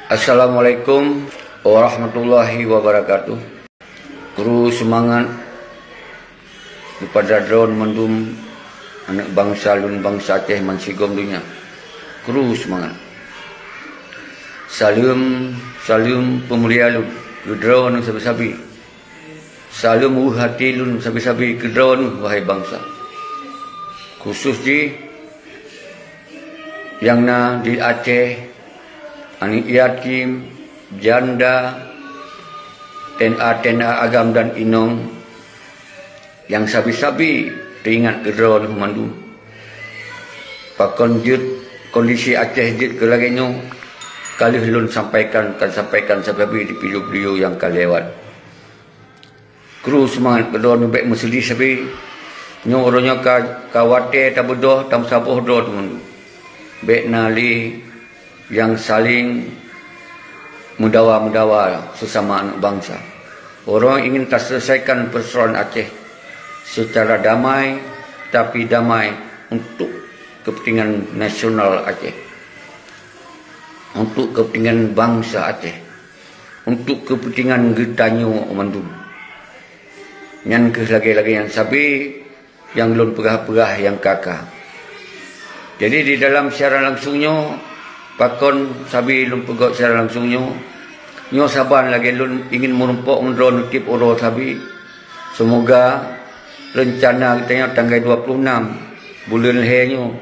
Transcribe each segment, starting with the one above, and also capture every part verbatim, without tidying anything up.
Assalamualaikum warahmatullahi wabarakatuh. Kru seumangat keupada droeneuh mandum aneuk bansa lôn, bansa Aceh bansigom donya. Kru seumangat. Saleuem, saleuem peumulia lôn keu droeneuh sabe-sabe. Saleuem weueh até lôn sabe-sabe keu droeneuh, wahai bansa. Khusos jih nyang na di Aceh, aneuk yatim, janda, T N A, T N A agam dan inong, nyang sabe-sabe teuingat keu droeneuh mandum. Pakon jeuet kondisi Aceh jeuet keu lagée nyoe, ka lheueh lôn sampaikan, ka sampaikan sabe-sabe di video-video nyang ka lewat. Kru seumangat keu droeneuh, bék meuseudeh sabe. Nyoe uroe nyoe ka, ka watée tabeudôh, tameusaboh droeneuh. Bék na lé nyang saléng meudawa-meudawa seusama aneuk bansa. Uroe nyoe ingin taseuleusaikakan peusoalan Aceh seucara damai, tapi damai untuk keupeuntingan nasional Aceh, untuk keupeuntingan bansa Aceh, untuk keupeuntingan geutanyoe mandum. Nyan kheueh lagée-lagée nyan sabe nyang lôn peugah-peugah nyang ka-ka. Jadi, di dalam siaran langsung nyoe, pakon sabe lôn peugét siaran langsung nyoe, nyoe saban lagée lôn ingin meurumpok ngon droeneuh tieb uroe sabe. Seumoga reuncana geutanyoe tanggai dua puluh enam buleuen lhée nyoe,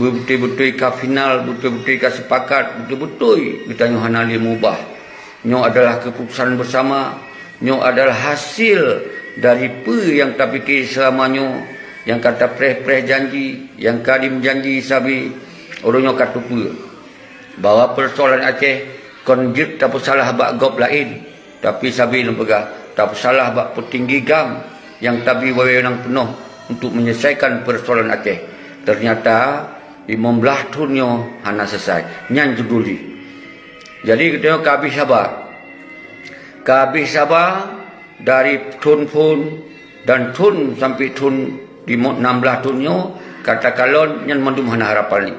beutôi-beutôi ka final, beutôi-beutôi ka seupakat, beutôi-beutôi geutanyoe hana lé meubah. Nyoe adalah keuputusan beusama, nyoe adalah hasé dari peue nyang tapike seulama nyoe, nyang ka tapreh-preh janji, nyang ka dimeujanji sabe, uroe nyoe ka teupeue bahwa peusoalan Aceh kon jeuet tapeusalah bak gob laén, tapi sabe lôn peugah, tapeusalah bak peutinggi gam nyang tabi wewenang peunoh untuk menyelesaikan peusoalan Aceh. Teunyata limong blaih thon nyoe hana selesai. Nyan judul jih. Jadi, geutanyoe ka habéh saba. Ka habéh saba dari thon phon dan thon sampoe thon limong, nam blaih thon nyoe, ka takalon nyan mandum hana harapan lé.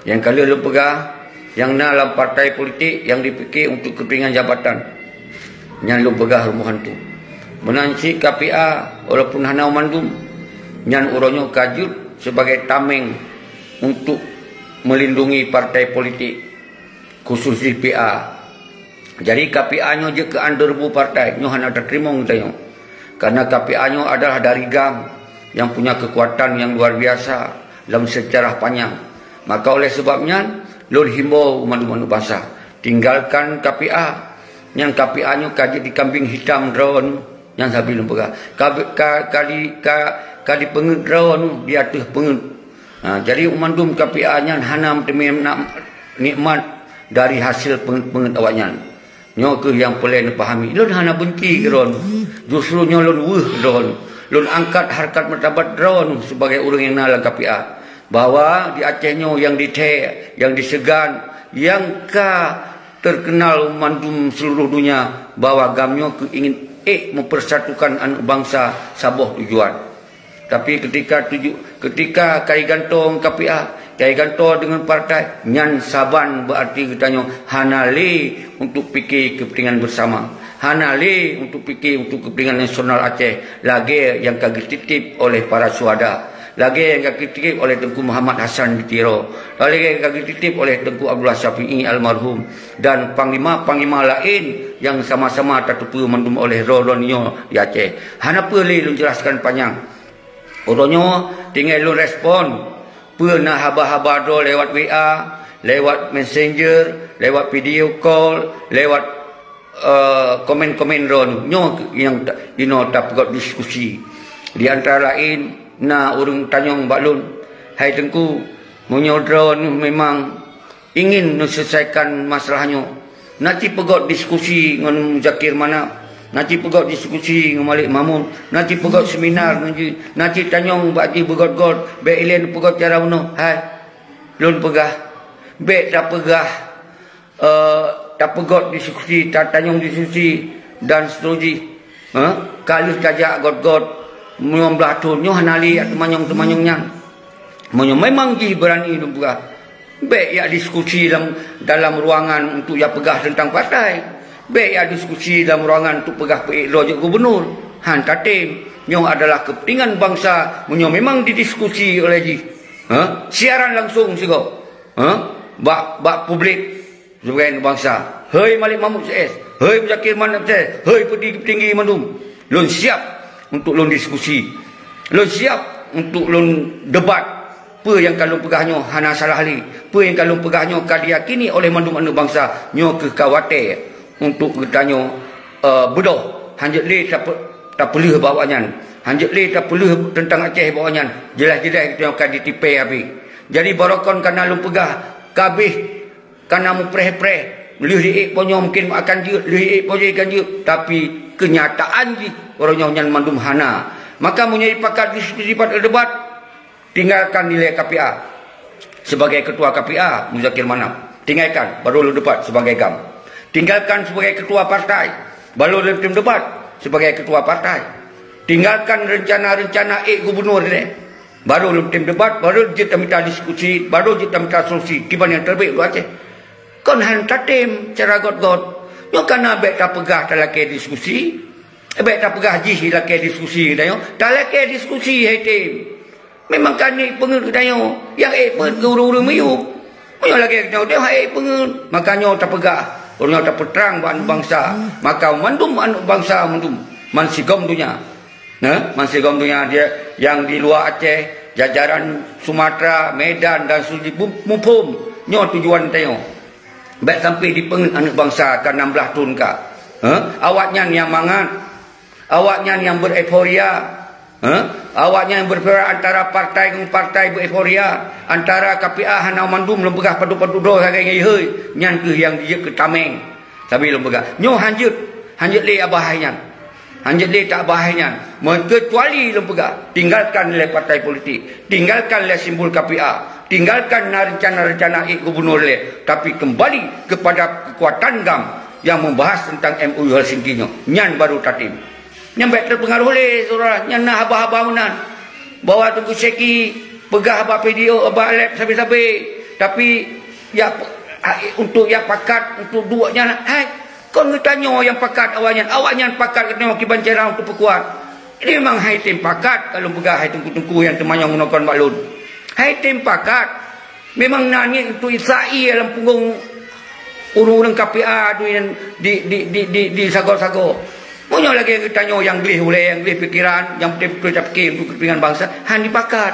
Nyang ka lheueh lôn peugah, nyang na lam partai politik nyang jipike untuk keupeuntingan jabatan, nyan lôn peugah rumoh hantu. Meunan cit K P A, walaupun hana mandum, nyan uroe nyoe ka jeuet sibagai tameng untuk meulindungi partai politik, khusos jih P A. Jadi, K P A nyoe jeuet keu andeureubu partai, nyoe hana tateurimong geutanyoe. Karena K P A nyoe adalah dari gam nyang punya keukuatan nyang luar biasa lam seujarah panyang. Maka, oleh sabab nyan, lôn himbau mandum-mandum bansa, tinggalkan K P A. Nyan K P A nyoe ka jeuet dikambing hitam droeneuh, nyang sabe lôn peugah. Ka, ka, ka di, ka, ka dipeungeuet droeneuh di ateueh peungeuet. Ha, jadi, mandum K P A nyan hana meuteumé na-, nikmat dari hasil peungeuet-peungeuet awaknyan. Nyoe kheueh nyang peureulée neupahami. Lôn hana beunci keu droeneuh. Justru nyoe lôn weueh droeneuh. Lôn angkat harkat martabat droeneuh sibagai ureuëng nyang na lam K P A. Bahwa di Aceh nyoe nyang dithée, nyang diseugan, nyang ka teukeunal mandum seuluruh donya bahwa gam nyoe keu ingin ék meupeusatukan aneuk bansa saboh tujuan. Tapi keutika tuju-, keutika ka jigantoe ngon K P A, ka jigantoe deungon partai, nyan saban beuarti geutanyoe hana lé untuk pike keupeuntingan beusama, hana lé untuk pike untuk keupeuntingan nasional Aceh, lagée nyang ka geutitip oleh para syuhada, lagée nyang ka geutitip oleh Teungku Muhammad Hasan di Tiro, lagée nyang ka geutitip oleh Teungku Abdullah Syafi'i almarhum, dan panglima-panglima laén nyang sama-sama tateupeue mandum oleh droeneuh nyoe di Aceh. Hana peue lé lôn jelaskan panyang. Uroe nyoe tinggai lôn respon peue na haba-haba droe lewat W A, lewat messenger, lewat video call, lewat, eh, komen-komen droeneuh. Nyoe nyang ta-, inoe tapeugot diskusi. Di antara laén na ureuëng tanyong bak lôn, "Hai Teungku, meunyoe droeneuh memang ingin neuselesaikan masalah nyoe, na cit peugot diskusi ngon Muzakir Manaf, na cit peugot diskusi ngon Malik Mahmud, na cit peugot seminar ngon jih, na cit tanyong bak jih beugot-got, bék ilée neupeugot cara bunoe." Hai, lôn peugah, bék tapeugah, eh, tapeugot diskusi, tatanyong diskusi dan seterusjih. Eh, ka lheueh tajak got-got, limong blaih thon nyoe hana lé teumanyong-teumanyong nyan. Meunyoe memang jih beurani lôn peugah, Bék jak diskusi lam, dalam ruangan untuk jak peugah teuntang partai. Bék jak diskusi dalam ruangan untuk peugah peuék droe jeuet gubunur. Han tatem. Nyoe adalah kepentingan bansa meunyoe memang didiskusi oleh jih. Ha? Siaran langsung sigoe. Ha? Bak, bak publik. Sebagai aneuk bansa, hei Malik Mahmud C S, hei Muzakir Manaf C S, hei petinggi-petinggi mandum, lôn siap untuk lôn diskusi. Lôn siap untuk lôn debat. Peue nyang ka lôn peugah nyoe hana salah lé. Peue nyang ka lôn peugah nyoe ka diyakini oleh mandum aneuk bansa. Nyoe keuh ka watée untuk geutanyoe, eh, beudôh. Hanjeuet lé tape-, tapeuleueh bak awaknyan. Hanjeuet lé tapeuleueh teuntang Aceh bak awaknyan. Jeulaih-jeulaih geutanyoe ka ditipée habéh. Jadi, barokon kana lôn peugah, ka abéh. Kana mupreh-preh, lheueh jiék po nyoe mungken akan jeuet, lheueh jiék po jih akan jeuet, tapi keunyataan jih uroe nyoe nyan mandum hana. Maka meunyoe jipakat diskusi pat debat, tinggalkan nilai K P A sebagai ketua K P A Muzakir Manaf. Tinggalkan, baru lôn debat sebagai GAM. Tinggalkan sebagai ketua partai, baru lôn tem debat sebagai ketua partai. Tinggalkan rencana-rencana ék gubunur ilée. Baru lôn tem debat, baru jeuet tamita diskusi, baru jeuet tamita solusi kiban nyang terbaik untuk Aceh. Kon han tatem cara got-got. Nyoe kana bék tapeugah talakée diskusi. Bék tapeugah jih lakée diskusi geutanyoe. Talakée diskusi hai tem. Memang ka ék peungeut geutanyoe. Nyang ék peungeut keu ureuëng-ureuëng miyueb. Meunyoe lagée geutanyoe, han ék peungeut. Maka nyoe tapeugah, ureuëng nyoe tapeutrang bak aneuk bansa. Maka mandum aneuk bansa mandum, man sigom donya. Nah, man sigom donya dia nyang di luwa Aceh, jajaran Sumatera, Medan dan Suji bu-, muphom nyoe tujuan tanyoe. Bék sampai dipeungeut aneuk bansa ka nam blaih thon ka. Heh? Awaknyan nyang mangat, awaknyan nyang bereuforia. Heh? Awaknyan bereuforia antara partai ngon partai bereuforia, antara K P A hana mandum lôn peugah padub-padub droe sagai ngon ihôi, nyan keuh nyang jeuet keu tameng. Sabe lôn peugah, nyoe hanjeuet, hanjeuet lé abah hai nyan. Hanjeuet lé tak abah hai nyan. Meukecuali lôn peugah, tinggalkan lé partai politik, tinggalkan lé simbol K P A, tinggalkan na rencana-rencana ék gubunur lé, tapi kembali kepada kekuatan GAM yang membahas tentang M O U Helsinki nyoe. Nyan baru tatem. Nyan bék teupeungaroh lé, syedara. Nyan na haba-haba meunan. Bahwa Teungku Syeki peugah bak video, bak live sabe-sabe. Tapi, ya, untuk ya pakat, untuk duek nyan, hai, kon geutanyoe nyang pakat awaknyan. Awaknyan pakat geutanyoe kiban cara untuk peukuat. Ini memang hai tem pakat, ka lôn peugah hai teungku-teungku nyang teumanyong meunoe kon bak lôn. Hai tem pakat. Memang na niet untuk Israel lam punggong ureuëng-ureuëng K P A tu nyang di, di, di, di, di sagoe-sagoe. Meunyoe lagée geutanyoe nyang gleh ulée, nyang gleh pikeran, nyang beutôi-beutôi tapike untuk keupeuntengan bansa, han jipakat.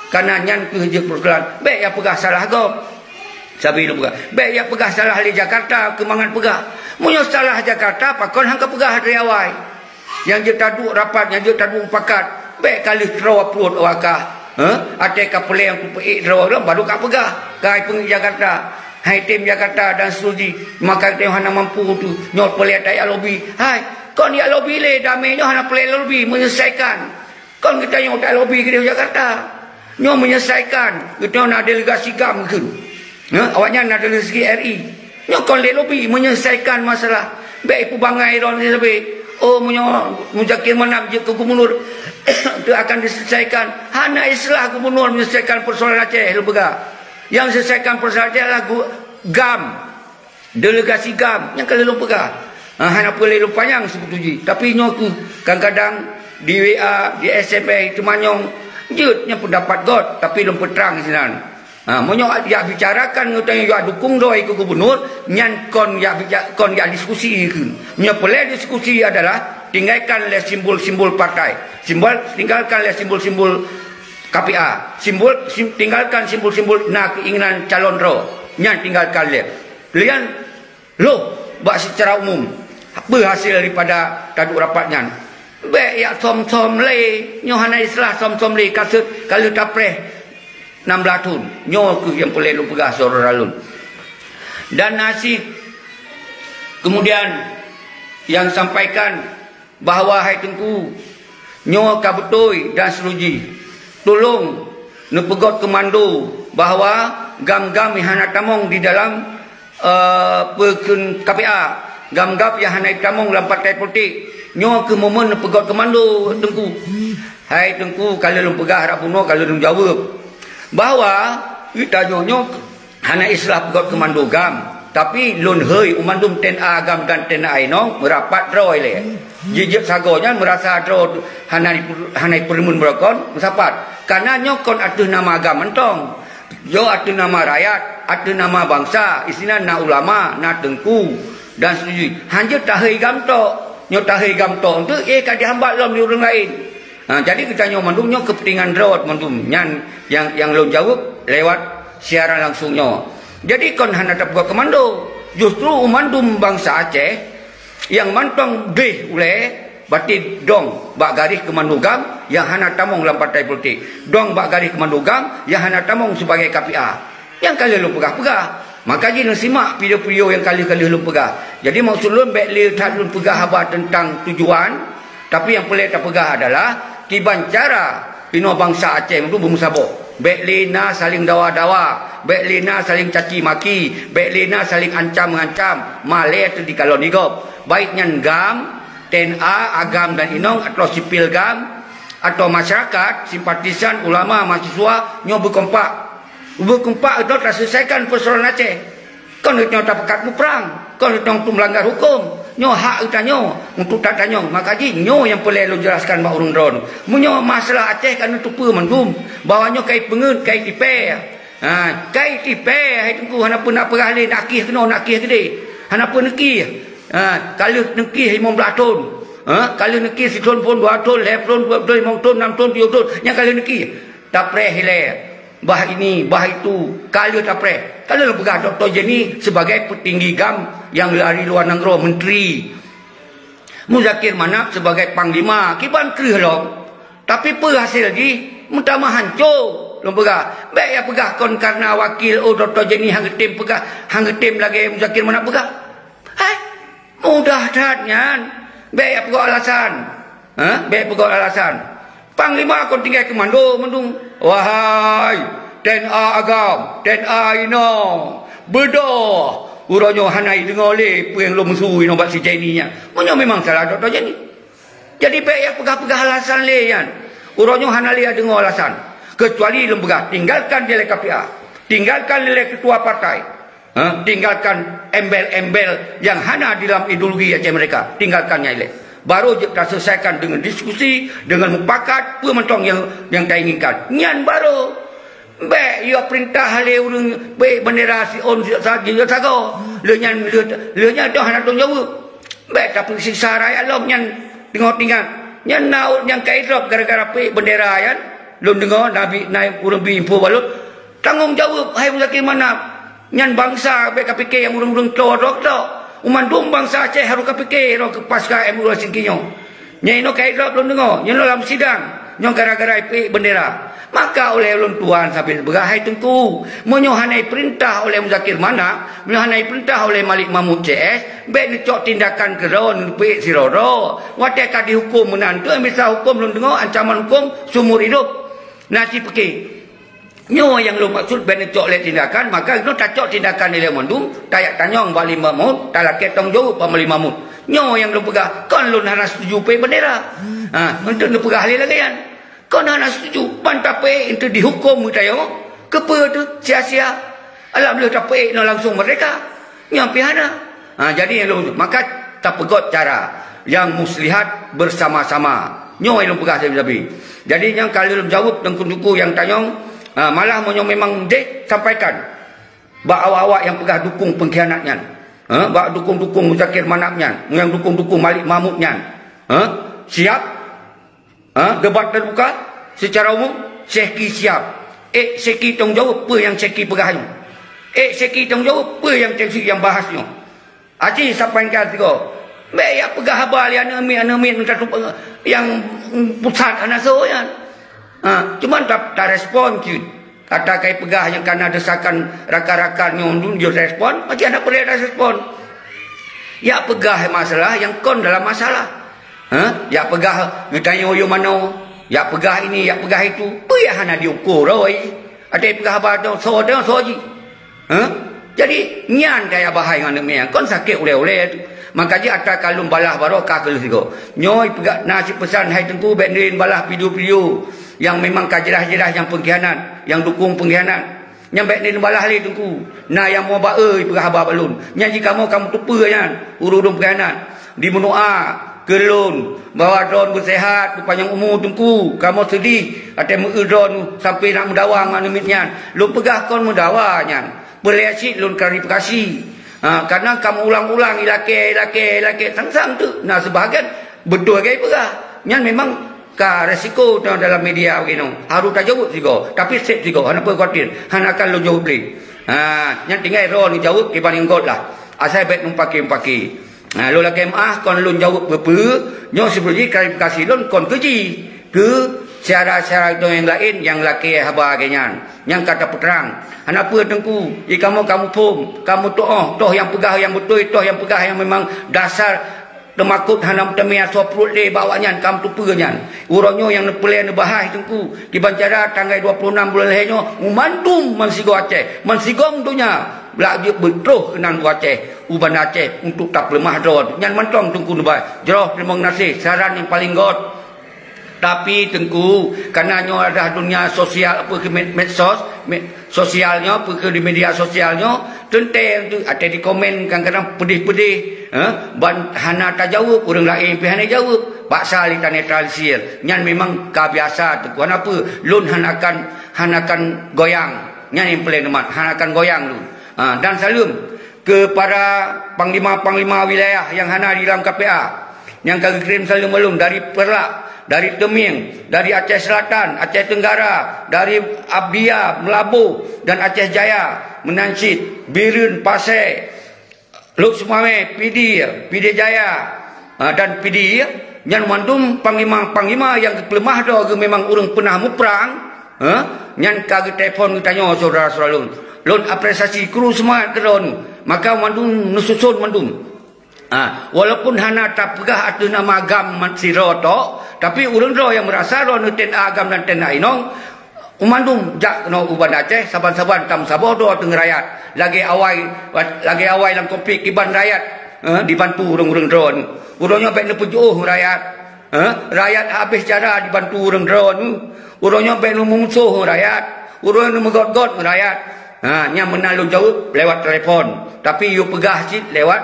Kana nyan keuh jeuet peusoalan. Bék ya peugah salah gob. Sabe lôn peugah. Bék ya peugah salah lé Jakarta, keu mangat peugah. Meunyoe salah Jakarta, pakon han ka peugah dari awai. Nyang jeuet taduek rapat, nyang jeuet taduek mupakat, bék ka lheueh troe pruet awak kah. Heh? Até ka peureulée kupeuék droe lom, baru ka peugah. Ka hai peungeut Jakarta, hai tem Jakarta dan seterusjih, maka geutanyoe hana mampu tu. Nyoe peureulée tajak lobi. Hai, kon jak lobi lé, damé nyoe hana peureulée lobi, menyelesaikan. Kon geutanyoe jak lobi keudeh Jakarta. Nyoe menyelesaikan, geutanyoe na delegasi GAM kheun. Nyoe, awaknyan na delegasi R I. Nyoe kon lé lobi menyelesaikan masalah. Bék ipeubangai droe sabe. Oh, meunyoe Muzakir Manaf jeuet keu gubunur, tu akan diselesaikan. Hana istilah gubunur menyelesaikan persoalan Aceh, lôn peugah. Yang selesaikan persoalan Aceh adalah gu-, GAM. Delegasi GAM nyang ka lheueh lôn peugah. Ha, hana peureulée lôn panyang sibeutôi jih. Tapi nyoe keuh kadang-kadang di W A, di S M S, teumanyong jeuet nyang peundapat got, tapi lôn peutrang sinan. Ha, meunyoe jak bicarakan ngon tanyoe jak dukung droe keu gubunur, nyan kon jak bica-, kon jak diskusi keuh. Nyoe peureulée diskusi adalah tinggalkan lé simbol-simbol partai. Simbol, tinggalkan lé simbol-simbol K P A. Simbol, sim-, tinggalkan simbol-simbol na keinginan calon droe. Nyan tinggalkan lé. Lian loh bak secara umum, peue hasé daripada taduek rapat nyan. Bék jak som-som lé, nyoe hana istilah som-som lé, ka seuet ka lheueh tapreh nam blaih thon. Nyoe keuh nyang peureulée lôn peugah syedara lôn. Dan na cit keumudian nyang sampaikan bahwa hai Teungku, nyoe ka beutôi dan seterusjih. Tulông neupeugot keu mandum bahwa GAM-GAM nyang hana tamong di dalam, eh, peukheun K P A, GAM-GAM nyang hana tamong lam partai politik. Nyoe keuh momen neupeugot keu mandum, Teungku. Hai Teungku, ka lheueh lôn peugah rab bunoe, ka lheueh lôn jaweueb bahwa geutanyoe nyoe Hana istilah peugöt keumando GAM, tapi lôn hôi u mandum TNA GAM dan TNA inong meurapat droe lé. Jijeuet sagoe nyan meurasa droe hana, hana peurumun beurokon meusapat. Karena nyoe kon ateueh nama GAM mantong. Nyoe ateueh nama rakyat, ateueh nama bansa, isinan na ulama, na teungku, dan seterusnya. Hanjeuet tahôi GAM tok. Nyoe tahôi GAM tok tu, eh, ka dihambat lom di ureuëng laén. Ha, jadi geutanyoe mandum nyoe keupeuntengan droe mandum. Nyan nyang, nyang lôn jaweueb lewat siaran langsung nyoe. Jadi kon hana tapeugah keumando. Justru u mandum bansa Aceh nyang mantong gleh ulée, berarti dong bak garéh keumando GAM nyang hana tamong lam partai politik. Dong bak garéh keumando GAM nyang hana tamong sibagai K P A. Nyang ka lheueh lôn peugah-peugah. Maka jih neusimak video-video nyang ka lheueh-ka lheueh lôn peugah. Jadi maksud lôn bék lé that lôn peugah haba teuntang tujuan, tapi nyang peureulée tapeugah adalah kiban cara inoe bansa Aceh tu beumeusaboh. Bék lé na saléng dawa-dawa, bék lé na saléng caci maki, bék lé na saléng ancam-ngancam, malée teuh dikalon di gob. Baik nyan GAM, TNA, AGAM dan inong, atau sipil GAM, atau masyarakat, simpatisan, ulama, mahasiswa, nyoe beukompak. Beukompak geutanyoe taseuleusakan peusoalan Aceh. Kon geutanyoe tapeukat muprang, kon geutanyoe tu meulanggar huköm. Nyoe hak geutanyoe untuk tatanyong. Maka jih nyoe nyang peureulée lôn jelaskan bak ureuëng droeneuh. Meunyoe masalah Aceh ka neuteupeue mandum, bahwa nyoe kai peungeuet, kai tipée. Ha, kai tipée, hai Teungku, hana peue nak peugah lé, nak kieh keunoe, nak kieh keudeh. Hana peue neukieh. Ha, ka lheueh neukieh limong blaih thon. Ha, ka lheueh neukieh sithon phon, dua thon, lhée thon, peuet thon, limong thon, nam thon, tujoh thon, nyang ka lheueh neukieh. Tapreh ilée. Bah ini, bah itu, ka lheueh tapreh. Ka lheueh peugah Doktor Jenny sebagai peutinggi GAM nyang dari luwa nanggroe, menteri. Muzakir Manaf sebagai panglima, kiban kreueh lom. Tapi peue hasé jih? Meutamah hanco. Lôn peugah, bék ya peugah kon karena wakil, oh, Doktor Jenny han geutem peugah, han geutem lagée Muzakir Manaf peugah. Hai, mudah that nyan. Bék ya peugah alasan. Ha? Bék peugah alasan. Panglima kon tinggai keumando mandum. Wahai TNA AGAM, TNA inong, beudôh! Uroe nyoe hana jideungoe lé peue nyang lôn meusu inoe bak si Jenny nyan. Meunyoe memang salah Doktor Jenny. Jadi bék ya peugah-peugah alasan lé nyan. Uroe nyoe hana lé jideungoe alasan. Keucuali lôn peugah, tinggalkan dilée K P A. Tinggalkan dilée ketua partai. Ha, tinggalkan embel-embel nyang hana di dalam ideologi Aceh Merdeka. Tinggalkan nyan ilée. Baru jeuet taseuleusakan deungon diskusi, deungon mupakat, peue mantong nyang, nyang tainginkan. Nyan baru. Bék yue peurintah lé ureuëng beuék bendera si ôn si sa-, si sagoe. Lheueh nyan, lheueh, lheueh nyan toh hana tanggung jaweueb. Bék tapeusiksa rakyat lom nyan teungoh tinggai. Nyan na nyang ka idrop gara-gara peuék bendera nyan. Lôn deungoe nabi, na ureuëng bi info bak lôn. Tanggong jaweueb, hai Muzakir Manaf. Nyan bansa bék kapike nyang ureuëng-ureuëng tlo-tlo keudroe. Mandum bansa Aceh harôh kapike roh keu pasca M U Helsinki nyoe. Nyan inoe ka idrop lôn deungoe, nyan lam sidang. Nyoe gara-gara peuék bendera. Maka ulée ulôn tuan sabe peugah, hai Teungku, meunyoe hana ipeurintah ulée Muzakir Manaf, meunyoe hana ipeurintah ulée Malik Mahmud C S, bék neucok tindakan keudroe neupeuék sidroe-droe. Watée ka dihuköm meunan, tu bisa huköm lôn deungoe ancaman huköm seumur hidup. Na cit pike. Nyoe nyang lôn maksud bék neucok lé tindakan, maka keunoe tacok tindakan ilée mandum, tajak tanyong bak Malik Mahmud, talakée tanggung jaweueb bak Malik Mahmud. Nyoe nyang lôn peugah, kon lôn hana setuju peuék bendera. Ha, untuk neupeugah lé lagée nyan. Kon hana setuju, ban tapeuék untuk dihuköm geutanyoe, keupeue teuh sia-sia. Alam lheueh tapeuék nyoe langsung merdeka. Nyan pih hana. Ha, jadi nyang lôn, maka tapeugöt cara nyang muslihat bersama-sama. Nyoe nyang lôn peugah sabe-sabe. Jadi nyang ka lheueh lôn jaweueb teungku-teungku nyang tanyong, ha, malah meunyoe memang deh sampaikan bak awak-awak nyang peugah dukung pengkhianat nyan. Ha, bak dukung-dukung Muzakir Manaf nyan, nyang dukung-dukung Malik Mahmud nyan. Ha, siap? Ha, debat terbuka secara umum, Syehki siap. Ék Syehki tanggung jaweueb peue nyang Syehki peugah nyoe. Ék Syehki tanggung jaweueb peue nyang Syehki nyang bahas nyoe. Aci sampaikan sigoe. Bék ya peugah haba lé aneuk miet, aneuk miet nyang pusat hana soe nyan. Ha, cuman ta, tarespon cit. Kata kai peugah nyang kana desakan rakan-rakan nyoe dun jeuet respon, aci hana peureulée tarespon. Ya peugah masalah nyang kon dalam masalah. Ha? Yak peugah geutanyoe yue manoe, yak peugah ini, yak peugah itu, peue nyang hana diuko roi. Até peugah haba nyoe soe, nyoe soe jih. Ha? Jadi nyan gaya bahai ngon aneuk miet, kon sakét ulée-ulée tu. Maka jih atra kalon balah baroe ka keuleus sigoe. Nyoe peugah na cit peusan hai Teungku bék neurin balah video-video nyang memang ka jeulaih-jeulaih nyang pengkhianat, nyang dukung pengkhianat. Nyan bèk neubalah lé Teungku. Na nyang mo ba-e peugah haba bak lôn. Nyan jih kamoe ka meuteupeu nyan, ureueng-ureueng peukhianat. Di meudoa keu lôn, bahwa droen beuseuhat, beupanyang umu Teungku. Kamoe seudeh watèe meu-eu droen sampoe na meudawa ngon aneuk miet nyan. Lôn peugah kon meudawa nyan. Peureulèe cit lôn klarifikasi. Ha, kareuna ka meuulang-ulang ilakèe, ilakèe, ilakèe, sang-sang teuk na seubahagian beutôi lagèe peugah. Nyan memang ka resiko dalam media beginoe. Harôh tajaweueb sigoe, tapi sép sigoe, hana peue khawatir, hana akan lôn jaweueb lé. Ha, nyan tinggai droe neujaweueb kiban inggôt lah. Asai bèk meupaké-paké. Ha, lôn lakèe meu'ah kon lôn jaweueb peue-peue, nyoe sibeujih klarifikasi lôn kon keu jih. Keu syedara-syedara geutanyoe nyang laén nyang lakèe haba lagèe nyan, nyang ka tapeutrang. Hana peue Teungku, jih kamoe ka muphom, ka meutu'oh, toh nyang peugah nyang beutôi, toh nyang peugah nyang memang dasar teumakot hana meuteumé asoe pruet lé bak awaknyan ka meuteupeu nyan. Uroe nyoe nyang neupeureulèe neubahas Teungku, kiban cara tanggai dua ploh nam buleuen lhèe nyoe, meumandum meusigoe Aceh, meusigom donya, laju beutroh keunan u Aceh, u Banda Aceh untuk tapeuleumah droe. Nyan mantong Teungku neubahas. Jroh teurimong gaséh, saran nyang paleng göt. Tapi Teungku, kareuna nyoe adalah dunia sosial, apa keu med-, medsos, med-, sosial nyoe, apa keu di media sosial nyoe, teuntèe tu, watèe di komen kadang-kadang peudeh-peudeh, eh, ban hana tajaweueb, ureueng laén pih hana jaweueb, paksa lé tanetralisir. Nyan memang ka biasa Teungku. Hana peue, lôn hana akan, hana akan goyang. Nyan nyang paleng teumat, hana akan goyang lôn. Ha, dan saleuem keu para panglima-panglima wilayah nyang hana di lam K P A, nyang ka geukirém saleuem bak lôn dari Peureulak, dari Teumieng, dari Aceh Selatan, Aceh Tenggara, dari Abdia, Meulaboh, dan Aceh Jaya, meunan cit Bireuen, Pasè, Lhokseumawe, Pidie, Pidie Jaya, ha, dan Pidie, nyan mandum panglima-panglima nyang geupeuleumah droe geuh memang ureueng peunah muprang, ha, nyan ka geutelepon geutanyoe syedara-syedara lôn. Lôn apresiasi kru seumangat keu droeneuh, maka mandum neususon mandum. Ha, walaupun hana tapeugah ateueh nama GAM mat sidroe tok, tapi ureueng droe nyang meurasa droeneuh T N A GAM dan T N A inong, mandum jak keunoe u Banda Aceh, saban-saban tameusaboh droe ateueh ngon rakyat. Lagèe awai, lagèe awai lam konflik kiban rakyat, eh, dibantu ureueng-ureueng droeneuh. Uroe nyoe bèk neupeujiôh ngon rakyat. Eh, rakyat habéh cara dibantu ureueng droeneuh. Uroe nyoe bèk neumusoh ngon rakyat. Uroe nyoe neumeugot-got ngon rakyat. Ha, nyan meunan lôn jaweueb lewat telepon. Tapi yue peugah cit lewat,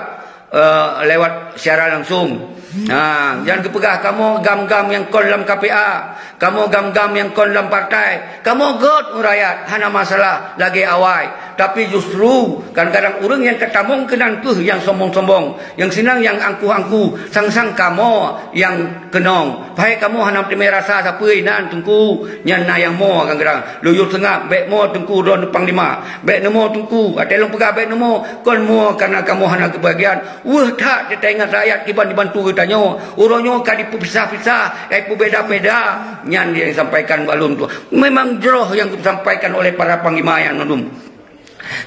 eh, lewat siaran langsung. Ha, jan geupeugah kamoe GAM-GAM nyang kon lam K P A, kamoe GAM-GAM nyang kon lam partai, kamoe göt ngon rakyat, hana masalah lagèe awai. Tapi justru kadang-kadang ureueng nyang ka tamong keunan kheueh nyang sombong-sombong, nyang sinan nyang angkuh-angkuh, sang-sang kamoe nyang keunong. Padahai kamoe hana meuteumé rasa sapeue inan Teungku, nyan na nyang mo kadang-kadang. Lôn yue seungab, bèk mo Teungku droeneuh panglima, bèk neumo Teungku, watèe lôn peugah bèk neumo, kon mo kareuna kamoe hana keubagian. Weueh that teuingat rakyat kiban dibantu geutanyoe. Uroe nyoe ka dipeupisah-pisah, ka dipeubeda-beda. Nyan nyang sampaikan bak lôn tu. Memang jroh nyang geusampaikan oleh para panglima nyan mandum.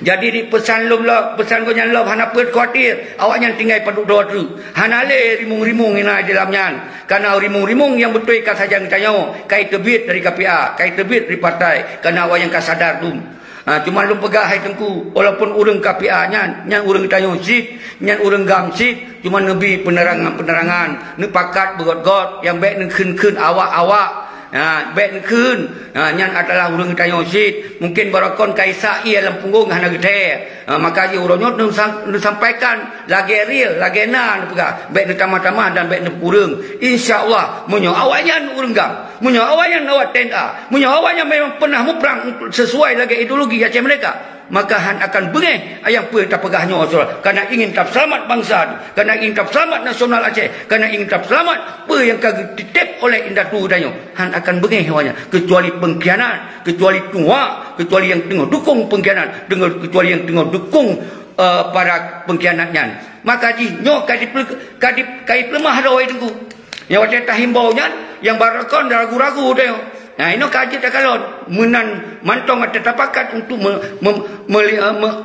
Jadi di peusan lom lom, peusan gobnyan lom hana peuet khawatir. Awaknyan tinggai padub droe treuk. Hana lé rimong-rimong nyang na di lam nyan. Kareuna rimong-rimong nyang beutôi ka sajan geutanyoe, ka jiteubiet dari K P A, ka jiteubiet dari partai. Kareuna awaknyan ka sadar dum. Ha, cuma lôn peugah hai Teungku, walaupun ureueng K P A nyan, nyan ureueng tanyoe cit, nyan ureueng GAM cit, cuma neubi peunerangan-peunerangan, neupakat beugöt-göt, nyang bèk neukheun-kheun awak-awak. Ha, bèk neukheun. Ha, nyan adalah ureueng tanyoe cit. Mungken barokon ka isak ie lam punggong hana geuthèe. Ha, maka jih uroe nyoe neusam-, neusampaikan lagèe real, lagèe na neupeugah. Bèk neutamah-tamah dan bèk neupeureueng. Insya Allah, meunyoe awaknyan ureueng GAM, meunyoe awaknyan awak T N A, meunyoe awaknyan memang peunah muprang untuk sesuai lagèe ideologi Aceh Merdeka, maka han akan beungèh ayang peue tapeugah nyoe, Saudara. Karena ingin tapeuselamat bansa tu, karena ingin tapeuselamat nasional Aceh, karena ingin tapeuselamat peue nyang ka geutitép oleh indatu geutanyoe. Han akan beungèh awaknyan, kecuali pengkhianat, kecuali tuha, kecuali nyang teungoh dukung pengkhianat, teungoh, kecuali nyang teungoh dukung, eh, para pengkhianat nyan. Maka jih nyoe ka dipe-, ka di-, ka jipeuleumah droe Teungku. Nyang watèe tahimbau nyan, nyang barokon ragu-ragu deh. Nah, inoe ka jeuet takalon. Meunan mantong watèe tapakat untuk me-, me-, meli-, eh, me-,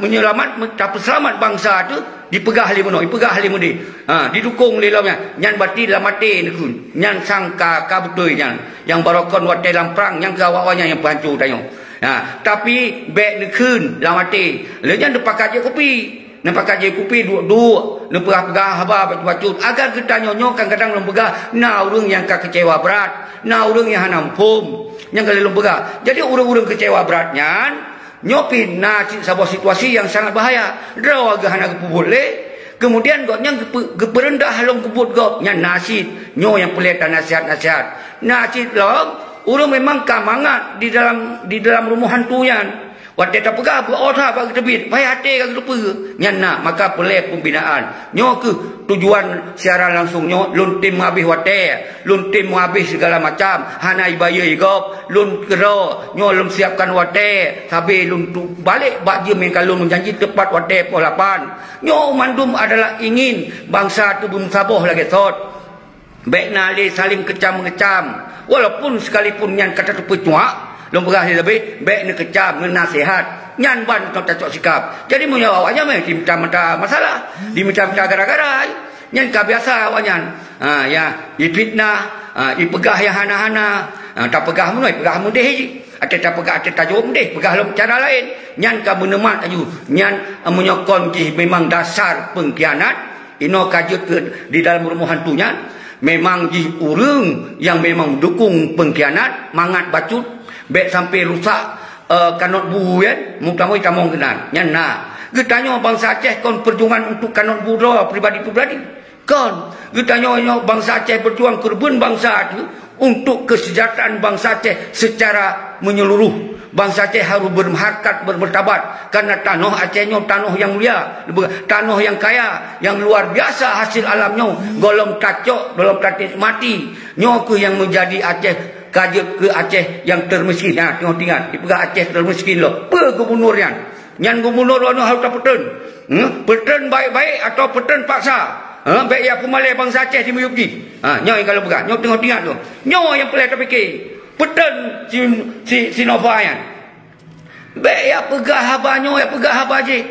menyelamat, me-, tapeuseulamat bansa tu, dipeugah lé meunoe, dipeugah lé meudeh. Ha, didukong lé lom nyan. Nyan berarti lam até neukheun. Nyan sang ka, ka beutôi nyan. Nyang barokon watèe lam prang, nyang keu awak-awak nyan nyang peuhanco tanyoe. Ha, tapi bèk neukheun lam até. Lé nyan neupakat jép kupi. Neupakat jép kupi duek-duek, neupeugah-peugah haba bacut-bacut. Agar geutanyoe nyoe kadang-kadang lôn peugah, na ureueng nyang ka keucewa brat, na ureueng nyang hana muphom. Nyang ka lôn peugah. Jadi ureueng-ureueng keucewa brat nyan, Nyoe pih na cit saboh situasi nyang sangat bahaya. Droe geuh hana geupeubuet lé, kemudian gobnyan geupeu-, geupeureundah lom keu buet gob. Nyan na cit. Nyoe nyang peureulée tanasihat-nasihat. Na cit lom, ureuëng memang ka mangat di dalam, di dalam rumoh hantu nyan. Watée tapeugah beu-o that bak geuteubiet, payah até ka geuteupeue. Nyan na, maka peureulée pembinaan. Nyoe kheueh tujuan siaran langsung nyoe, lôn tem meuhabéh watée, lôn tem meuhabéh sigala macam, hana ibayeue gob, lôn keudroe, nyoe lôn siapkan watée, sabe lôn tu-, balek bak jeuem nyang ka lôn janji teupat watée poh lapan. Nyoe mandum adalah ingin bansa teuh beumeusaboh lagée sot. Bék na lé saling kecam-mengecam, walaupun sekalipun nyan ka tateupeue cuak, lôn peugah lé leubeh, bék neukecam, neunasihat. Nyan ban tacok sikap. Jadi meunyoe awaknyan meusti mita-mita masalah, dimita-mita gara-gara, nyan ka biasa awaknyan. Ha, ya, ipitnah, ha, ipeugah nyang hana-hana, ha, tapeugah meunoe, ipeugah meudeh jih. Até tapeugah, até tajok meudeh, peugah lom cara laén. Nyan ka meuneumat laju. Nyan, meunyoe kon jih memang dasar pengkhianat, inoe ka jeuet keu di dalam rumoh hantu nyan, memang jih ureuëng nyang memang dukung pengkhianat, mangat bacut, bék sampai rusak, eh, kanot bu, kan? Meutamong-tamong keunan. Nyan na. Geutanyoe bansa Aceh kon perjuangan untuk kanot bu droe pribadi-pribadi. Kon, geutanyoe nyoe bansa Aceh berjuang keureubeuen bansa teuh untuk kesejahteraan bansa Aceh secara menyeluruh. Bansa Aceh harus berharkat, bermartabat, karena tanoh Aceh nyoe tanoh nyang mulia, tanoh nyang kaya, nyang luar biasa hasil alam nyoe, gohlom tacok, gohlom tanikmati. Nyoe kheueh nyang menjadi Aceh, ka jeuet keu Aceh nyang termiskin. Ha, teungoh teuingat, ipeugah Aceh termiskin lom. Peue gubunur nyan? Nyan gubunur droeneuh harôh tapeuteun. Hmm? Peuteun baék-baék atawa peuteun paksa. Ha, bék ya peumalée bansa Aceh di miyueb jih. Ha, nyoe nyang ka lôn peugah. Nyoe teungoh teuingat tu. Nyoe nyang peureulée tapike. Peuteun si, si, si Nova nyan. Bék ya peugah haba nyoe, ya peugah haba jih.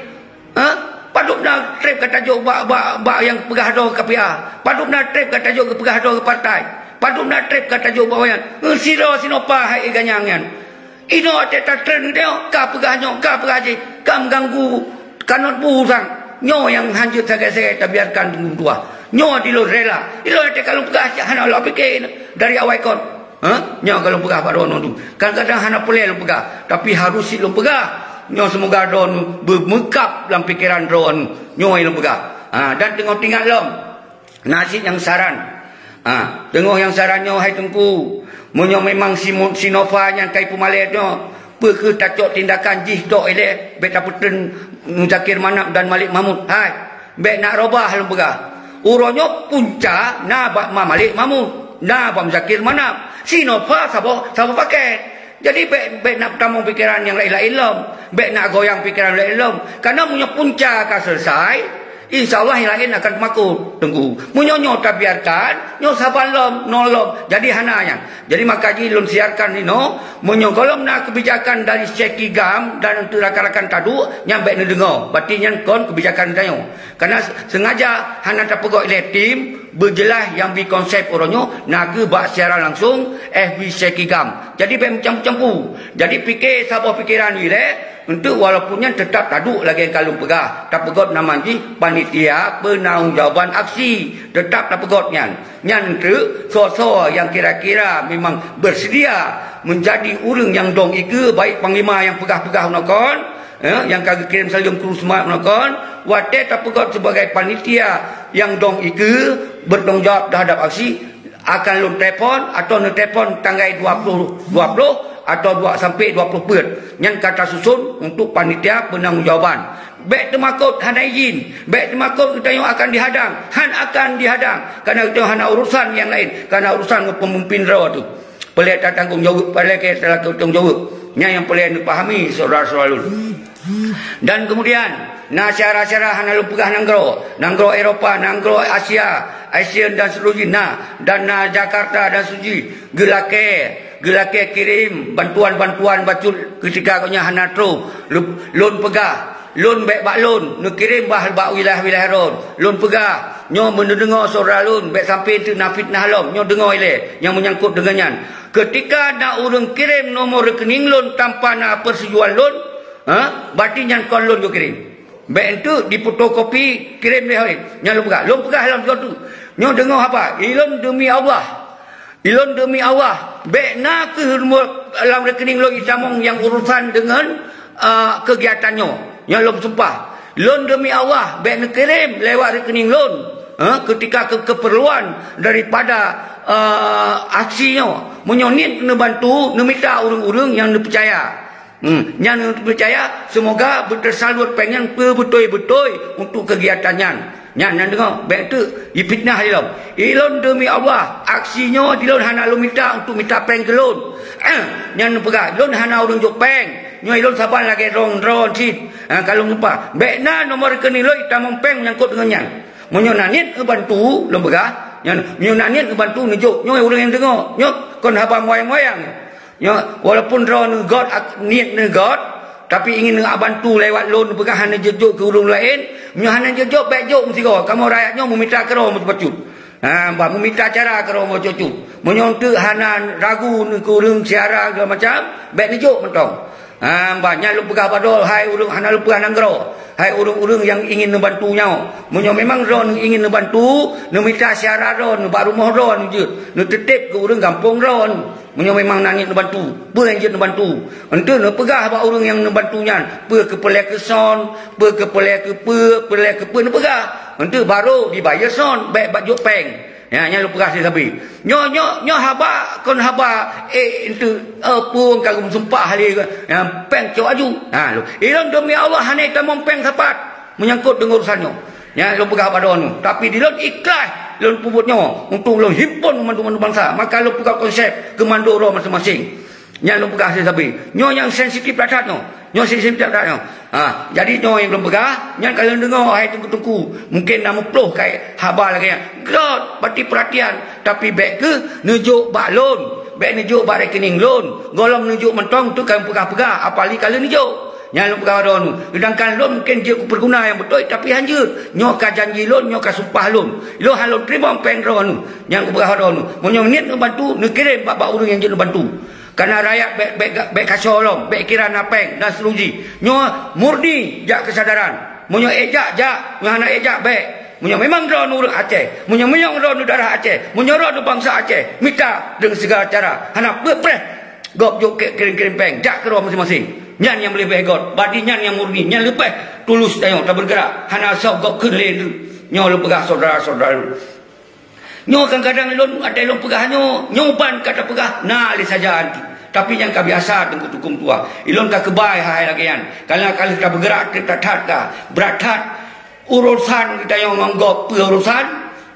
Ha? Padub na treb ka tajok bak, bak, bak nyang peugah droe keu P A. Padub na treb ka tajok keu peugah droe keu partai. Padub na treb ka tajok bak nyan. Eh, sidroe si Nova hai ganyang nyan. Inoe até tatreun geutanyoe, ka peugah nyoe, ka peugah jih, ka meuganggu kanot bu sang. Nyoe nyang hanjeuet sagai-sagai tabiarkan teunggu tuha. Nyoe di lôn rela. Di lôn até ka lôn peugah cit hana lôn pike dari awai kon. Ha? Nyoe ka lôn peugah bak droeneuh tu. Kadang-kadang hana peureulée lôn peugah, tapi harôh cit lôn peugah. Nyoe seumoga droeneuh beumeukab lam pikeran droeneuh. Nyoe nyang lôn peugah. Ha, dan teungoh teuingat lom. Na cit nyang saran. Ha, teungoh nyang saran nyoe, hai Teungku, meunyoe memang si Mu-, si Nova nyan ka ipeumalée nyoe, peu kheueh tacok tindakan jih tok ilée, bék tapeuteun Muzakir Manaf dan Malik Mahmud. Hai, bék nak robah lôn peugah. Uroe nyoe punca na bak Ma Malik Mahmud, na bak Muzakir Manaf. Si Nova saboh, saboh paket. Jadi, bék, bék na peutamong pikeran nyang laén-laén lom. Bék na goyang pikeran laén lom. Karena meunyoe punca ka selesai, insya Allah nyang laén akan teumakot, Teungku. Meunyoe nyoe tabiarkan, nyoe saban lom, nol lom. Jadi hana nyan. Jadi maka jih lôn siarkan inoe, meunyoe gohlom na keubijakan dari Syekh Kigam dan rakan-rakan taduek, nyan bék neudeungoe. Berarti nyan kon keubijakan geutanyoe. Karena sengaja hana tapeugot ilée tim, beujeulaih nyang bri konsep uroe nyoe na kheueh bak siaran langsung F B C Kigam. Jadi bék meucampu-campu. Jadi pike saboh pikeran ilée, untuk walaupun nyan tetap taduek lagée nyang ka lôn peugah. Tapeugot nama jih panitia peunanggung jawaban aksi. Tetap tapeugot nyan. Nyan untuk soe-soe nyang kira-kira memang bersedia menjadi ureuëng nyang dong ikeue, baik panglima nyang peugah-peugah unoe kon, eh, nyang ka geukirém saleuem keu Rusma meunoe kon, watée tapeugot sibagai panitia nyang dong ikeue, bertanggung jawab terhadap aksi, akan lôn telepon atau neutelepon tanggai dua ploh, dua ploh atau dua sampai dua ploh peuet. Nyan ka tasuson untuk panitia peunanggung jawaban. Bék teumakot hana izin, bék teumakot geutanyoe akan dihadang, han akan dihadang, karena geutanyoe hana urusan nyang laén, karena urusan ngon peumimpin droe tu. Peureulée tatanggong jaweueb, peureulée keu tatanggong jaweueb. Nyan nyang peureulée neupahami, syedara-syedara lôn. Dan kemudian, na syedara-syedara hana lôn peugah nanggroe, nanggroe Eropa, nanggroe Asia, ASEAN dan seterusnya, na, dan na Jakarta dan seterusnya, geulakée, geulakée kirém bantuan-bantuan bacut ketika gobnyan hana troh. Lôn, lôn peugah, Lôn bék bak lôn, neukirém bah bak wilayah-wilayah droe. Lôn peugah, nyoe meuneudeungoe syedara lôn, bék sampai teuk na fitnah lom, nyoe deungoe ilée nyang meunyangkot deungon nyan. Keutika na ureuëng kirém nomor rekening lôn tanpa na peusetujuan lôn, ha, berarti nyan kon lôn geukirém. Bék enteuk difotokopi kirém lé hai, nyan lôn peugah. Lôn peugah lom sigoe teuk. Nyoe deungoe haba, ilôn deumi Allah. Ilôn deumi Allah, bék na kheueh rumoh lam rekening lôn itamong nyang urusan deungon, eh, kegiatan nyoe. Nyoe lôn sumpah. Lôn demi Allah, bék neukirém lewat rekening lôn, eh, ketika ke-, keperluan daripada, eh, aksi nyoe. Meunyoe niet neubantu, neumita ureuëng-ureuëng nyang neupeucaya. Hmm, nyang neupeucaya, semoga beutersalur péng nyan beubeutôi-beutôi untuk kegiatan nyan. Nyan, nyan deungoe, bék teuk jifitnah ilôn. Ilôn demi Allah, aksi nyoe dilôn hana lôn mita untuk mita péng keu lôn. Nyan neupeugah, lôn hana ureuëng jok péng. Nyoe ilôn saban lagée droe-droe cit. Ha, ka lôn sumpah, bék na nomor rekening lôn itamong péng menyangkot deungon nyan. Meunyoe na niet neubantu, lôn peugah, nyan, meunyoe na niet neubantu neujok, nyoe ureuëng nyang deungoe, nyoe kon haba muayang-muayang. Nyoe, walaupun droeneuh göt ak-, niet neuh göt, tapi ingin neubantu lewat lôn, neupeugah hana jeuet jok keu ureuëng laén, meunyoe hana jeuet jok, bék jok meusigoe. Kamoe rakyat nyoe meumita keudroe bacut-bacut. Ha, bah meumita cara keudroe bacut-bacut. Meunyoe teuk hana ragu neu keu ureuëng syedara segala macam, bék neujok mantong. Ha, bah nyan lôn peugah bak droe, hai ureuëng hana lôn peugah nanggroe, hai ureuëng-ureuëng nyang ingin neubantu nyoe. Meunyoe memang droeneuh ingin neubantu, neumita syedara droeneuh bak rumoh droeneuh jeuet, neuteutab keu ureuëng gampông droeneuh. Meunyoe memang na niet neubantu, peue nyang jeuet neubantu? Enteuk neupeugah bak ureuëng nyang neubantu nyan, peue keu peureulée keu son, peue keu peureulée keu peue, peureulée keu peue neupeugah. Enteuk barô dibayeue son, bék bak jok péng. Ya, nyan lôn peugah sabe-sabe. Nyoe, nyoe, nyoe haba kon haba, eh, enteuk, eh, peue ka geumeusumpah lé, ya, péng cok aju. Ha, lôn. Ilôn demi Allah hana itamong péng sapat menyangkot deungon urusan nyoe. Nyan lôn peugah bak droeneuh, tapi dilôn ikhlas lôn peubuet nyoe untuk lôn himpon mandum-mandum bansa. Maka lôn peugah konsep keu mandum droe maséng-maséng. Nyan lôn peugah sabe-sabe. Nyoe nyang sensitif that-that nyoe. Nyoe sensitif that-that nyoe. Ha, jadi nyoe nyang lôn peugah, nyan ka lôn deungoe hai teungku-teungku. Mungken na meuploh kai haba lagée nyan. Göt, pati peuratian, tapi bék keuh neujok bak lôn, bék neujok bak rekening lôn. Gohlom neujok mantong tu kan peugah-peugah, apalagi ka lheueh neujok. Nyan lôn peugah droeneuh. Seudangkan lôn mungken jeuet keu peuguna nyang beutôi, tapi hanjeuet. Nyoe ka janji lôn, nyoe ka sumpah lôn. Lôn hana lôn teurimong péng droeneuh. Nyan lôn peugah droeneuh. Meunyoe niet neubantu, neukirém bak, bak ureuëng nyang jeuet neubantu. Karena rakyat bék, bék, bék kasoe lom, bék kira na péng dan seterusnya. Nyoe murni jak keusadaran. Meunyoe ék jak, jak. Meunyoe hana ék jak, bék. Meunyoe memang droeneuh ureuëng Aceh, meunyoe memang droeneuh darah Aceh, meunyoe droeneuh bansa Aceh, mita deungon segala cara. Hana peuet preh. Gob jok keu kirém-kirém péng, jak keudroe maséng-maséng. Nyan nyang leubeh göt, badi nyan nyang murni, nyan leubeh tulus tanyoe tabeureugerak. Hana soe gob kheun lé nyoe lôn peugah syedara-syedara lôn. Nyoe kadang-kadang lôn, ada lôn peugah nyoe, nyoe ban ka tapeugah, na lé saja anti. Tapi nyang ka biasa teungku-teungku meutuah. Ilôn ka keubai hai-hai lagée nyan. Karena ka lheueh tabeureugerak that-that ka, brat that. Urosan geutanyoe ngon gob peue urosan,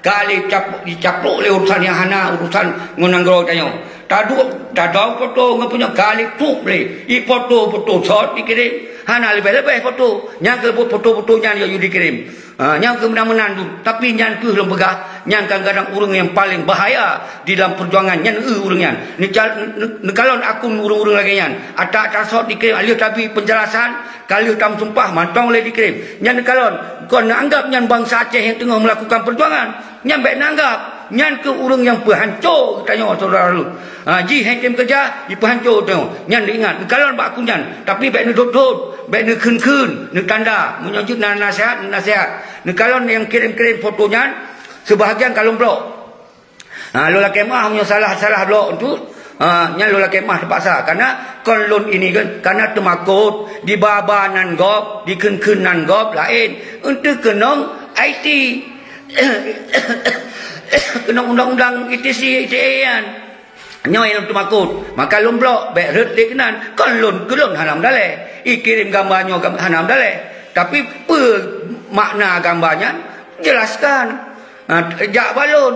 ka lé cap-, jicaplok lé urosan nyang hana urosan ngon nanggroe tanyoe. Taduek, tadong foto ngon punyoe ka lé tuek lé. Ifoto-foto sot dikirém, hana leubeh-leubeh foto. Nyang keu foto-foto nyan yue dikirém. Ha, nyang keu meunan-meunan tu. Tapi nyan keuh lôn peugah, nyan kadang-kadang ureuëng nyang paleng bahaya di dalam peujuangan nyan, eu ureuëng nyan. Neucal-, neu-, neukalon akun ureuëng-ureuëng lagée nyan. Ata-ata sot dikirém, alheueh tabi penjelasan, ka lheueh tameusumpah mantong lé dikirém. Nyan neukalon, kon neuanggab nyan bansa Aceh nyang teungoh meulakukan peujuangan. Nyan bék neuanggab. Nyan keuh ureuëng nyang peuhanco geutanyoe, syedara lôn. Ha, jih hai tem keureuja, jipeuhanco geutanyoe. Nyan neuingat, neukalon bak akun nyan. Tapi bék neudot-dot, bék neukheun-kheun, neutanda. Meunyoe jeuet na naseuhat, neunaseuhat. Neukalon nyang kirém-kirém foto nyan, seubahagian ka lôn blok. Ha, lôn lakée meuáh meunyoe salah-salah blok tu, ha, nyan lôn lakée meuáh teupaksa. Karena kon lôn ini kan, karena teumakot, dibaba nan gob, dikheun-kheun nan gob laén. Enteuk keunong I T, keunong undang-undang I T C, I T A nyan. Nyoe nyang lôn teumakot. Maka lôn blok, bék rhot lé keunan. Kon lôn, keu lôn hana meudalée. Ikirém gamba nyoe gam-, hana meudalée. Tapi peue makna gamba nyan? Jelaskan. Ha, jak bak lôn,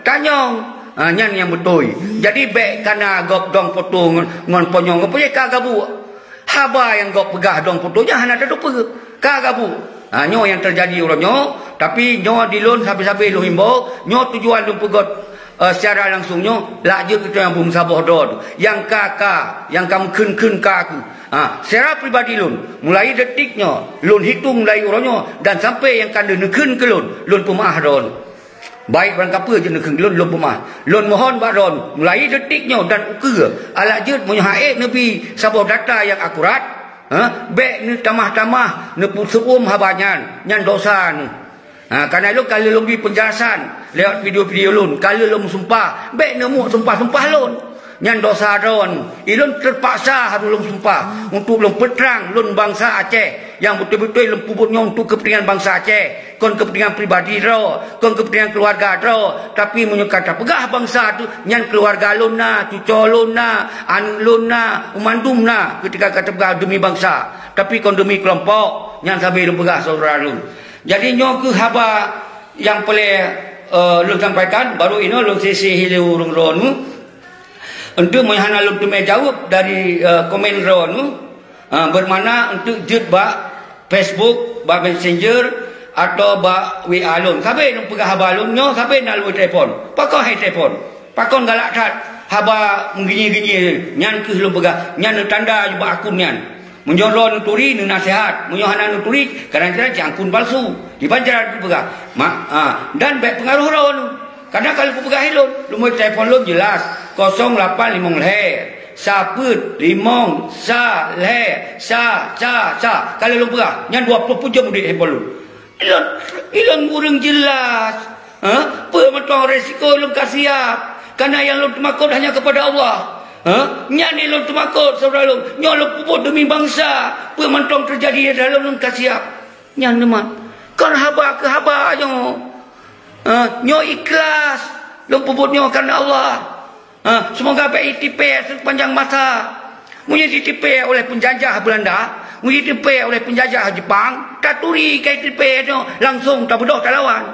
tanyong. Ha, nyan nyang beutôi. Jadi bék kana gob dong foto ngon, ngon ponyong, ngon ponyong ka gabuek. Haba nyang gob peugah dong foto nyan hana tateupeue. Ka gabuek. Ha, nyoe nyang teujadi uroe nyoe, tapi nyoe di lôn sabe-sabe lôn imbau, nyoe tujuan lôn peugét, eh, secara langsung nyoe, laju geutanyoe beumeusaboh droe. Nyang ka, ka, nyang ka meukheun-kheun ka keuh. Ha, secara pribadi lôn, mulai detik nyoe, lôn hitong mulai uroe nyoe dan sampai nyang ka lheueh neukheun keu lôn, lôn peumeuáh droeneuh. Baik barang kapeue jeuet neukheun keu lôn, lôn peumeuáh. Lôn mohon bak droeneuh, mulai detik nyoe dan ukeue, alah jeuet meunyoe han ék neubi saboh data nyang akurat, ha, bék neutamah-tamah neupeuseu'uem haba nyan, nyan dosa neuh. Ha, kana lôn ka lheueh lôn bi peunjelasan lewat video-video lôn, ka lheueh lôn meusumpah, bék neumuek sumpah-sumpah lôn. Nyan dosa droe. Ilôn teupaksa harôh lôn sumpah untuk lôn peutrang lôn bansa Aceh nyang beutôi-beutôi lôn peubuet nyoe untuk keupeuntengan bansa Aceh, kon keupeuntengan pribadi droe, kon keupeuntengan keuluwarga droe. Tapi meunyoe ka tapeugah bansa tu, nyan keuluwarga lôn na, cucoe lôn na, aneuk lôn na, mandum na, keutika ka tapeugah deumi bansa. Tapi kon deumi keulompok, nyan sabe lôn peugah syedara lôn. Jadi nyoe keuh haba nyang peureulée, eh, lôn sampaikan, barô inoe lôn sisih lé ureuëng droeneuh. Untuk meunyoe hana lôn teumé jaweueb dari, eh, komen droeneuh, eh, beumakna untuk jeuet bak Facebook, bak Messenger, atau bak W A lôn. Sabe lôn peugah haba lôn nyoe, sabe na lôn telepon. Pakon hai telepon? Pakon galak that haba meuginyé-ginyé nyan keuh lôn peugah, nyan neutanda bak akun nyan. Meunyoe droe neuturi, neunaseuhat. Meunyoe hana neuturi, kadang-kadang cit akun palsu. Diban cara neupeugah. Ma, ha, dan bék peungaroh droe. Kadang ka lheueh peugah ilôn, nomor telepon lôn jelas, kosong lapan limong lhée, sapeuet, limong, sa, lhée, sa, sa, sa. Ka lheueh lôn peugah, nyan dua ploh peuet jeuem udeb handphone lôn. Ilôn, ilôn ureuëng jelas. Ha? Peue mantong resiko lôn ka siab. Karena nyang lôn teumakot hanya kepada Allah. Ha? Nyan ilôn teumakot, syedara lôn. Nyoe lôn peubuet demi bansa. Peue mantong teujadi dalam lôn ka siab. Nyan teuma. Kon haba keu haba nyoe. Ha? Nyoe ikhlas. Lôn peubuet nyoe karena Allah. Ha, semoga bék jitipée sepanjang masa. Meunyoe jitipée oleh penjajah Belanda, meunyoe jitipée oleh penjajah Jepang, taturi ka jitipée nyoe langsung tabeudôh talawan.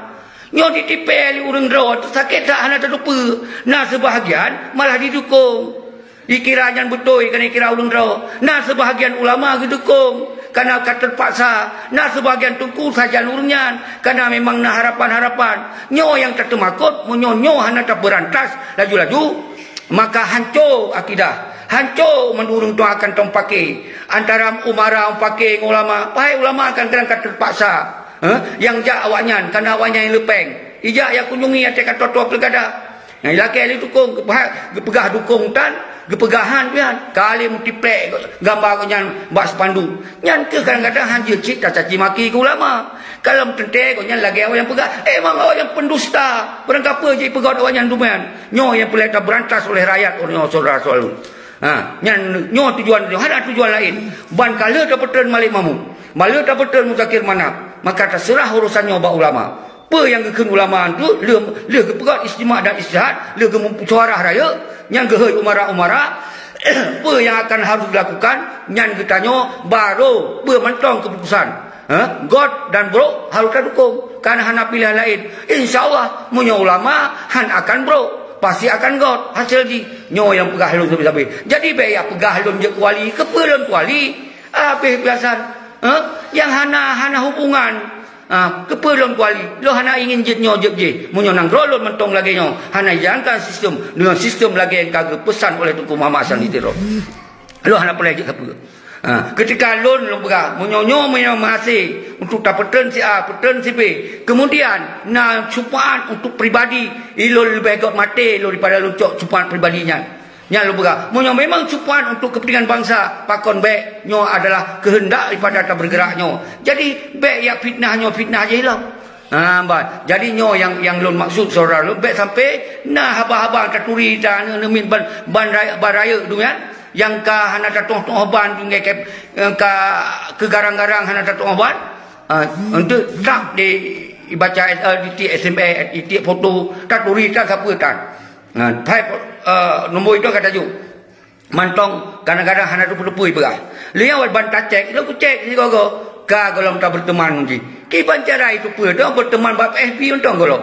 Nyoe jitipée lé ureuëng droe teusakét that hana tateupeue. Na seubahagian malah jidukong. Jikira nyan beutôi keuneuk jikira ureuëng droe. Na seubahagian ulama geudukong. Kana ka teupaksa, na seubahagian teungku sajan ureuëng nyan, kana memang na harapan-harapan. Nyoe nyang tateumakot, meunyoe nyoe hana tabeurantas laju-laju, maka hanco akidah, hanco mandum ureuëng tuha akan teumpake. Antara umara umpake ngon ulama, pahai ulama kan kadang ka teupaksa, eh, nyang jak awaknyan, kana awaknyan nyang leupeng. Ijak jak kunjungi até ka toe-toe pilkada. Nyang ilakée lé dukong, geupeugah, geupeugah dukong tan, geupeugah han pian. Ka lheueh meuciprek gamba gobnyan bak spanduk. Nyan keuh kadang-kadang han jeuet cit tacaci maki keu ulama. Kalau meuteuntée gobnyan lagée awaknyan peugah, "Eh, memang awaknyan pendusta. Barangkapeue jih peugah awaknyan demikian." Nyoe nyang peureulée tabeurantas oleh rakyat, oh nyoe syedara-syedara lôn. Ha, nyan nyoe tujuan, hana tujuan laén. Ban ka lheueh tapeutreun Malik Mahmud, ban lheueh tapeutreun Muzakir Manaf, maka taseurah urosan nyoe bak ulama. Peue nyang geukheun ulama tu, lheueh, lheueh geupeugét istimewa dan istihad, lheueh geumeusyuarah rayeuk, nyang geuhôi umara-umara, peue nyang akan harôh dilakukan, nyan geutanyoe barô peue mantong keuputusan. Ha? Gét dan brok harôh tadukong, kan hana piléh laén. Insya Allah, meunyoe ulama han akan brok, pasti akan gét hasil jih. Nyoe nyang peugah lôn sabe-sabe. Jadi bék jak peugah lôn jeuet keu wali, keupeue lôn keu wali? Habéh biasa. Ha? Nyang hana, hana hubungan. Ha, keupeue lôn keu wali? Lôn hana ingin jeuet nyoe jeuet jéh. Meunyoe nanggroe lôn mantong lagée nyoe, hana ijalankan sistem deungon sistem lagée nyang ka geupeusan oleh Teungku Muhammad Hasan di Tiro. Lôn hana peureulée jeuet sapeue. Ha, keutika lôn, lôn peugah, meunyoe nyoe, meunyoe meuhase untuk tapeutreun si A, peutreun si B, kemudian na syufaat untuk pribadi, ilôn leubeh gét maté lôn daripada lôn cok syufaat pribadi nyan. Nyan lôn peugah, meunyoe memang syufaat untuk keupeuntengan bansa, pakon bék, nyoe adalah keuheundak daripada tabeurgeurak nyoe. Jadi, bék jak fitnah nyoe, fitnah jéh lom. Ha, ban. Jadi, nyoe nyang, nyang lôn maksud, syedara lôn, bék sampai na haba-haba taturi, ta-, neumiet ban, ban ray-, ban rayeuk dum nyan, nyang ka hana tatuoh-tuoh ban dum, nyang ka, nyang ka keugarang-garang hana tatuoh ban. Ha, untuk tak di, dibaca, eh, di tiek S M S, di tiek foto, taturi, tasapeue tan. Nah, hai, eh, nombor itu ka tajok. Mantong kadang-kadang hana teupeue-teupeue peugah. Lheueh nyan ban tacek, lôn kucek sigoe-goe. Ka gohlom tabeurteuman ngon jih. Kiban cara itu peue, dong beurteuman bak F B mantong gohlom.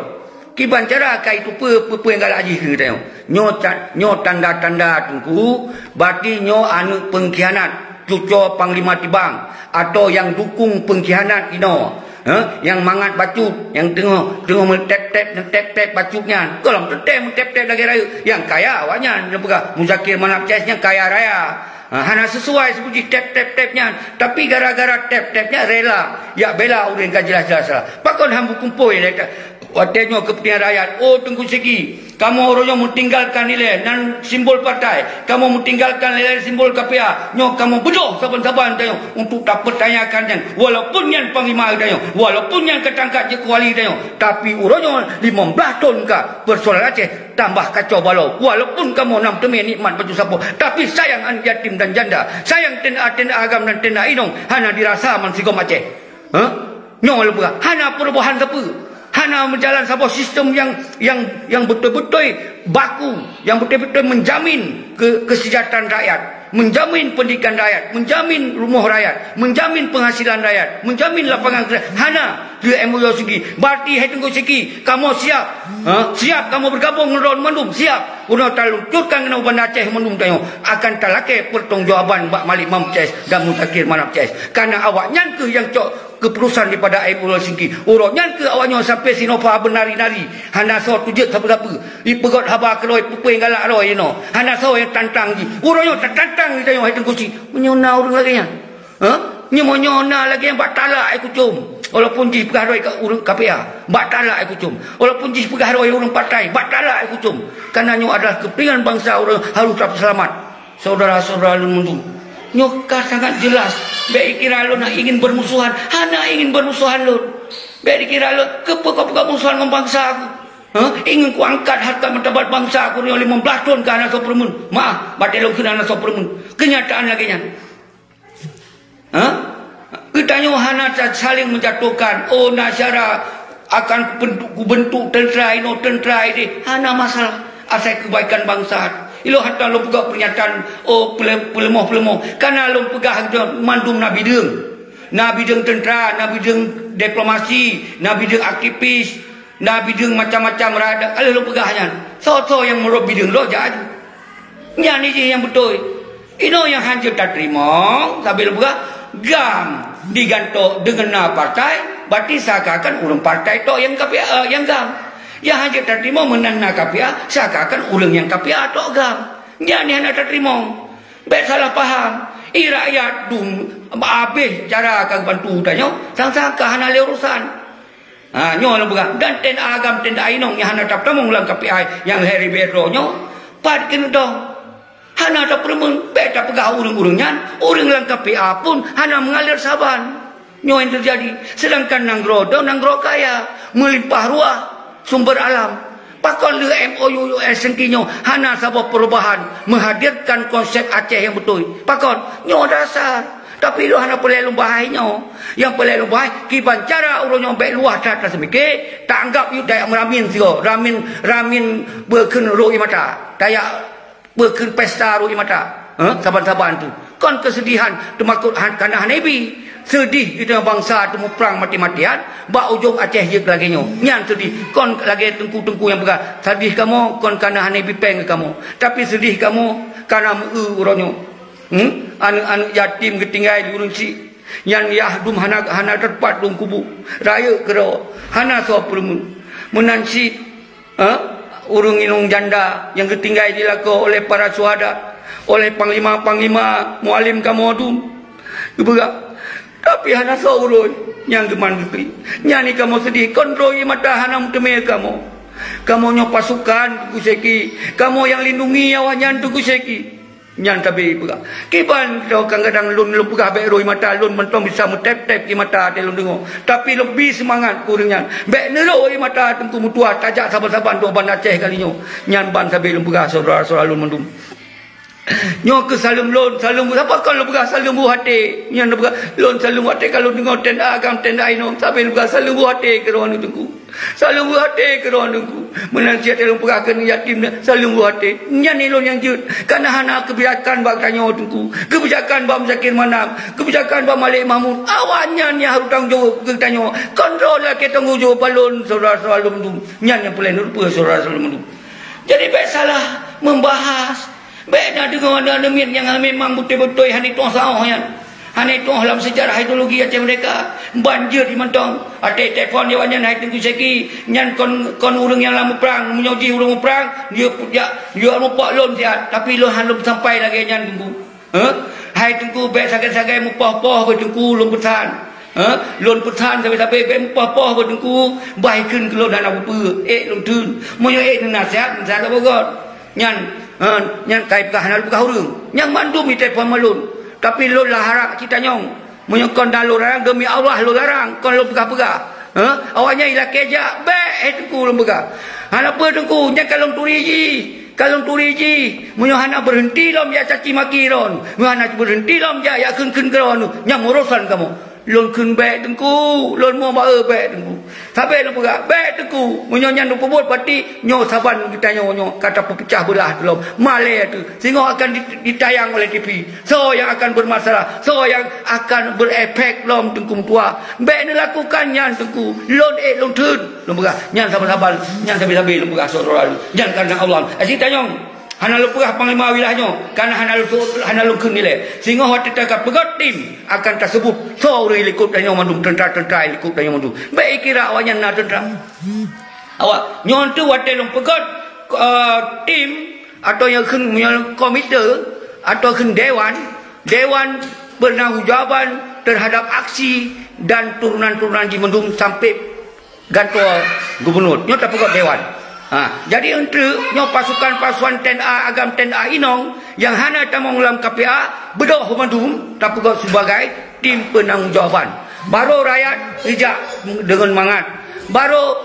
Kiban cara ka itu peue, peue-peue nyang galak jih keu tanyoe. Nyoe ta-, nyoe tanda-tanda teungku, berarti nyoe aneuk peungkhianat, cucoe Panglima Tibang, atau nyang dukung peungkhianat inoe. Ha? Nyang mangat bacut, nyang teungoh, teungoh meutép-tép, meutép-tép bacut nyan. Gohlom teuntée meutép-tép lagée rayeuk. Nyang kaya awaknyan, nyang peugah Muzakir Manaf C S nyang kaya raya. Ha, hana sesuai seubuti tép-tép-tép nyan. Tapi gara-gara tép-tép nyan rela jak bela ureuëng ka jelas-jelas salah. Pakon han beukumpôi lé ta-, watée nyoe keupeuntengan rakyat. Oh, Teungku Syeki, Kamoe uroe nyoe meutinggalkan ilée nan simbol partai, kamoe meutinggalkan ilée simbol K P A. Nyoe kamoe beudôh saban-saban tanyoe untuk tapeutanyakan nyan, walaupun nyan panglima tanyoe, walaupun nyan ka tangkat jeuet keu wali tanyoe, tapi uroe nyoe limong blaih thon ka, persoalan Aceh tambah kacau balau. Walaupun kamoe nam teumé nikmat baju sapo, tapi sayang aneuk yatim dan janda, sayang TNA, TNA agam dan TNA inong hana dirasa bansigom Aceh. Ha? Nyoe lôn peugah, hana perubahan sapeue. Hana meujalan saboh sistem nyang, nyang, nyang beutôi-beutôi baku, nyang beutôi-beutôi menjamin ke-, kesejahteraan rakyat, menjamin pendidikan rakyat, menjamin rumoh rakyat, menjamin penghasilan rakyat, menjamin lapangan kerja. Hana, di M O U Singki. Berarti hai Teungku Singki, kamoe siap. Ha? Siap kamoe bergabung ngon droe mandum, siap. Uroe taluncurkan keunoe Banda Aceh mandum tanyoe akan talakée pertanggungjawaban bak Malik Mahmud C S dan Muzakir Manaf C S. Karena awaknyan keuh nyang cok keputusan daripada M O U Helsinki. Uroe nyan keuh awaknyoe sampai Sinova bernari-nari, hana soe tujeuet sapeue-sapeue. Ipeugöt haba keudroe, peupeueng galak droe inoe. Hana soe nyang tantang jih. Uroe nyoe tatantang di tanyoe hai Teungku Singki. Meunyoe na ureuëng lagée nyan. Ha? Nyoe meunyoe na lagée nyan bak talak hai kucom. Walaupun jih peugah droe ka ureuëng K P A, bak talak hai kucom. Walaupun jih peugah droe ureuëng partai, bak talak hai kucom. Karena nyoe adalah kepentingan bangsa ureuëng harus tapeuseulamat. Saudara-saudara lôn mandum, nyoe ka sangat jelas. Bék dikira lôn ingin bermusuhan, hana ingin bermusuhan lôn. Bék dikira lôn keupeue ka peugah musuhan ngon bangsa aku. Ha? Ingin kuangkat harkat martabat bangsa aku nyoe limong blaih thon ka hana soe peureumeun. Maaf, batée lôn kheun hana soe peureumeun. Kenyataan lagée nyan. Ha? Geutanyoe hana ta-, saling menjatuhkan. Oh, na syara akan kubentuk, kubentuk tentera inoe, tentera ideh. Hana masalah. Asai kebaikan bangsa. Ilôn hantom lôn peugah pernyataan, oh, pele-, peuleumah-peuleumah. Karena lôn peugah mandum na bideueng. Na bideueng tentera, na bideueng diplomasi, na bideueng aktivis. Na bideueng macam-macam rakyat, ka lheueh lôn peugah nyan. Soe-soe nyang meurôb bideueng droe jak aju. Nyan jih nyang beutôi. Inoe nyang hanjeuet tateurimong, sabé lôn peugah, GAM digantok deungon na partai, berarti seakan-akan ureuëng partai tok nyang K P A, eh, nyang GAM. Nyang hanjeuet tateurimong meunan na K P A, seakan-akan ureuëng nyang K P A tok GAM. Nyan nyang hana tateurimong. Bék salah paham. I rakyat dum habéh cara ka geubantu tanyoe, sang-sang ka hana lé urusan. Ha, nyoe lôn peugah. Dan TNA agam, TNA inong nyang hana tapeutamong lam K P A nyang lhée ribée droe nyoe, pat keuneuk dong. Hana tapeureumeun, bék tapeugah ureuëng-ureuëng nyan, ureuëng lam K P A pun hana meungalir saban. Nyoe nyang teujadi. Seudangkan nanggroe droe nanggroe kaya, meulimpah ruah sumber alam. Pakon lheueh M O U U S Sengki nyoe hana saboh perubahan meuhadirkan konsep Aceh nyang beutôi? Pakon? Nyoe dasar. Tapi lôn hana peureulée lôn bahai nyoe. Nyang peureulée lôn bahai, kiban cara ureuëng nyoe bék luwah that taseumike, taanggab yue tajak meuramin sigoe, ramin, ramin beukheun rhot ie mata, tajak beukheun pesta rhot ie mata, eh, saban-saban tu. Kon keuseudihan teumakot han-, kana hana ibi. Seudeh geutanyoe bansa teumuprang maté-matéan, bak ujong Aceh jeuet lagée nyoe. Nyan seudeh, kon lagée teungku-teungku nyang peugah, seudeh kamoe kon kana hana ibi péng keu kamoe, tapi seudeh kamoe kana meu-eu uroe nyoe. Hmm? Aneuëk-aneuëk yatim geutinggai di ureuëng chik. Nyan yah dum hana, hana teupat lôn kubu. Rayeuk keudroe, hana soe peureumeun. Meunan cit, ha? Ureuëng inong janda nyang geutinggai di lakoe oleh para syuhada, oleh panglima-panglima mualim kamoe dum. Geupeugah, tapi hana soe ureuëng nyang geuman geuklik. Nyan kamoe seudeh, kon rhot ie mata hana meuteumé kamoe. Kamoe nyoe pasukan Teungku Syeki, kamoe nyang lindungi awaknyan Teungku Syeki. Nyan tabi peugah, kiban droe kadang-kadang lôn, lôn peugah bék rhot ie mata, lôn mantong bisa meutép-tép ie mata até lôn deungoe. Tapi lôn bi seumangat keu ureuëng nyan. Bék neurhot ie mata Teungku meutuah tajak saban-saban dua Banda Aceh kali nyoe. Nyan ban sabe lôn peugah syedara-syedara lôn mandum. Nyoe keuh saleuem lôn, saleuem, sapa kon lôn peugah saleuem buet até. Nyan lôn peugah, lôn saleuem buet até ka lôn deungoe TNA agam, TNA inong, sabe lôn peugah saleuem buet até keu droeneuh Teungku. Saleuem buet até keu droeneuh Teungku. Meunan cit lôn peugah keu yatim nyan, saleuem buet até. Nyan ilôn nyang jeuet. Kana hana keubijakan bak tanyoe Teungku. Keubijakan bak Muzakir Manaf, keubijakan bak Malik Mahmud. Awaknyan nyang harôh tanggong jaweueb keu tanyoe. Kon droe lakée tanggong jaweueb bak lôn syedara-syedara lôn mandum. Nyan nyang peureulée neureupeue syedara-syedara lôn mandum. Jadi bék salah membahas. Bék na deungoe aneuk-aneuk miet nyang memang beutôi-beutôi hana tu'oh sahoh nyan. Hana tu'oh lam seujarah ideologi Aceh Merdeka. Ban jeuet mantong. Até telepon jaweueb nyan hai Teungku Syeki. Nyan kon, kon ureuëng nyang lam muprang. Meunyoe jih ureuëng muprang, jeuet jak, jeuet mupok lôn siat. Tapi lôn hana lôn sampai lagée nyan Teungku. Heh? Hai Teungku, bék sagai-sagai mupoh-poh keu Teungku lôn peusan. Ha? Lôn peusan sabe-sabe, bèk meupoh-poh bak Teungku, bah ikheun keu lôn hana peue-peue, ék lôn theun. Meunyoe ék neunasihat, neunasihat saboh göt. Nyan, ha, nyan ka ipeugah, hana lôn peugah ureueng. Nyang mandum itée phon lôn. Tapi lôn larang cit tanyong. Meunyoe kon dan lôn larang, deumi Allah lôn larang, kon lôn peugah-peugah. Ha? Awaknyan ilakée jak, bèk, eh, Teungku lôn peugah. Hana peue Teungku, nyan ka lôn turi jih. Ka lôn turi jih. Meunyoe hana beureunti lom jak caci maki droen. Meunyoe hana beureunti lom jak, jak kheun-kheun keu droen. Nyan urosan kamoe. Lôn kheun bèk Teungku, lôn mo ba-e bèk Teungku. Sabe lôn peugah, bèk Teungku. Meunyoe nyan lôn peubuet, berarti nyoe saban geutanyoe nyoe ka tapeupeucah beulah lom. Malèe teuh. Singoh akan di-, ditayang oleh T V. Soe nyang akan bermasalah, soe nyang akan berefek lom Teungku meutuah. Bèk neulakukan nyan Teungku. Lôn ék lôn theun. Lôn peugah, nyan saban-saban, nyan sabe-sabe lôn peugah syedara lôn. Nyan kareuna Allah. Asyik tanyong. Hana lôn peugah panglima wilayah nyoe, kareuna hana lôn, hana lôn kheun ilèe. Singoh watèe ka peugöt tim, akan taseubut soe ureueng likot tanyoe mandum, teuntra-teuntra likot tanyoe mandum. Bèk ikira awaknyan na teuntra. Awak nyoe teuh watèe lôn peugöt, eh, tim atau nyang kheun meunyoe komite atau kheun dewan, dewan bertanggung jawaban terhadap aksi dan turunan-turunan jih mandum sampai gantoe gubernur. Nyoe tapeugöt dewan. Ha, jadi eunteuk nyoe pasukan-pasukan T N A agam T N A inong nyang hana tamong lam K P A beudôh mandum tapeugöt sibagai tim peunanggungjaweuban. Barô rakyat geujak deungon mangat. Barô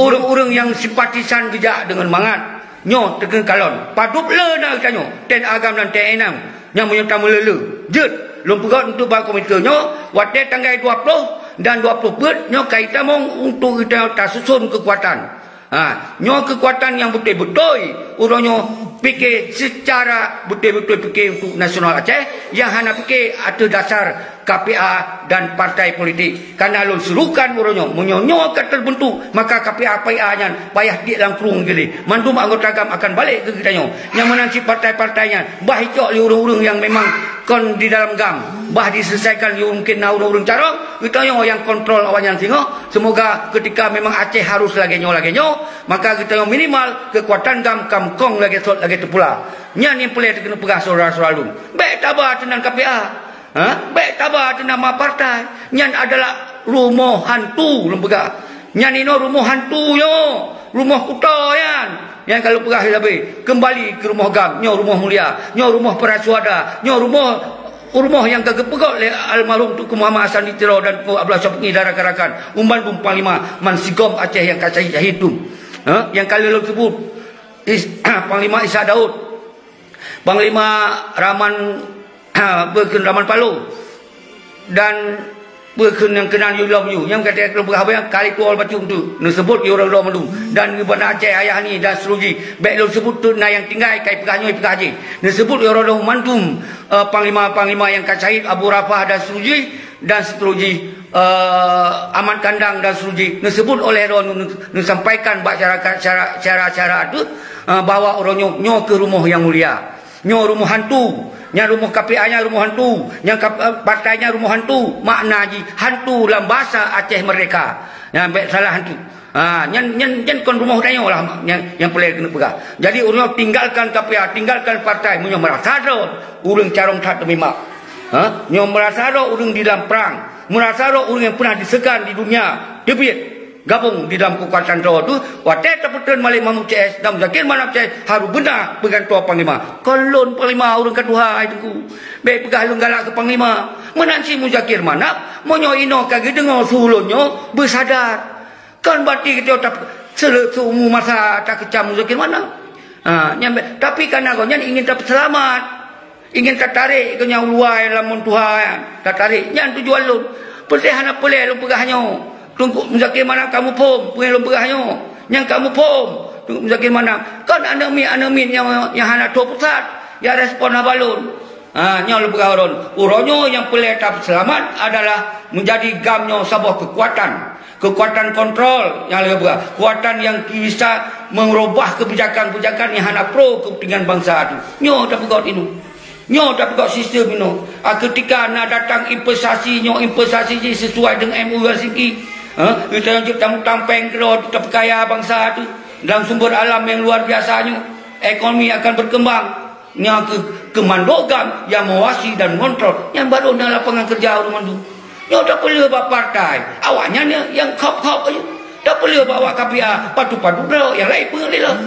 ureueng-ureueng nyang simpatisan geujak deungon mangat. Nyoe teukeun kalon. Padub le na geutanyoe, T N A agam dan T N A inong. Nyang meunyoe tameuleuleue, jeuet lôn peugöt untuk bak komite nyoe, watèe tanggai dua ploh dan dua ploh peuet nyoe ka itamong untuk geutanyoe tasuson keukuatan. Ha, nyoe keukuatan nyang beutôi-beutôi uroe nyoe pike seucara beutôi-beutôi pike untuk nasional Aceh, nyang hana pike ateueh dasar K P A dan partai politik. Kareuna lôn serukan uroe nyoe, meunyoe nyoe ka teubeuntuk, maka K P A P I A nyan payah tiek lam krueng keudeh. Mandum anggota agam akan balek keu geutanyoe. Nyang meunan cit partai-partai nyan, bah icok lé ureueng-ureueng nyang memang kon di dalam agam, bah diselesaikan lé mungken na ureueng-ureueng carông, geutanyoe nyang kontrol awaknyan singoh. Semoga ketika memang Aceh harus lagèe nyoe, lagèe nyoe, maka geutanyoe minimal keukuatan agam ka meukong lagèe sot, lagèe teupula. Nyan nyang peureulèe keuneuk peugah syedara-syedara lôn. Bèk taba teunan K P A. Ha? Bèk taba teuh nama partai. Nyan adalah rumoh hantu lôn peugah. Nyan inoe rumoh hantu nyoe, rumoh kuto nyan. Nyan ka lôn peugah sabe, keumbali keu rumoh agam, nyoe rumoh mulia, nyoe rumoh para syuhada, nyoe rumoh, rumoh nyang ka geupeugöt lé almarhum Teungku Muhammad Hasan di Tiro dan Teungku Abdullah Syafi'i dan rakan-rakan, umat bum panglima man sigom Aceh nyang ka syahid-syahid tu. Ha? Nyang ka lheueh lôn seubut, Is-, Panglima Ishak Daud, Panglima Rahman, ha, peue kheun Rahman Paloh, dan peue kheun nyang keunan yue lom yue. Nyang ka lôn peugah, nyang kali tuwoe bacut tu, neuseubut yue droe mandum. Dan Banda Aceh Ayah ni dan seterusjih. Bèk lôn seubut tu na nyang tinggai, ka ipeugah nyoe, ipeugah jih. Neuseubut yue droe mandum, eh, panglima-panglima nyang ka syahid, Abu Rafah dan seterusjih, dan seterusjih, eh, Ahmad Kandang dan seterusjih. Neuseubut oleh droe, neu-, neusampaikan bak syara-, syara-, syara-syara tu, eh, bahwa uroe nyoe, nyoe keuh rumoh nyang mulia. Nyoe rumoh hantu, nyan rumoh K P A nyan rumoh hantu, nyan kap-, partai nyan rumoh hantu, makna jih hantu lam bahasa Aceh Merdeka. Nyan bèk salah hantu. Ha, nyan, nyan, nyan kon rumoh tanyoe lah, nyan, nyang peureulèe keuneuk peugah. Jadi, ureueng tinggalkan K P A, tinggalkan partai, meunyoe meurasa droe ureueng carông that teumima. Ha, nyoe meurasa droe ureueng di dalam prang, meurasa droe ureueng nyang peunah diseugah di dunia, teubiet. Gabong di dalam keukuatan droe tu, watèe tapeutrön Malik Mahmud C S dan Muzakir Manaf C S, harôh beuna peugantoe panglima. Kon lôn panglima ureueng ka tuha, hai Teungku. Bèk peugah lôn galak keu panglima. Meunan cit Muzakir Manaf, meunyoe inoe ka geudeungoe su lôn nyoe, beusadar. Kon berarti geutanyoe tap-, seuleu-, seumu masa takeucam Muzakir Manaf. Ha, nyan bèk. Tapi kareuna gobnyan ingin tapeuseulamat. Ingin tatarek keu nyang uluwa lam mon tuha nyan, tatarek. Nyan tujuan lôn. Peureulèe hana peureulèe lôn peugah nyoe. Teungku Muzakir Manaf ka muphom peue nyang lôn peugah nyoe. Nyang ka muphom Teungku Muzakir Manaf. Kon aneuk miet-aneuk miet nyang, nyang hana tho pusat, nyang respon haba lôn. Ha, nyoe lôn peugah uroe nyoe. Uroe nyoe nyang peureulèe tapeuseulamat adalah meujadi GAM nyoe saboh keukuatan. Keukuatan kontrol nyang lagèe peugah, keukuatan nyang bisa meurubah keubijakan-keubijakan nyang hana pro keupeuntingan bansa tu. Nyoe tapeugöt inoe. Nyoe tapeugöt sistem inoe. A, keutika na datang investasi nyoe, investasi jih sesuai deungon M O U Helsinki. Ha? Geutanyoe jeuet tamutang péng keudroe tapeukaya bansa tu. Dalam sumber alam nyang luar biasa nyoe, ekonomi akan berkembang. Nyan keuh keumando GAM nyang meuwasi dan mengontrol. Nyan baru na lapangan kerja ureueng mandum. Nyoe tapeuleueh bak partai, awaknyan nyang khop-khop aju. Tapeuleueh bak awak K P A, patu-patu droe, nyang laén peungeuet lé lom.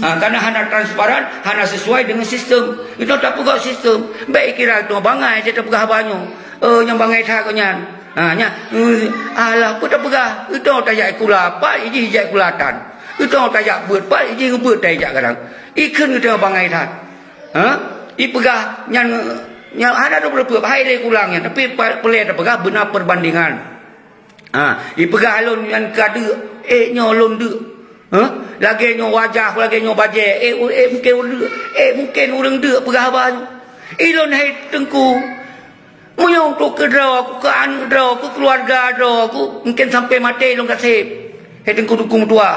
Ha, karena hana transparan, hana sesuai dengan sistem. Itu tapeugah sistem. Baik kira itu bangai, saya tapeugah haba nyoe. Eh, nyang bangai that kau nyan. Ha, nya, eh, alah, apa tapeugah? Itu tajak kula, pat jih jak kula tan. Itu tajak beuet, pat jih beuet tajak kadang. Ikheun itu bangai that. Ha? Ipeugah nyan, nyan hana dua puluh peuet, hai lé kulang nyan. Tapi pa-, peulée tapeugah beuna perbandingan. Ha, ipeugah lôn nyan ka deuk, eh, nyoe lôn deuk. Ha? Lagée nyoe wajah, lagée nyoe bajée, eh, u-, eh, mungken ureuëng, eh, mungken ureuëng deuk peugah haba nyoe. Ilôn hai Teungku, meunyoe untuk keu droe, keu aneuk droe, keu keuluwarga droe, keu mungken sampai maté lôn ka seb. Hai Teungku dukung tuha.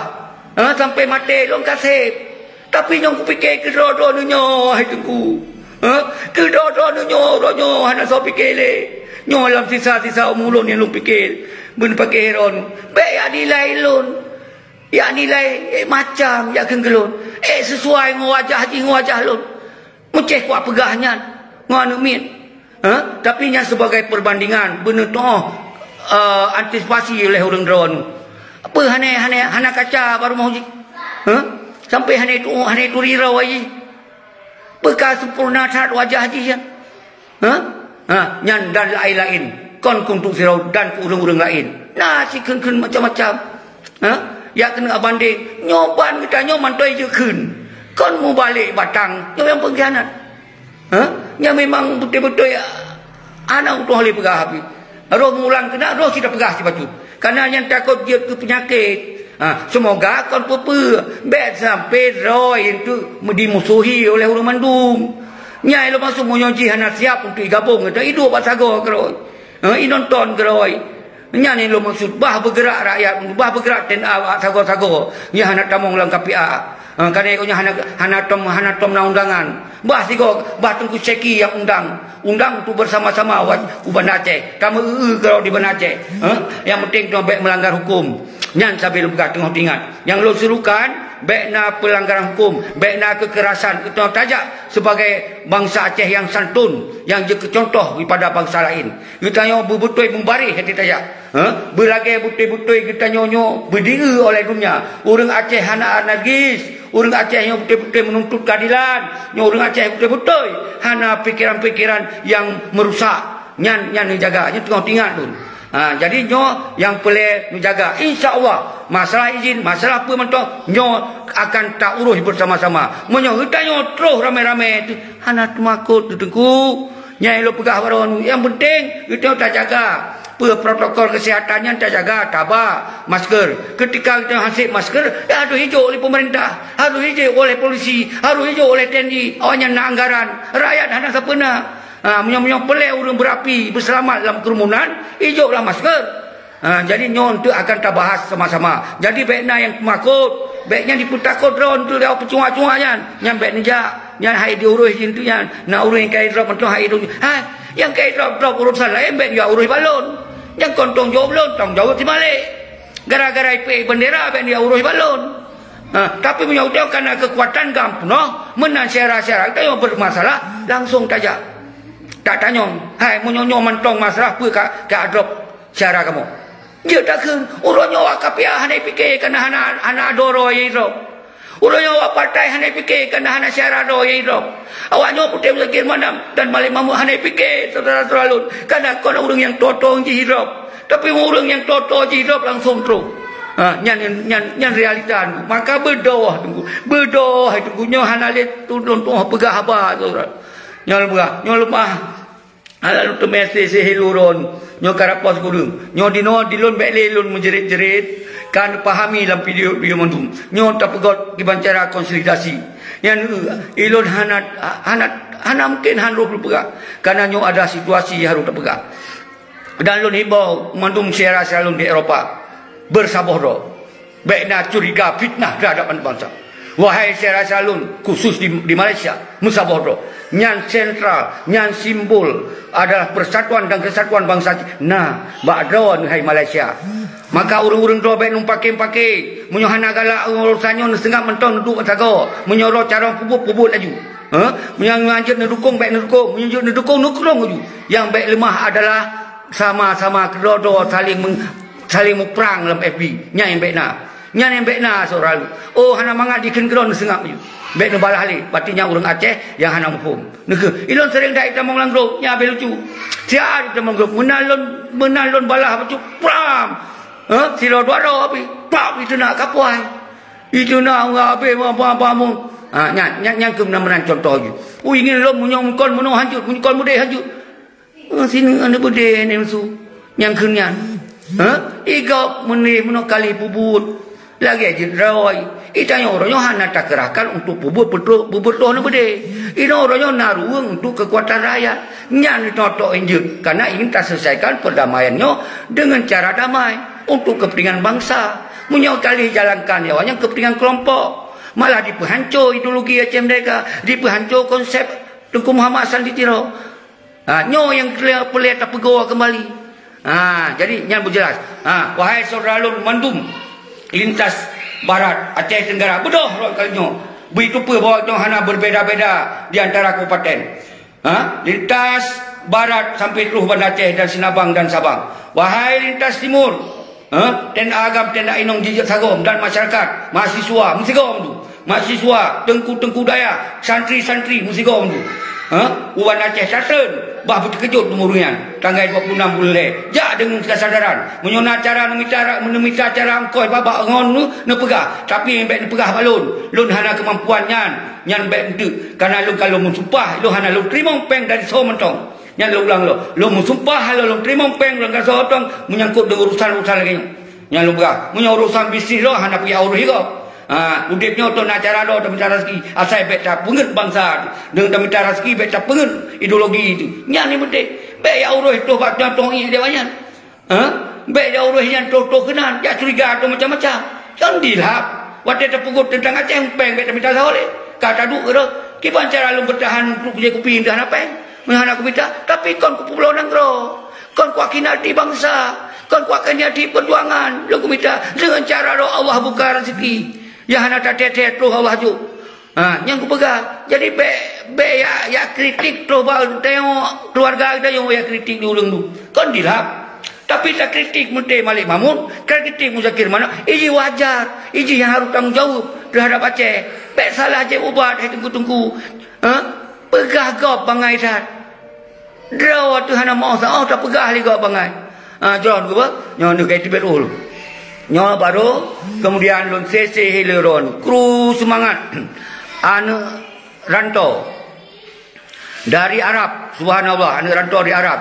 Ha, sampai maté lôn ka seb. Tapi nyang kupike keu droe-droe nyoe, hai Teungku. Ha? Keu droe-droe nyoe, droe nyoe hana soe pike lé. Nyoe lam sisa-sisa umu lôn nyang lôn pike. Beuneupaké droe nyoe. Bék yak nilai lôn. Yak nilai, eh, macam yak kheun keu lôn. Eh, sesuai ngon wajah jih, ngon wajah lôn. Meucéh kuat peugah nyan ngon aneuk miet. Ha? Tapi nyan sebagai perbandingan, beuneutoh, eh, antisipasi oleh ureuëng droe nyoe. Apa hana, hana, hana kaca bak rumoh jih? Ha? Sampai hana itu, hana itu rirau jih. Beuka sempurna that wajah jih nyan. Ha? Ha, nyan dan laén-laén. Kon keu untuk sidroe dan keu ureuëng-ureuëng laén. Na sikheun-kheun macam-macam. Ha? Yak keuneuk bandeng, nyoe ban geutanyoe mantong jikheun. Kon mubalek batang, nyoe nyang peungkhianat. Ha? Nyan memang beutôi-beutôi hana utoh lé peugah habéh. Roh mulang keunan, roh cit tapeugah sibacut. Karena nyang takot jeuet keu peunyakét. Ha, semoga kon peue-peue. Bék sampai droe itu dimusuhi oleh ureuëng mandum. Nyan lôn maksud meunyoe jih hana siap untuk igabong, itu iduek bak sagoe keudroe. Ha, inonton keudroe. Nyan nyang lôn maksud, bah beugerak rakyat, bah beugerak T N A sagoe-sagoe nyang hana tamong lam K P A. Ha, kadang nyan hana, hana tom, hana tom na undangan. Bah sigoe, bah Teungku Syeki nyang undang. Undang untuk bersama-sama wat u Banda Aceh. Kamoe eu-eu keudroe di Banda Aceh. Ha? Nyang penting tu bék melanggar hukum. Nyan sabe lôn peugah teungoh teuingat. Nyang lôn serukan, bék na pelanggaran hukum, bék na kekerasan. Itu tajak sebagai bangsa Aceh yang santun, yang jeuet keu contoh kepada bangsa lain. Geutanyoe beubeutôi mubareh hati tajak. Ha? Beulagée beutôi-beutôi geutanyoe nyoe beudieu oleh dunia. Ureuëng Aceh hana anarkis. Ureuëng Aceh nyoe beutôi-beutôi menuntut keadilan. Nyoe ureuëng Aceh beutôi-beutôi hana pikiran-pikiran nyang meurusak. Nyan, nyan neujaga. Nyoe teungoh teuingat lôn. Ha, jadi nyoe nyang peureulée neujaga. Insya Allah, masalah izin, masalah peue mantong, nyoe akan taurus bersama-sama. Meunyoe geutanyoe troh ramé-ramé, hana teumakot, Teungku. Nyang lôn peugah baroe nyoe, nyang penting geutanyoe tajaga. Peue protokol kesehatan nyan tajaga, taba masker. Ketika geutanyoe hana sép masker, ya harôh ijok lé pemerintah, harôh ijok oleh polisi, harôh ijok oleh T N I. Awaknyan na anggaran, rakyat hana sapeue na. Ha, meunyoe-meunyoe peureulée ureuëng beurapi beuseulamat lam keurumunan, ijoklah masker. Ha, jadi nyoe enteuk akan tabahas sama-sama. Jadi bék na nyang teumakot, bék nyan jipeutakot droe enteuk lé peucuma-cuma nyan. Nyan bék neujak, nyan hai diurus jih enteuk nyan. Na ureuëng nyang ka idrop mantong hai idrop. Ha, nyang ka idrop-drop urusan laén bék neujak urus bak lôn. Nyang kon tanggung jaweueb lôn, tanggung jaweueb si Malek. Gara-gara ipék bendera bék neujak urus bak lôn. Ha, tapi meunyoe udeb kana keukuatan GAM peunoh, meunan syedara-syedara geutanyoe beureumasalah, langsong tajak. Tatanyong, hai meunyoe nyoe mantong masalah peue ka, ka drop syedara kamoe? Jeuet takheun, uroe nyoe awak K P A hana pike kana hana, hana droe nyang idrop. Uroe nyoe awak partai hana pike kana hana syedara droe nyang idrop. Awak nyoe Putéh Muzakir Manaf dan Malik Mahmud hana pike syedara-syedara lôn, kana kon ureuëng nyang toe-toe jih idrop. Tapi ureuëng nyang toe-toe jih idrop langsong troh. Ha, nyan, nyan, nyan realita. Maka beudoh Teungku. Beudoh Teungku. Nyoe hana lé tulông tuoh peugah haba, saudara. Nyoe leubah, nyoe leumah. Alah lôn teumé sihé luron. Nyoe karapos kureueng. Nyoe dinoe dilôn bék lé lôn meujerit-jerit. Kan pahami lam video-video mandum. Nyoe tapeugöt kiban cara konsolidasi. Nyan, eh, ilôn hana, hana, hana mungkin han roh lôn peugah. Karena nyoe ada situasi harôh tapeugah. Dan lôn himbau mandum syedara-syedara lôn di Eropa, beusaboh droe. Bék na curiga fitnah terhadap aneuk bansa. Wahai syedara-syedara lôn, khusus di, di Malaysia, meusaboh droe. Nyan sentral, nyan simbol adalah persatuan dan kesatuan bangsa. Nah, bak droe hai Malaysia. Maka ureuëng-ureuëng droe bék lôn pake-pake. Meunyoe hana galak urusan nyoe, neuseungab mantong neuduek sagoe. Meunyoe droe carông peubuet, peubuet laju. Ha? Meunyoe jeuet neudukong, bék neudukong. Meunyoe jeuet neudukong, neukrông laju. Nyang bék leumah adalah Sama-sama keudroe-droe saléng meng-, saléng muprang lam F B. Nyan nyang bèk na. Nyan nyang bèk na, saudara lôn. Oh, hana mangat jikheun keudroe, neuseungab ju. Bèk neubalah lé. Berarti nyan ureueng Aceh nyang hana muphom. Neukheun, ilôn seuréng that itamong lam grup, nyan habéh lucu. Siat itamong grup, meunan lôn, meunan lôn balah bacut, pram! Hah? Sidroe dua droe pih, prak, iteunak kapuai. Iteunak habéh, ba, ba, ba, mu. Ha, nyan, nyan, nyan keuh meunan-meunan contoh jih. Ui, ngieng lôn meunyoe kon meunoe hanjeuet, meunyoe kon meudeh hanjeuet. Oh, sineuk aneuk beudé nyan su. Nyang kheun nyan. Ha? Igop meuneh meunoe kali peubuet. Lagèe jeuet droe. Itanyoe uroe nyoe hana takeurahkan untuk peubuet peutroh, peubuet troh aneuk beudé. Inoe uroe nyoe na ruweueng untuk keukuatan rakyat. Nyan tok-tok injeuet. Karena ingin taselesaikan perdamaian nyoe dengan cara damai. Untuk kepentingan bangsa. Meunyoe kali jalankan nyoe nyang kepentingan kelompok. Malah dipeuhanco ideologi Aceh Merdeka. Dipeuhanco konsep Teungku Muhammad Hasan di Tiro. Ha, nyoe nyang keuliang peureulèe tapeugoe keumbali. Ha, jadi nyan beujeulaih. Ha, wahai syedara lôn mandum lintas barat Aceh Tenggara, beudôh rot kali nyoe. Beuiteupeue bahwa nyoe hana berbeda-beda di antara kabupaten. Ha, lintas barat sampai troh Banda Aceh dan Sinabang dan Sabang. Wahai lintas timur, ha, tenda agam, tenda inong jijak sagom dan masyarakat, mahasiswa meusigom tu. Mahasiswa, teungku-teungku dayah, santri-santri meusigom tu. Ha? Uban Aceh Tateun, bah beuteukeujuet teumuru nyan, tanggai dua puluh enam buleuen lhèe. Jak deungon keusadaran. Meunyoe na cara neumita, neumita cara ongkoi babah ngon nu, neupeugah. Tapi bèk neupeugah bak lôn. Lôn hana keumampuan nyan. Nyan bèk enteuk. Karena lôn ka lôn meusumpah, lôn hana lôn teurimong pèng dari soe mantong. Nyan lôn ulang lom. Lôn meusumpah lôn, lôn teurimong pèng lôn rasa otong meunyangkot deungon urusan-urusan lagèe nyoe. Nyan lôn peugah, meunyoe urusan bisnis lôn hana payah urôh sigoe. Ha, udép nyoe tô na cara droe tamita raseuki. Asai bèk tapeungeut bansa, deungon tamita raseuki bèk tapeungeut ideologi tu. Nyan nyang penting. Bèk ya urôh toh bak contoh ié dewa nyan. Ha? Bèk ya urôh nyan toh-toh keunan, ya curiga atau macam-macam. Kan dilap. Watèe tapeugot teuntang Aceh, pèng bèk tamita sahoe lé. Ka taduek keudroe, kiban cara lôn beutahan untuk beli kupi indah na pèng? Meuhana kumita, tapi kon kupeubloe nanggroe, kon kuakhianati bansa, kon kuakhianati peujuangan. Lôn kumita, deungon cara droe Allah buka raseuki. Nyang hana tathèe-thèe troh Allah jok. Ha, nyang kupeugah. Jadi bèk, bèk ya, ya kritik troh bak tayong keuluwarga geutanyoe ya kritik di ureueng tu. Kon dilap. Tapi takritik Meuté Malik Mahmud, takritik Muzakir Manaf, iji wajar, iji nyang harôh tanggong jaweueb teuhadap Aceh. Bèk salah jép ubat hai teungku-teungku. Ha? Peugah gob bangai that. Droe teuh hana meuoh saoh tapeugah lé gob bangai. Ha, jroh geuba, nyoe neuk kai tibet ul. Nyoe baru kemudian lôn sese hileron. Kru seumangat. Aneuk rantô. Dari Arab, subhanallah, aneuk rantô di Arab.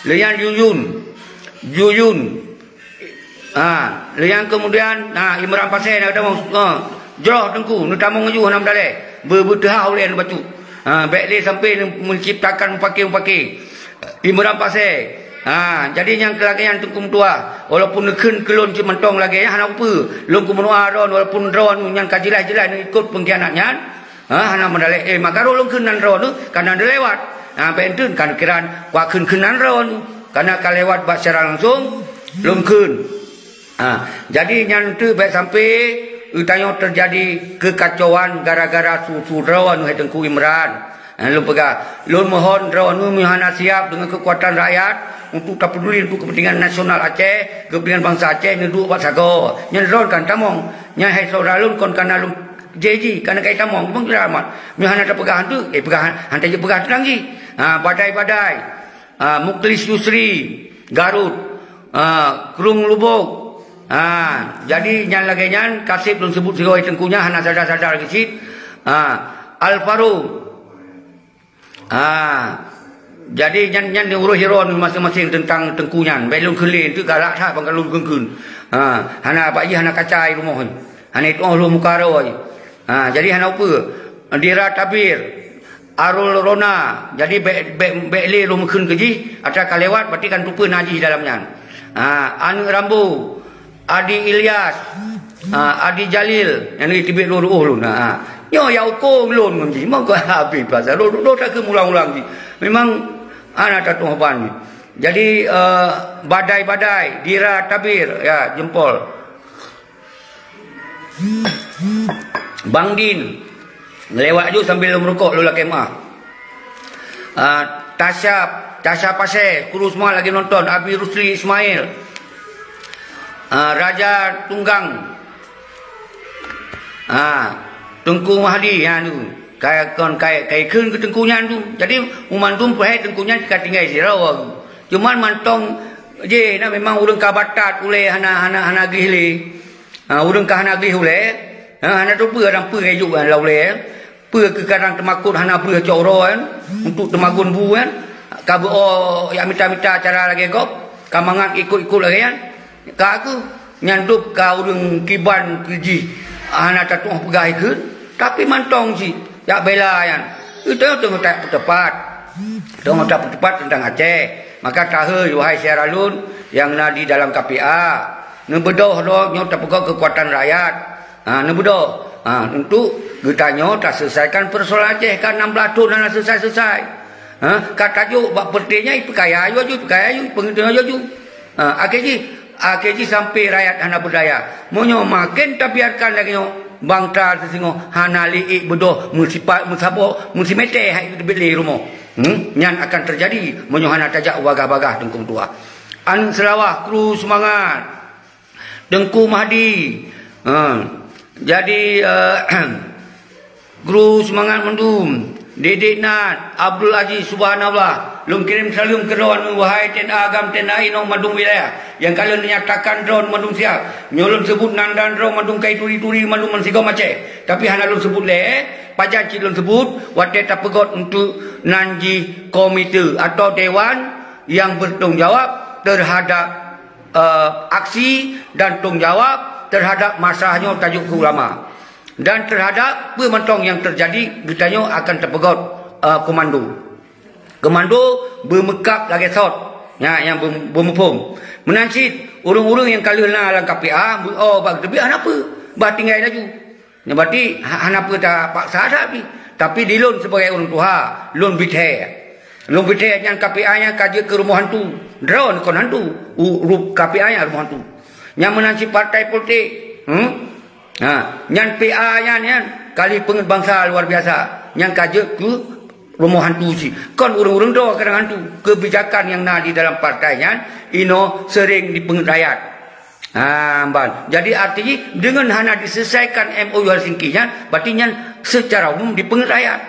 Lheuh nyan Yuyun. Yuyun. Ha, lheuh nyan kemudian, ha, Imran Pasè na tamong, ha, jroh teungku, neutamong laju hana meudalèh. Beu-, beuteuhah ulèe neubacut. Ha, bèk lé sampai menciptakan mupake-mupake. Imran Pasè. Ha, jadi nyang keu lagèe nyan teungku meutuah, walaupun neukheun keu lôn cit mantong lagèe nyan hana peue. Lôn keu meudoa droen, walaupun droen nyan ka jeulaih-jeulaih neuikot peungkhianat nyan. Ha, hana meudalèh, eh, maka lôn kheun nan droeneuh, ka nan lewat. Ha, bèk enteun kan kiran, kuakheun-kheun nan droeneuh. Kana ka lewat bak secara langsung, lôn kheun. Ha, jadi nyan teuk bèk sampai geutanyoe teujadi keukacauan gara-gara su-su droeneuh hai Teungku Imran. Ha, lôn peugah, lôn mohon droeneuh meuhana siap deungon keukuatan rakyat untuk tapeuduli untuk kepentingan nasional Aceh, kepentingan bansa Aceh neuduek bak sagoe. Nyan droen kan tamong. Nyan hai syedara lôn kon kana lôn Jih-jih, kana kai tamong, bang kira amat. Meuhana tapeugah hantu, eh, peugah, han-, han tajeuet peugah teuntang jih. Ha, badai-badai. Ha, Muklis Yusri, Garut. Ha, Krung Lubok. Ha, jadi nyan lagèe nyan, kaseb lôn seubut sigoe teungku nyan, hana sadar-sadar lagèe cit. Ha, Al Faruq. Ah, jadi nyan, nyan urus droeneuh maséng-maséng teuntang teungku nyan. Bèk lôn kheun lé, teuk galak that bang ka lôn kheun-kheun. Ah, hana bak jih hana kaca i rumoh. Hana itu'oh lôn muka droe. Ah, jadi hana upeue. Dira Tabir, Arul Rona. Jadi bèk, bèk, bèk lé lôn kheun keu jih, atra ka lewat, berarti kan tupeue na jih dalam nyan. Ah, aneuk Rambo. Adi Ilyas, ha, Adi Jalil, nyang teubiet lôn reuôh lôn, ha. Nyoe ya uko lôn ngon jih, mongko habéh pasal lôn, lôn takheun ulang-ulang jih. Memang hana tatu'oh ban jih. Jadi, eh, badai-badai, dira tabir, ya, jempol. Bang Din, ngelewat ju sambil lôn meurukok lôn lakèe meu'ah. Ah, Tasyab, Tasha Pasè, Kru Seumang lagèe nonton, Abi Rusli Ismail, ah, Raja Tunggang, ah, Teungku Mahdi nyan tu. Ka kon kai, kai kheun keu teungku nyan tu. Jadi, meumandum peuhai teungku nyan ka tinggai sidroe. Cuman mantong jih na memang ureueng ka batat ulèe hana, hana, hana gleh lé. Ha, ureueng ka hana gleh ulèe, ha, hana teupeue dan peue laju lam ulèe. Peue keu kadang teumakot hana breueh cok uroe kan, untuk teumagun bu kan, ka beuo jak mita-mita cara lagèe gob, ka mangat ikot-ikot lagèe nyan. Ka keuh, nyan dub ka ureueng kiban keu jih, hana tatuoh peugah ikheun, tapi mantong cit jak bela nyan. Itu teungoh tak peuteupat. Teungoh tak peuteupat teuntang Aceh. Maka tahôi, wahai syedara lôn nyang na di dalam K P A, neubeudôh droe nyoe tapeugot keukuatan rakyat. Ha, neubeudôh. Ha, untuk geutanyoe taseulesaikan peusoalan Aceh ka enam belas thon hana seulesai-seulesai. Ha, ka tajok bak peureuteh nyan ipeukaya aju-aju, ipeukaya aju, ipeungeut aju-aju. Ha, akhé jih, akhé jih sampai rakyat hana beudaya. Meunyoe maken tabiarkan lagèe nyoe, bansa teusingoh hana lé ék beudôh meusipat, meusaboh, meusimeté hai teubiet lé rumoh. Hmm? Nyan akan teujadi meunyoe hana tajak u bagaih-bagaih Teungku Meutuah. Aneuk Seulawah, kru seumangat. Teungku Mahdi. Ha. Jadi, eh, kru seumangat mandum. Didik Nat, Abdul Aziz, subhanallah. Lôn kirém saleuem keu droeneuh, wahai T N A GAM, T N A inong mandum wilayah. Nyang ka lheueh neunyatakan droeneuh mandum siab. Nyoe lôn seubut nan-nan droeneuh mandum kai turi-turi mandum meusigom Aceh. Tapi hana lôn seubut lé, eh. Pajan cit lôn seubut, watèe tapeugot untuk nan jih komite atau dewan nyang bertanggung jawab terhadap eh, aksi dan tanggung jawab terhadap masalah nyoe tajok keu ulama. Dan terhadap peue mantong nyang teujadi, geutanyoe akan tapeugot, eh, komando. Komando beumeukab lagèe sot. Nyan nyang beu-, beumuphom. Meunan cit, ureueng-ureueng nyang ka lheueh na lam K P A, beu-o bak geuteubiet hana peue, bah tinggai laju. Nyan berarti ha-, hana peue tapaksa that pih. Tapi di lôn sibagai ureueng tuha, lôn bithèe. Lôn bithèe nyan K P A nyan ka jeuet keu rumoh hantu. Droeneuh kon hantu. U-, ru-, K P A nyan rumoh hantu. Nyan meunan cit partai politik. Hmm? Ha, nyan P A nyan, nyan kali peungeut bansa luar biasa. Nyan ka jeuet keu rumoh hantu cit. Kon ureueng-ureueng droe kadang hantu. Kebijakan nyang na di dalam partai nyan inoe seuring dipeungeut rakyat. Ha, ban. Jadi, arti jih, deungon hana diseulesaikan M O U Helsinki nyan, berarti nyan secara umum dipeungeut rakyat.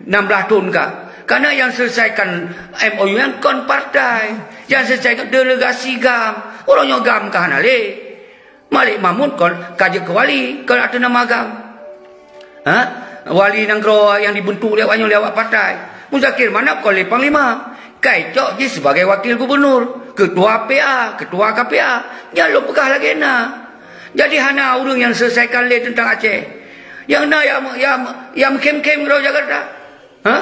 Enam belas thon ka. Karena nyang selesaikan M O U nyan kon partai. Nyang selesaikan delegasi GAM. Uroe nyoe GAM ka hana lé. Malik Mahmud kon ka jeuet keu wali, kon ateueh nama GAM. Ha? Wali nanggroe nyang dibentuk lé awak nyoe, lé awak partai. Muzakir Manaf kon lé panglima. Ka icok jih sibagai wakil gubunur, ketua P A, ketua K P A. Nyan lôn peugah lagèe na. Jadi hana ureueng nyang selesaikan lé teuntang Aceh. Nyang na ya, ya, ya meukhém-khém droe Jakarta. Ha?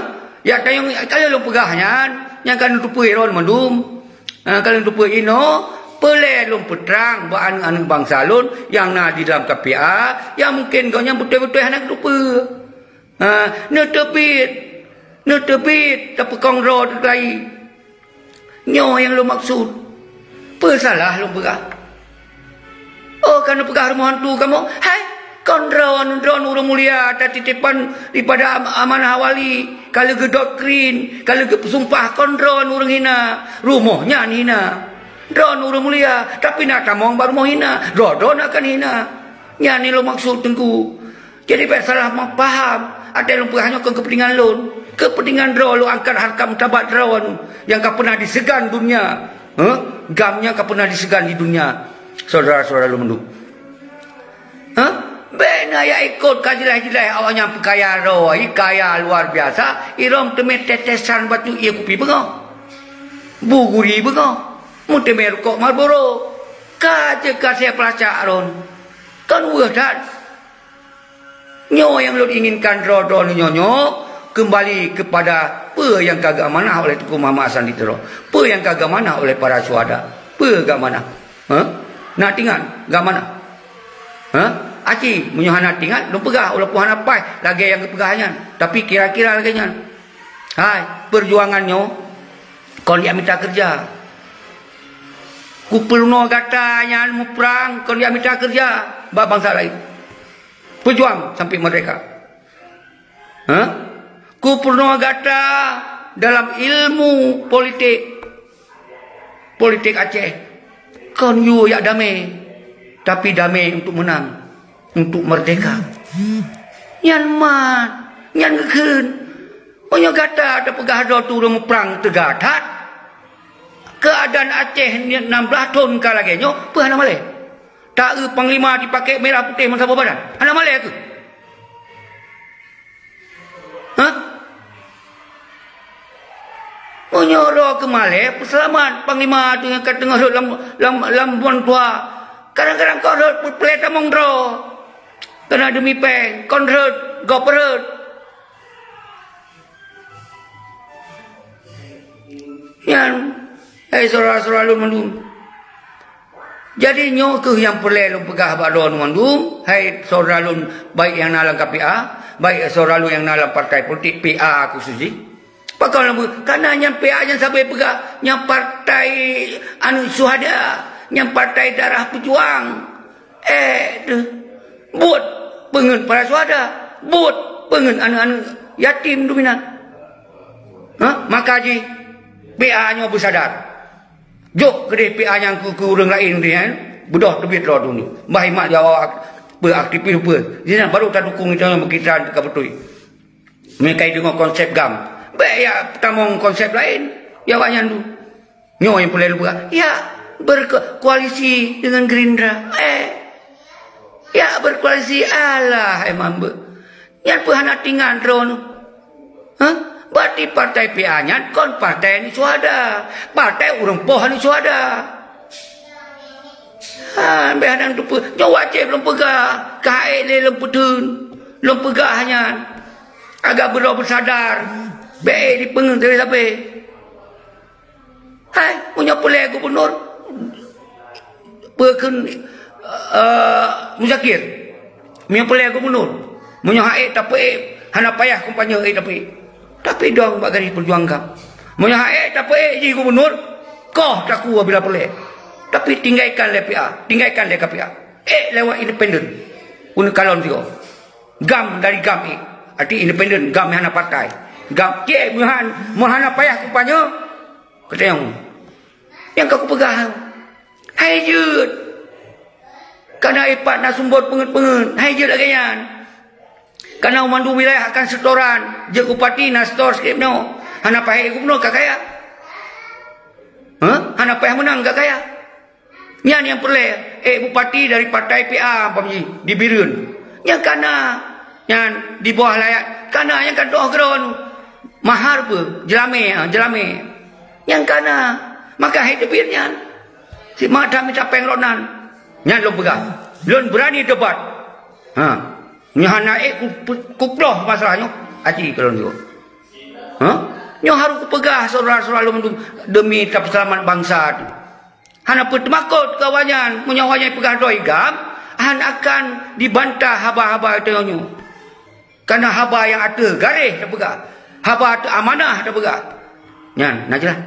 Ya tayong ka lheueh lôn peugah nyan, nyang ka neuteupeue droeneuh mandum. Ha, ka lheueh neuteupeue inoe, peue lé lôn peutrang bak aneuk-aneuk bansa lôn nyang na di dalam K P A, nyang mungken gobnyan beutôi-beutôi hana geuteupeue. Ha, neuteubiet, neuteubiet tapeukong droe teukeulayi. Nyoe nyang lôn maksud. Peue salah lôn peugah? Oh, ka neupeugah rumoh hantu kamoe? Hai, kon droeneuh, droeneuh ureueng mulia, tatitipan daripada am-, amanah wali, ka lheueh geudot krin, ka lheueh geupeusumpah, kon droeneuh ureueng hina, rumoh nyan hina. Droeneuh ureueng mulia, tapi na tamong bak rumoh hina, droe-droeneuh akan hina. Nyan nyang lôn maksud, Teungku. Jadi, bèk salah paham. Até lôn peugah nyoe kon keupeuntengan lôn. Keupeuntengan droe lôn angkat hareukat martabat droeneuh nyang ka peunah diseugan dunia. Heh? GAM nyan ka peunah diseugan di dunia. Syedara-syedara lôn mandum. Heh? Bèk na jak ikot ka jeulaih-jeulaih awaknyan peukaya droe, kaya luar biasa, irong teumé tetesan bacut ié kupi beungoh. Bu guri beungoh. Meuteumé rukok Marlboro. Ka jeuet ka sie peulacak droeneuh. Kon weueh that. Nyoe nyang lôn inginkan droe-droe nyoe, nyoe keumbali keupada peue nyang ka geuamanah oleh Teungku Muhammad Hasan di Tiro. Peue nyang ka geuamanah oleh para syuhada? Peue geuamanah? Ha? Na teuingat geuamanah? Ha? Aci, meunyoe hana teuingat, lôn peugah, walaupun hana paih lagèe nyang geupeugah nyan, tapi kira-kira lagèe nyan. Hai, peujuangan nyoe kon jak mita keureuja. Kupeurunoe gata nyan muprang kon jak mita keureuja bak bansa laén. Peujuang sampai merdeka. Ha? Kupeurunoe gata Dalam ilmu politik, politik Aceh, kon yue jak damé, tapi damé untuk menang, untuk merdeka. Nyan mat, nyan geukheun. Meunyoe gata tapeugah droe tu ureuëng muprang teuga that, keuadaan Aceh enam belas thon ka lagée nyoe, peue hana malée? Taeu panglima dipaké merah putéh meusaboh badan, hana malée keuh? Hah? Meunyoe droe keumalée, peuseulamat panglima tu nyang ka teungoh rhot lam, lam, lam buan tuha. Kadang-kadang kon rhot peuplé tamong droe. Keunan deumi péng, kon rhot, gob rhot. Nyan, hai syedara-syedara lôn mandum. Jadi, nyoe kheueh nyang peureulée lôn peugah bak droeneuh mandum, hai syedara lôn, baik nyang na lam K P A, baik syedara lôn nyang na lam partai politik, P A khusus jih. Pakon lôn peugah, kareuna nyang P A nyan sabe peugah, nyang partai aneuëk syuhada, nyang partai darah peujuang. Eh, deuh. Buet peungeut para syuhada, buet peungeut aneuëk-aneuëk yatim dumina. Ha? Maka jih, P A nyoe beusadar. Jok keudeh P A nyang keu, keu ureuëng laén deh, eh? Beudôh teubiet droe dunia. Bah imat Jawa ak-, peue aktivis peue. Jihnyan baru tadukung itu nyang meukitan teuka beutôi. Meunyoe ka deungoe konsep GAM, bék jak tamong konsep laén. Ya awaknyan tu. Nyoe nyang peureulée lôn peugah. Jak berkoalisi dengan Gerindra. Eh. Jak berkoalisi, alah, eh, mambeuek. Nyan peue hana tingan droeneuh? Hah? Berarti partai P A nyan kon partai aneuëk syuhada. Partai ureuëng poh aneuëk syuhada. Ha, bék hana teupeue. Nyoe wajéb lôn peugah. Ka ék lé lôn peutheun. Lôn peugah nyan. Agar beudroe beusadar. Bék ék dipeungeut sabe-sabe. Hai, meunyoe peureulée gubunur, peue kheun, eh, Muzakir? Meunyoe peureulée gubunur, meunyoe hak ék tapeuék, hana payah kampanye ék tapeuék. Tapi dong bak garis peujuang GAM. Meunyoe hak ék tapeuék jih gubunur, koh takue bila peureulée. Tapi tinggalkan lé P A, tinggalkan lé K P A. Ék lewat independen. Uneuk kalon sigoe. GAM dari GAM ék. Arti independen, GAM hana partai. GAM cek meuhan, meuhana payah kampanye. Kata nyang, nyang ka kupeugah, hai jeuet. Kana ipat na sumber peungeut-peungeut, hai jeuet lagée nyan. Kana u mandum wilayah akan setoran, jeuet bupati na setor sikét nyoe. Hana payah gubunur ka kaya. Hah? Hana payah meunang ka kaya. Nyan nyang peureulée, ék bupati dari partai P A umpama jih di Bireuen. Nyang kana, nyan di bawah layar, kana nyang ka doh keudroe. Mahar beuh, jeulamé, ha, jeulamé. Nyang kana, maka hai teubiet nyan. Si mak that mita péng rot nan. Nyan lôn peugah. Lôn beurani debat. Ha. Nyoe hana ék ku-, ku-, kuploh masalah nyoe. Aci keu lôn nyoe. Ha? Nyoe harôh kupeugah syedara-syedara lôn mandum demi tapeuseulamat bansa tu. Hana peuteumakot keu awaknyan, meunyoe awaknyan peugah droe GAM, hana akan dibantah haba-haba tanyoe nyoe. Kana haba nyang ateueh garéh tapeugah, haba ateueh amanah tapeugah. Nyan, na jeulaih?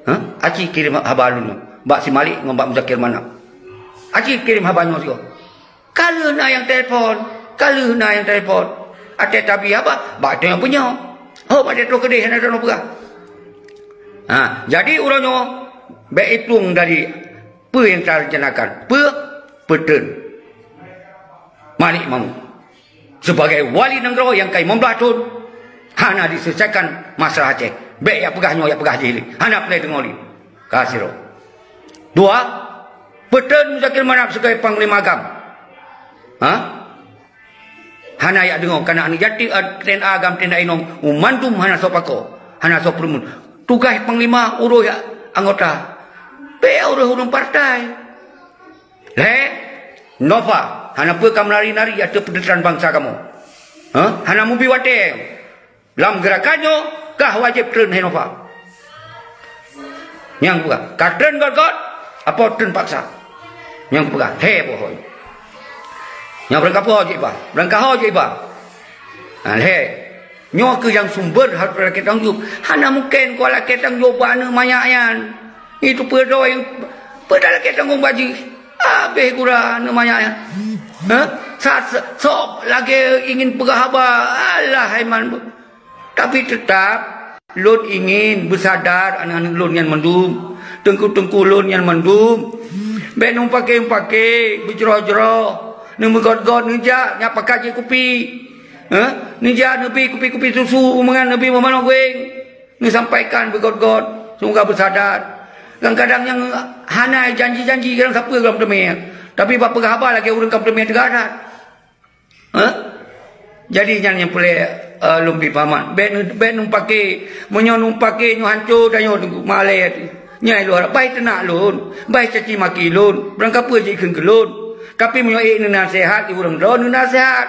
Hah? Aci kirém haba lôn nyoe bak si Malik ngon bak Muzakir Manaf. Aci kirém haba nyoe sigoe. Ka lheueh na nyang telepon, ka lheueh na nyang telepon. Até tabi haba, bak tanyoe punya. Ho, bak tanyoe keudeh hana tanyoe peugah. Ha, jadi uroe nyoe, bék itueng dari peue nyang tarencanakan. Peue? Peuteun. Malik Mahmud. Sebagai wali nanggroe nyang ka limong blaih thon, hana diselesaikan masalah Aceh. Bék jak peugah nyoe, jak peugah jih lé. Hana peureulée deungoe lé. Ka sidroe. Dua, peuteun Muzakir Manaf sebagai panglima GAM. Ha? Hana jak deungoe, kana aneuëk jati, eh, T N A GAM, T N A inong, mandum hana soe pakoe, hana soe peureumeun. Tugaih panglima urus anggota. Bék urus ureuëng partai. Lhée, Nova, hana peue ka meunari-nari ateueh peuteutan bansa kamoe. Ha? Hana mubi watée. Lam geurakan nyoe kah wajéb treun, hai Nova. Nyang peugah, ka treun got-got, apo treun paksa? Nyang peugah, lhée boh. Nyang beurangkapoh jih bah, beurangkaho jih bah. Ha, lhée. Nyoe kheueh nyang sumber harôh lakée tanggong jaweueb. Hana mungken kah lakée tanggong jaweueb bak aneuëk manyak nyan. Itu peue droe nyang peue talakée tanggong bak jih. Habéh gura aneuëk manyak nyan. Ha? Sa-, sa-, sok lagée ingin peugah haba. Alah, hai man. Tapi teutap Lôn ingin beusadar aneuëk-aneuëk lôn nyan mandum, teungku-teungku lôn nyan mandum. Bék neupake-pake, beujroh-jroh, neumeugot-got, neujak, nyak pakat jih kupi. Hah? Neujak neubi kupi-kupi susu, mangat neubi meumanok gueng. Neusampaikan beugot-got, seumoga beusadar. Kadang-kadang nyang hana janji-janji kadang sapeue gohlom teumé. Tapi bak peugah haba lagée ureuëng ka teumé teuga that. Hah? Jadi nyan nyang peureulée, eh, lôn bri pahaman. Bék nu-, bék neupake, meunyoe neupake nyoe hanco tanyoe teungku, malée teuh. Nyan lôn harab, bah teunak lôn, bah caci maki lôn, barangkapeue jikheun keu lôn. Tapi meunyoe ék neunaseuhat di ureuëng droe, neunaseuhat.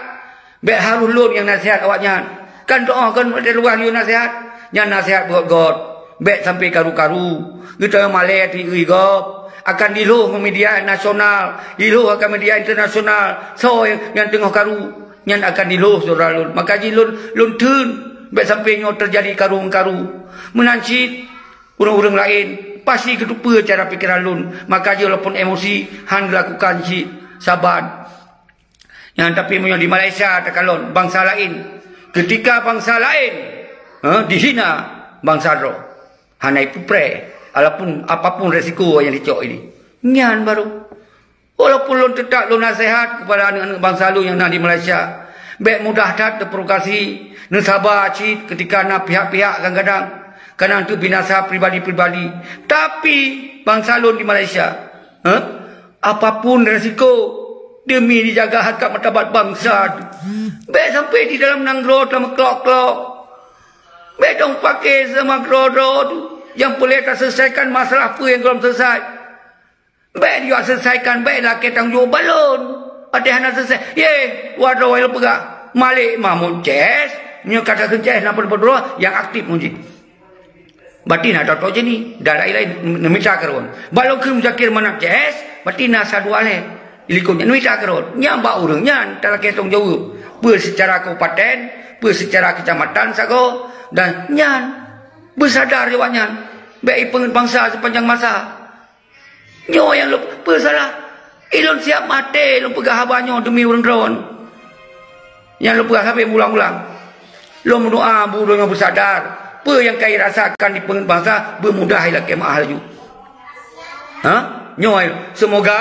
Bék harôh lôn nyang naseuhat awaknyan. Kan doá kon watée luwah yue naseuhat, nyan naseuhat beugot-got. Bék sampai karu-karu. Geutanyoe malée teuh ié gob. Akan dilhoh media nasional, dilhoh akan media internasional. Soe nyang teungoh karu, nyan akan dilhoh syedara lôn. Maka jih lôn, lôn theun, bék sampai nyoe teujadi karu-karu. Meunan cit, ureuëng-ureuëng laén pasti geuteupeue cara pikeran lôn. Maka jih walaupun emosi, han geulakukan cit saban. Nyan tapi meunyoe di Malaysia takalon bansa laén, keutika bansa laén, eh, dihina bansa droe, hana ipupreh, walaupun apapun resiko nyang dicok ini. Nyan baru. Walaupun lôn teutab lôn naseuhat kepada aneuëk-aneuëk bansa lôn nyang na di Malaysia, bék mudah that teuprovokasi, neusaba cit keutika na pihak-pihak kadang-kadang ka na teubinasa pribadi-pribadi. Tapi bansa lôn di Malaysia, eh, apapun resiko, demi dijaga harkat martabat bansa tu. Bék sampai di dalam nanggroe tameuklok-klok. Bék dong pake sama droe-droe tu. Nyang peureulée taseulesaikan masalah peue nyang gohlom seulesai. Bék jijak seulesaikan, bék lakée tanggong jaweueb bak lôn. Watée hana seulesai, yeh, wadoe lôn peugah. Malik Mahmud C S, nyoe ka takheun C S na peue-peue droe nyang aktif ngon jih. Berarti na tok-tok jih ni, dan laén-laén neumita keureubeuen. Bak lôn kheun Muzakir Manaf C S, berarti na sa dua lhée. Likot nyan neumita keureubeuen. Nyan bak ureuëng nyan talakée tanggong jaweueb. Peue seucara kabupaten, peue seucara keucamatan sagoe, dan nyan beusadar awaknyan. Bék ipeungeut bansa seupanjang masa. Nyoe nyang lôn peue salah. Ilôn siab maté lôn peugah haba nyoe deumi ureuëng droe. Nyang lôn peugah sabe meuulang-ulang. Lôn meudoá bu droe nyoe beusadar. Peue nyang ka irasakan dipeungeut bansa beumudah ilakée meuáh laju. Ha? Nyoe, seumoga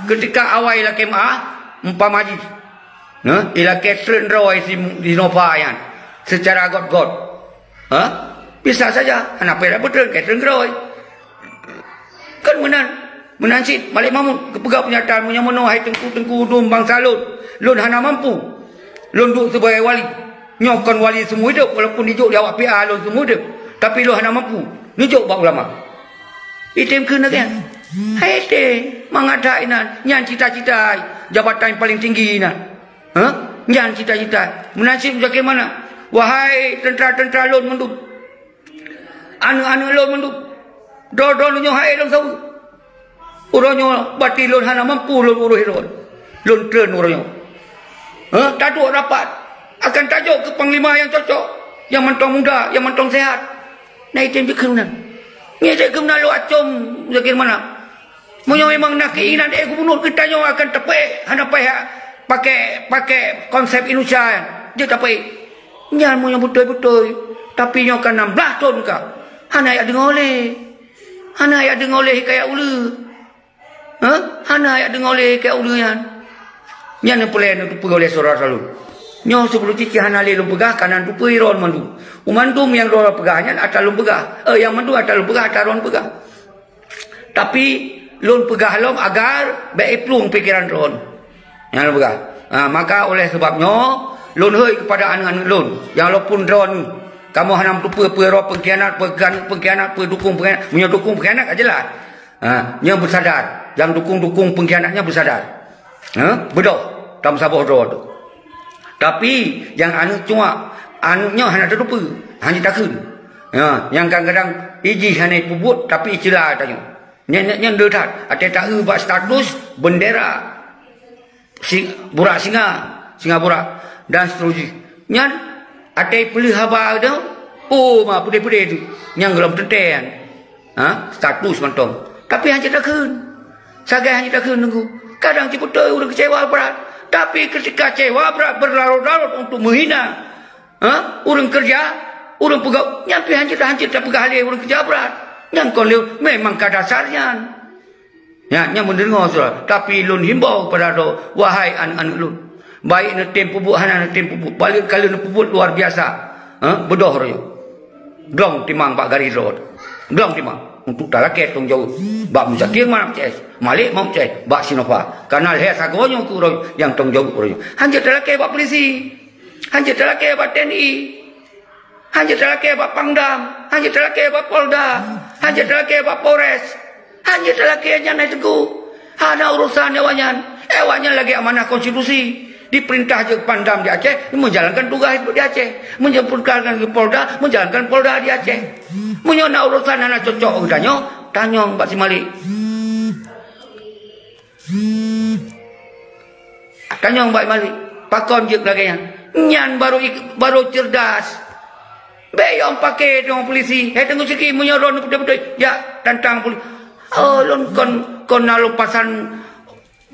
keutika awai ilakée meuáh, umpama jih, nah, ilakée treun droe si, si Nova nyan seucara got-got. Ha? Bisa saja, hana payah beutreun, ka treun keudroe. Kan meunan, meunan cit Malik Mahmud geupeugah peunyataan meunyoe meunoe hai teungku-teungku dum bansa lôn, lôn hana mampu. Lôn duek sibagoe wali. Nyoe kon wali seumeu hidup, walaupun dijok di awak P A lôn seumeu hidup, tapi lôn hana mampu. Neujok bak ulama. Item keu lagée nyan. Hai item, mangat that inan, nyan cita-cita jabatan paling tinggi inan. Hah? Nyan cita-cita. Meunan cit Muzakir Manaf. Wahai teuntara-teuntara lôn mandum, aneuëk-aneuëk lôn mandum, droe-droe nyoe hai lôn saweue. Uroe nyoe bati lôn hana mampu lôn uroh droe. Lôn treun uroe nyoe. Hah? Taduek rapat. Akan tajok keu panglima nyang cocok, nyang mantong muda, nyang mantong sehat. Na item jeuet keu meunan. Nyan jeuet keu meunan lôn acom Muzakir Manaf. Meunyoe memang na keinginan, eh, gubunur geutanyoe akan teupeu, hana payah pakai, pakai konsep Indonesia jeuet tapeu. Nyan meunyoe beutôi-beutôi, tapi nyoe ka enam belas thon ka. Hana jak deungoe lé. Hana jak deungoe lé hikayat uleue. Hah? Hana jak deungoe lé hikayat uleue nyan. Nyan nyang peureulée neuteupeue oleh syedara lôn. Nyoe sibeulom cicih hana lé lôn peugah, kanan teupeue droe mandum. Mandum nyang droe peugah nyan atra lôn peugah. Eh, nyang mandum atra lôn peugah, atra droe peugah. Tapi lôn peugah lom agar bék iplueng pikeran droe. Nyang lôn peugah. Ha, maka oleh sebab nyoe, lôn hôi keupada aneuëk-aneuëk lôn, nyang walaupun droe, kamoe hana meuteupeue peue droe pengkhianat, peue keuneuk pengkhianat, peue dukung pengkhianat. Meunyoe dukung pengkhianat ka jeulaih. Ha, nyoe beusadar, nyang dukung-dukung pengkhianat nyoe beusadar. Ha, beudôh, tameusaboh droe tu. Tapi nyang aneuëk cuak, aneuëk nyoe hana tateupeue, hana takheun. Ha, nyang kadang-kadang ijih hana ipeubuet tapi iceula tanyoe. Nyan, nyan, nyan le that. Até taeu bak status bendera si-, burak singa, singa burak dan seterusnya. Nyan até peuleueh haba tu, oh, ma peudeh-peudeh tu. Nyang gohlom teuntée nyan. Ha, status mantong. Tapi hana takheun. Sagai hana takheun nunggu. Kadang cit beutôi ureuëng kecewa brat. Tapi ketika kecewa brat berlarut-larut untuk menghina, ha, ureuëng kerja, Ureuëng peugah, nyan pih hanjeuet-hanjeuet tapeugah lé ureuëng keujak brat. Nyan kon lé, memang ka dasar nyan. Nyan, nyan meudeungoe, syedara. Tapi lôn himbau kepada droe, wahai aneuëk-aneuëk lôn, baik neutem peubuet hana neutem peubuet, paléng ka lheueh neupeubuet luar biasa, ha, beudôh droe nyoe. Glong timang bak garéh droe. Glong timang. Untuk talakée tanggung jaweueb. Bak Muzakir Manaf C S, Malik Mahmud C S, bak Sinova. Karena lhée sagoe nyoe keu droe nyang tanggung jaweueb droe nyoe. Hanjeuet talakée bak polisi. Hanjeuet talakée bak T N I. Hanjeuet talakée bak Pangdam, hanjeuet talakée bak Polda, hanjeuet talakée bak Polres, hanjeuet talakée nyan hai Teungku. Hana urosan awaknyan. Awaknyan lagée amanah konstitusi. Diperintah jeuet Pangdam di Aceh, menjalankan tugas di Aceh. Menjalankan Polda, menjalankan Polda di Aceh. Meunyoe na urosan hana cocok geutanyoe, tanyong bak si Malik. Tanyong bak Malik, pakon jeuet lagée nyan? Nyan baru ik-, baru cerdas. Bék yom paké deungon polisi. Hai Teungku Syiki, meunyoe droeneuh beutôi-beutôi, jak tantang polisi. Oh, lôn kon, kon na lôn pasan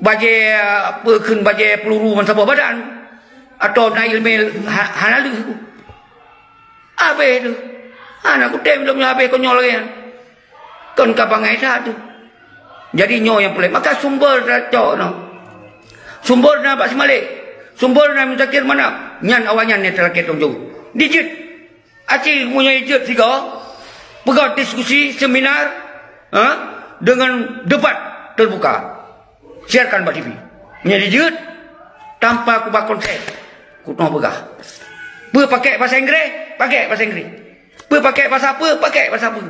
bajée, peue kheun bajée peuluru ban saboh badan. Atawa na iéleumé ha-, hana lheueh. Habéh teuh. Hana kutem lom nyoe habéh konyol lagée nyan. Kon ka bangai that teuh. Jadi nyoe nyang peureulée. Maka sumber tacok nyoe. Sumber na bak si Malik. Sumber na Muzakir Manaf. Nyan awaknyan nyang talakée tanggung jaweueb. Dijeuet. Aci meunyoe jeuet sigoe. Peugah diskusi, seminar, ha? Dengan debat terbuka. Siarkan bak T V. Meunyoe jijeuet, tanpa kubah konsep, kutoh peugah. Peue pakai bahasa Inggris? Pakai bahasa Inggris. Peue pakai bahasa apa? Pakai bahasa apa?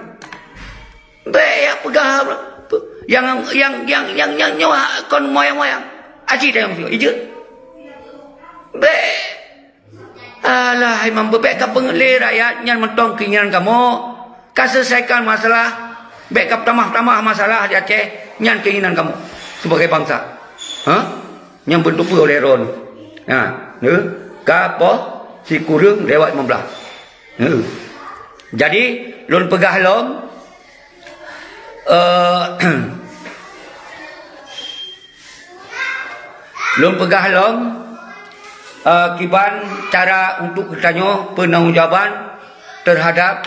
Bék ya peugah nyang, nyang, nyang, nyang, nyang nyoe kon moyang-moyang. Aci tayong sigoe, ijeuet. Bék. Alah, hai mambeu, bék ka peungeut lé rakyat nyan mantong keinginan kamoe. Ka selesaikan masalah, bék ka tamah-tamah masalah di Aceh, nyan keinginan kamoe sebagai bansa. Ha? Nyang beutôi peue oleh droeneuh. Ha, neu? Ka poh sikureueng lewat lima belas. Neu? Jadi, lôn peugah lom, eh, Lôn peugah lom, eh, kiban cara untuk geutanyoe peunanggungjaweuban terhadap,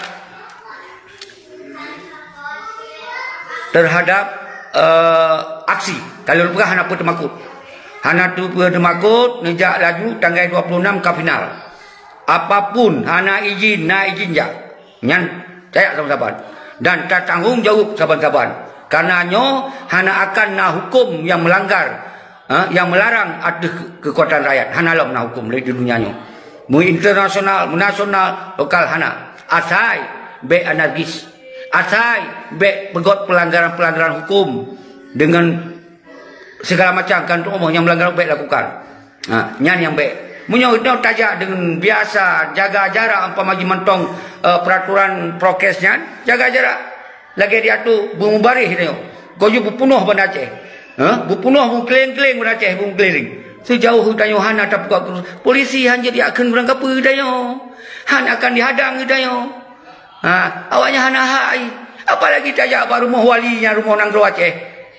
terhadap, eh, aksi. Kalau lôn peugah hana peue teumakot. Hana tu peue teumakot, neujak laju tanggai dua puluh enam ka final. Apapun hana izin, na izin jak. Nyan tajak saban-saban. Dan tatanggong jaweueb saban-saban. Karena nyoe hana akan na huköm nyang meulanggar, ha, nyang meularang ateueh keukuatan rakyat. Hana lom na huköm lé di dunia nyoe. Meu internasional, meu nasional, lokal hana. Asai bék anarkis. Asai bék peugöt peulanggaran-peulanggaran huköm dengan segala macam kan tuoh nyang meulanggar bék lakukan. Ha, nyan nyang bék. Meunyoe geutanyoe tajak deungon biasa, jaga jarak, umpama jih mantong, eh, peraturan prokes nyan, jaga jarak. Lagée diatur beumubaréh geutanyoe. Goju beupunoh Banda Aceh. Ha? Beupunoh beukeuleng-keuleng Banda Aceh, beukeuleng. Seujaoh geutanyoe hana tapeugah keurus-, polisi hana jeuet yakheun beurangkapeue geutanyoe. Hana akan dihadang geutanyoe. Ha, awaknyan hana hai. Apalagi tajak bak rumoh wali nyang rumoh nanggroe Aceh.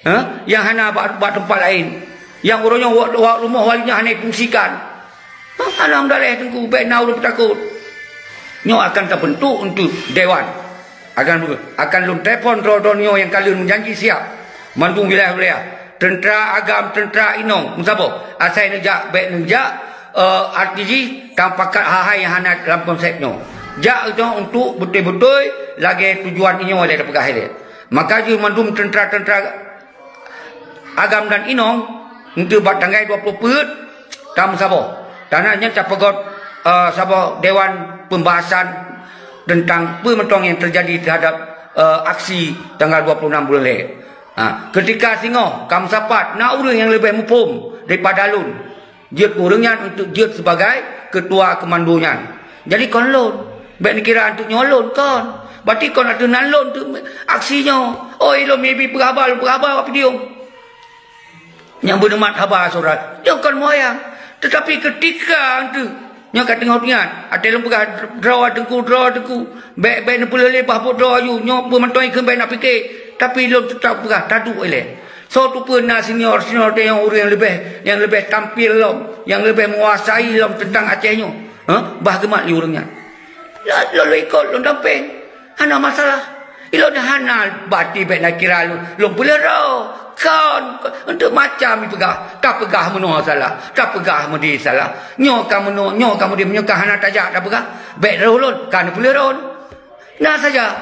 Ha? Nyang hana bak, bak teumpat laén. Nyang uroe nyoe wa-, wa-, rumoh wali nyan hana jifungsikan. Ha, alhamdulillah Teungku, bék na ureuëng peutakot. Nyoe akan tabentuk untuk dewan. Akan, akan lôn telepon droe-droe nyoe nyang ka lheueh meujanji siap. Mandum wilayah-wilayah. Teuntra agam, teuntra inong, meusaboh. Asai neujak, bék neujak, eh, arti jih, tapakat hai-hai nyang hana lam konsep nyoe. Jak geutanyoe untuk beutôi-beutôi lagée tujuan inyoe lé tapeugah ilée. Maka jih mandum teuntra-teuntra agam dan inong, untuk bak tanggai dua puluh peuet, tameusaboh. Tana nyan tapeugöt, eh, saboh dewan pembahasan tentang peue mantong nyang teujadi terhadap, eh, aksi tanggal dua puluh enam buleuen lhèe. Ha, keutika singoh ka meusapat na ureuëng nyang leubeh muphom daripada lôn, jeuet keu ureuëng nyan untuk jeuet sibagai keutua keumando nyan. Jadi kon lôn, bék neukira untuk nyoe lôn kon. Berarti kon ateueh nan lôn untuk aksi nyoe. Oi, lôn mibi peugah haba, lôn peugah haba bak podium. Nyang beuneumat haba syedara, nyoe kon moyang. Teutapi keutika teuh nyoe ka teungoh nyan, até lôn peugah, "Droe Teungku, droe Teungku, bék-bék neupeuleueh lé bah buet droe aju, nyoe peue mantong ikheun bék na pike." Tapi lôn teutap peugah, "Taduek ilée. Soe teupeue na senior-senior teuh nyang ureuëng nyang leubeh, nyang leubeh tampil lom, nyang leubeh menguasai lom teuntang Aceh nyoe? Hah? Bah geumat lé ureuëng nyan." Lôn, lôn ikot, lôn dampéng. Hana masalah. Ilôn hana bati bék na kira lôn, lôn peuleuroe. Kon, untuk macam ipeugah. Tapeugah meunoe salah, tapeugah meudeh salah. Nyoe ka meunoe, nyoe ka meudeh, nyoe ka hana tajak tapeugah. Bék roh lôn, ka neupeuleuroe. Na saja.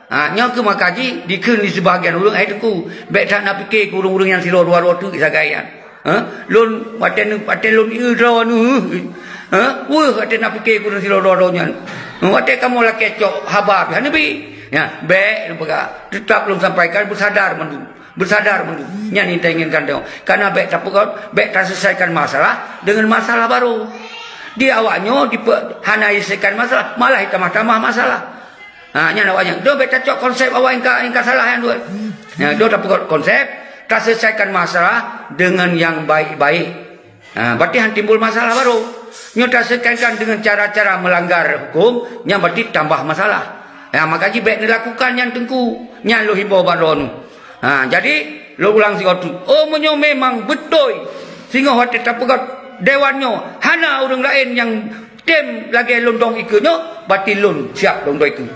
Ha, nyoe keuh maka jih dikheun di seubahagian ureuëng, "Hai Teungku, bék that na pike keu ureuëng-ureuëng nyang sidroe dua droe teuk sagai nyan." Ha? Lôn watée, watée lôn eu droe nyoe, ha? Weueh watée na pike keu ureuëng sidroe dua droe nyan. Watée kamoe lakée cok haba pih hana bi. Ya, bék lôn peugah. Teutap lôn sampaikan beusadar mandum. Beusadar mandum. Nyan nyang tainginkan tanyoe. Kana bék tapeugah, bék taselesaikan masalah dengan masalah baru. Di awak nyoe dipe-, hana diselesaikan masalah, malah ditamah-tamah masalah. Ha, nyan awak nyan. Dong bék tacok konsep awak nyang ka, nyang ka salah nyan dua. Ya, dong tapeugah konsep, taselesaikan masalah dengan yang baik-baik. Ha, berarti han timbul masalah baru. Nyoe taselesaikan dengan cara-cara melanggar hukum, nyan berarti tambah masalah. Ya, maka jih bék dilakukan nyan Teungku. Nyan lôn himbau bak droeneuh. Ha, jadi, lôn ulang sigoe teuk. Oh, meunyoe memang beutôi singoh watée tapeugah dewan nyoe hana ureuëng laén nyang tem lagée lôn dong ikeue nyoe, berarti lôn siap lôn dong ikeue.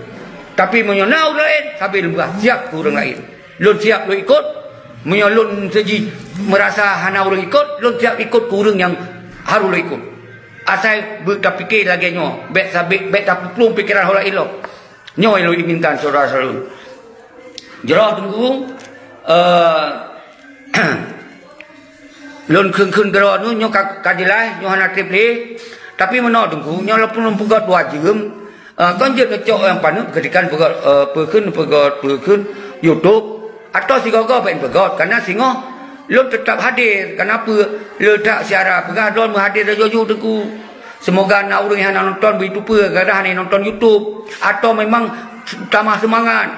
Tapi meunyoe na ureuëng laén, sabe lôn peugah siap keu ureuëng laén. Lôn siap lôn ikot. Meunyoe lôn seuji meurasa hana ureuëng ikot, lôn siap ikot keu ureuëng nyang harôh lôn ikot. Asai beu tapike lagée nyoe, bék sabe, bék tapeuplong pikeran ho laén lom. Nyoe nyang lôn inginkan syedara-syedara lôn. Jroh Teungku, eh, lôn kheun-kheun keudroe nyoe, nyoe ka, ka jeulaih, nyoe hana treb lé. Tapi meunoe Teungku, nyoe lôn pun lôn peugöt dua jeuem, eh, kon jeuet neucok nyang paneuk keudroe kan peugöt, eh, peue kheun, peugöt, peue kheun YouTube. Atau sigoe-goe bék peugöt, karena singoh lôn teutap hadir. Kenapa? Leutak siara peugah droe meuhadir laju-laju Teungku. Seumoga na ureuëng nyang hana nonton beuiteupeue, kadang hana nonton YouTube, atau memang tamah seumangat.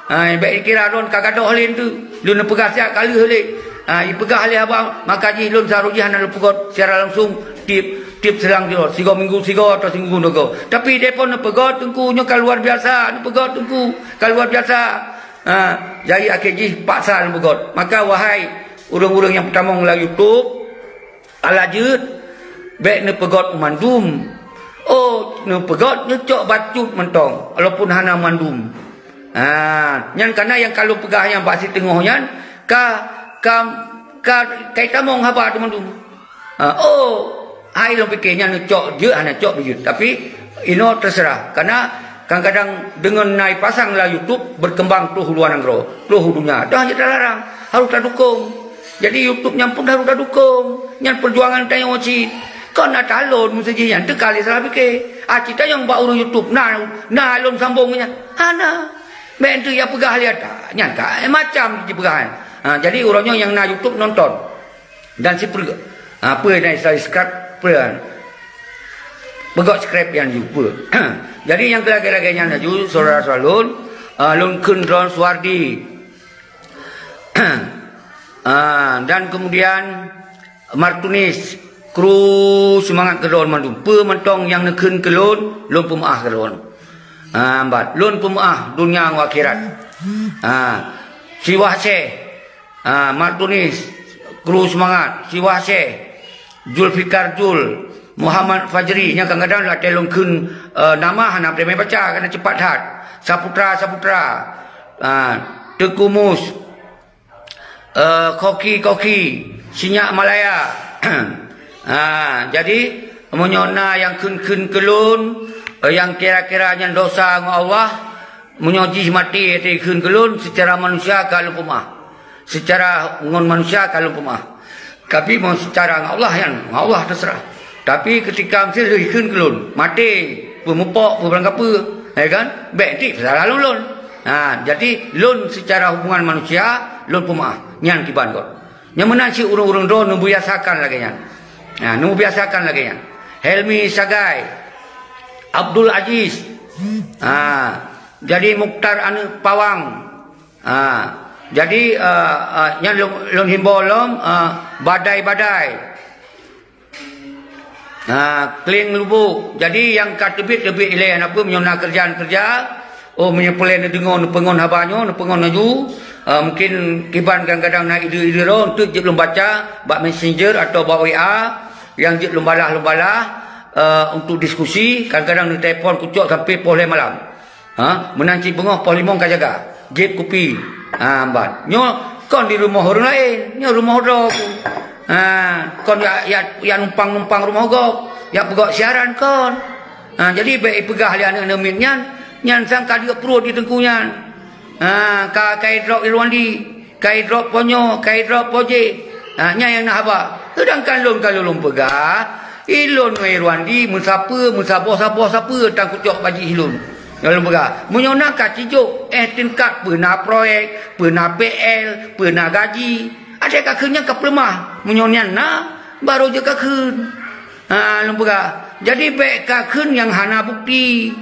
Ha, bék ikira lôn ka gadôh lé nteuk. Lôn neupeugah siat ka lheueh lé. Ha, ipeugah lé haba, maka jih lôn seuharôh jih hana lôn peugöt siara langsung tiep, tiep selang jih, sigoe minggu sigoe atau siminggu dua goe. Tapi dai po neupeugöt Teungku, nyoe ka luar biasa, neupeugöt Teungku, ka luar biasa. Ha, jadi akhé jih paksa lôn peugöt. Maka wahai ureuëng-ureuëng nyang peutamong lam YouTube, ala jeuet, bék neupeugöt mandum. Oh, neupeugöt neucok bacut mantong, walaupun hana mandum. Ha, nyan kana nyang ka lôn peugah nyang bak siteungoh nyan ka, ka, ka, ka itamong haba teuh mandum. Ha, oh, hai lôn pike nyan neucok jeuet hana cok beujeuet. Tapi inoe teuseurah. Karena kadang-kadang deungon na ipasang lam YouTube berkembang troh u luwa nanggroe, troh u donya. Dah jeuet talarang, harôh tadukong. Jadi YouTube nyan pun harôh tadukong. Nyan peujuangan tanyoe cit. Kon na talon meuseujih nyan teuka lé salah pike. Ah, cit tanyong bak ureuëng YouTube na, na lôn sambong nyan. Hana. Bék nteuk ya peugah lé ata. Nyan ka, eh, macam jipeugah nyan. Ha, jadi uroe nyoe nyang na YouTube nonton. Dan sipreuk. Ha, peue na subscribe, peue. Peugöt subscribe nyan ju, peue. Jadi nyang keu lagée-lagée nyan laju, syedara-syedara lôn, ah, lôn kheun droen Suwardi. Ah, dan kemudian Martunis, kru seumangat keu droen mandum. Peue mantong nyang neukheun keu lôn, lôn peumeu'ah keu droen. Ah, bat, lôn peumeu'ah donya ngon akhirat. Ah, Siwah Syeh, ah, Martunis, kru seumangat, Siwah Syeh, Zulfikar Jul, Muhammad Fajri, nyang kadang-kadang watée lôn kheun, eh, nama hana peureulée baca, karena cepat that. Saputra, Saputra, ah, Teuku Mus, eh, Koki, Koki, Sinyak Malaya. Ah, jadi, meunyoe na nyang kheun-kheun keu lôn, eh, nyang kira-kira nyan dosa ngon Allah, meunyoe jih maté teuh kheun keu lôn, seucara manusia ka lôn peumeu'ah. Seucara ngon manusia ka lôn peumeu'ah. Tapi meunyoe seucara ngon Allah nyan, ngon Allah teuseurah. Tapi keutika meusé lheueh kheun keu lôn, maté, peue mupok, peue barang kapeue, ya kan? Bék dit peusalah lôn, lôn. Ha, jadi lôn seucara hubungan manusia, lôn peumeu'ah. Nyan kiban göt. Nyang meunan cit ureuëng-ureuëng droe neubiasakan lagée nyan. Ha, neubiasakan lagée nyan. Helmi Sagai, Abdul Aziz. Ha, jadi Mukhtar aneuëk Pawang. Ha, jadi, eh, eh, nyan lôn, lôn himbau lom, eh, badai-badai. Ha, Kling Lubuk. Jadi nyang ka teubiet, teubiet ilée, hana peue, meunyoe na keureuja-keureuja, oh, meunyoe peureulée neudeungoe, neupeungon haba nyoe, neupeungon laju, eh, mungkin kiban kadang-kadang na ide-ide droe, eunteuk jeuet lôn baca bak messenger atau bak W A, nyang jeuet lôn balah, lôn balah, Eh, untuk diskusi, kadang-kadang neutelepon kucok sampai poh lhèe malam. Ha, meunan cit beungoh poh limong ka jaga. Jép kupi. Ha, ban. Nyoe kon di rumoh ureueng laén, nyoe rumoh droe ku. Ha, kon jak, jak, jak numpang-numpang rumoh gob, jak peugöt siaran kon. Ha, jadi bèk ipeugah lé aneuk-aneuk miet nyan, nyan sang ka dieup pruet di teungku nyan. Ha, ka, ka idrop Irwandi. Ka idrop po nyoe, ka idrop po jéh. Ha, nyan nyang na haba. Seudangkan lôn ka lôn peugah, ilôn ngon Irwandi meusapeue, meusaboh-saboh sapeue tan kucok bajèe ilôn. Nyang lôn peugah, meunyoe na ka cijok, eh, tingkat peue na proyek, peue na P L, peue na gaji. Adak ka kheun nyan ka peuleumah. Meunyoe nyan na, barô jeuet ka kheun. Ha, lôn peugah. Jadi bèk ka kheun nyang hana bukti.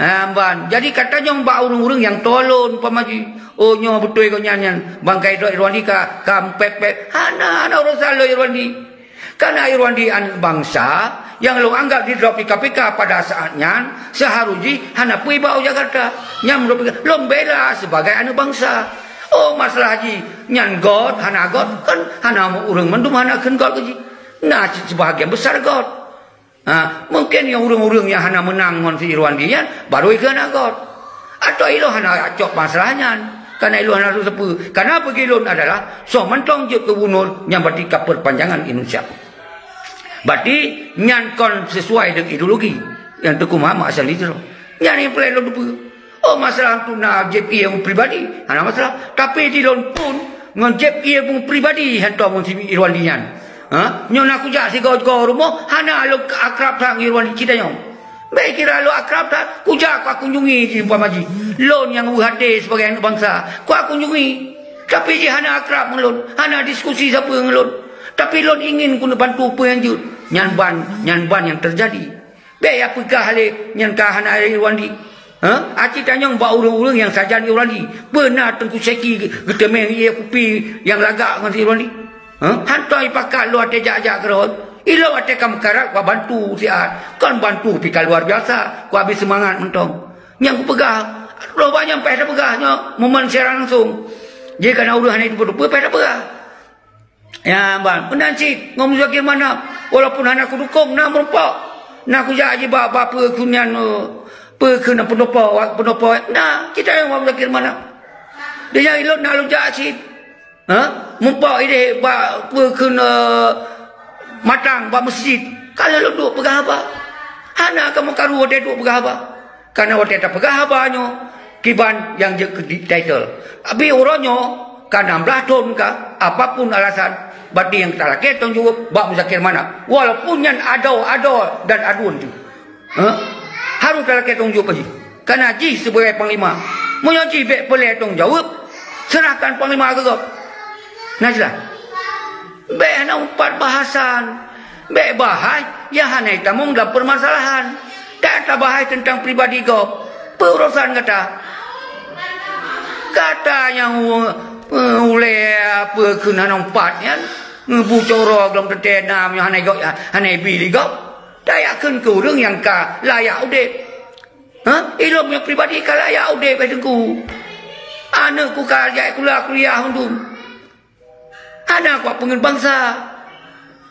Ha, ban. Jadi ka tanyong bak ureueng-ureueng nyang toe lôn, umpama jih, "Oh, nyoe beutôi gobnyan nyan. Ban ka idrop Irwandi ka, ka meupèp-pèp." Hana, hana urosan lôn Irwandi. Karena Irwandi aneuk bansa nyang lôn anggap didrop di K P K pada saat nyan, seuharôh jih hana peue iba u Jakarta. Nyan meunurot lôn bela sebagai aneuk bansa. Oh, masalah jih nyan göt, hana göt, kan hana ureueng mandum hana kheun göt keu jih. Na cit seubahagian besar göt. Ha, mungken nyang ureueng-ureueng nyang hana meunang ngon si Irwandi nyan, barô ikheun hana göt. Atau ilôn hana cok masalah nyan. Karena ilôn hana sapeue. Karena bagi lôn adalah soe mantong jeuet keu gubunur nyang berarti ka perpanjangan Indonesia. Berarti nyan kon sesuai dengan ideologi nyang Teungku Muhammad Hasan Lithro. Nyan nyang peureulèe lôn teupeue. Oh, masalah tu na jép ié pribadi, hana masalah. Tapi di lôn pun ngon jép ié pribadi hantom ngon si Irwandi nyan. Ha? Nyoe na kujak sigoe-goe rumoh, hana lôn akrab that ngon Irwandi cit tanyoe. Bèk kira lôn akrab that, kujak kukunjungi jih umpama jih. Lôn nyang weueh até sibagai aneuk bansa, kukunjungi. Tapi jih hana akrab ngon lôn, hana diskusi sapeue ngon lôn. Tapi lôn ingin keuneuk bantu peue nyang jeuet. Nyan ban, nyan ban nyang teujadi. Bèk ya peugah lé nyan ka hana Irwandi. Ha? Aci tanyong bak ureueng-ureueng nyang sajan Irwandi. Peue na Teungku Syeki geuteumé ié kupi nyang lagak ngon si Irwandi? Ha? Hantom ipakat lôn watèe jak-jak keudroe. Ilôn watèe ka meukarat kubantu siat. Kon bantu pih ka luar biasa. Kuhabéh seumangat mantong. Nyang kupeugah, lôn ba nyan paih tapeugah nyoe momen siaran langsung. Jih kana ureueng hana jiteupeue-teupeue paih tapeugah. Ya, ban. Meunan cit ngon Muzakir Manaf, walaupun hana kudukong, na meurumpok. Na kujak jibak bak peue kheun nyan, eh, peue kheun peunopo, peunopo. Na, cit tanyong bak Muzakir Manaf. Di nyan ilôn na lôn jak cit. Ha? Meurumpok idéh bak peue kheun, eh, matang bak meuseujid. Ka lheueh lôn duek peugah haba. Hana kamoe karu watèe duek peugah haba. Kana watèe tapeugah haba nyoe, kiban nyang jeuet keu di-, title. Abi uroe nyoe ka nam blaih thon ka, apapun alasan, berarti nyang talakèe tanggung jaweueb bak Muzakir Manaf. Walaupun nyan adoe-adoe dan aduen tu. Ha? Harôh talakèe tanggung jaweueb jih. Kana jih sibagai panglima. Meunyoe jih bèk peureulèe tanggung jaweueb, seurahkan panglima keu gob. Na jeulaih? Bèk hana umpat bahasan. Bèk bahai nyang hana jitamong lam peumasalahan. Dak tabahai teuntang pribadi gob. Peue urosan gata? Gata nyang u-, u-, ulèe peue kheun hana umpat nyan, ngeubeucoro gohlom teuntèe nam nyang hana gob, hana jibi lé gob. Tajak kheun keu ureueng nyang ka layak udép. Ha? Ilôn nyang pribadi ka layak udép, hai Teungku. Aneuk ku ka jak kuliah, kuliah mandum. Hana kupeungeut bansa.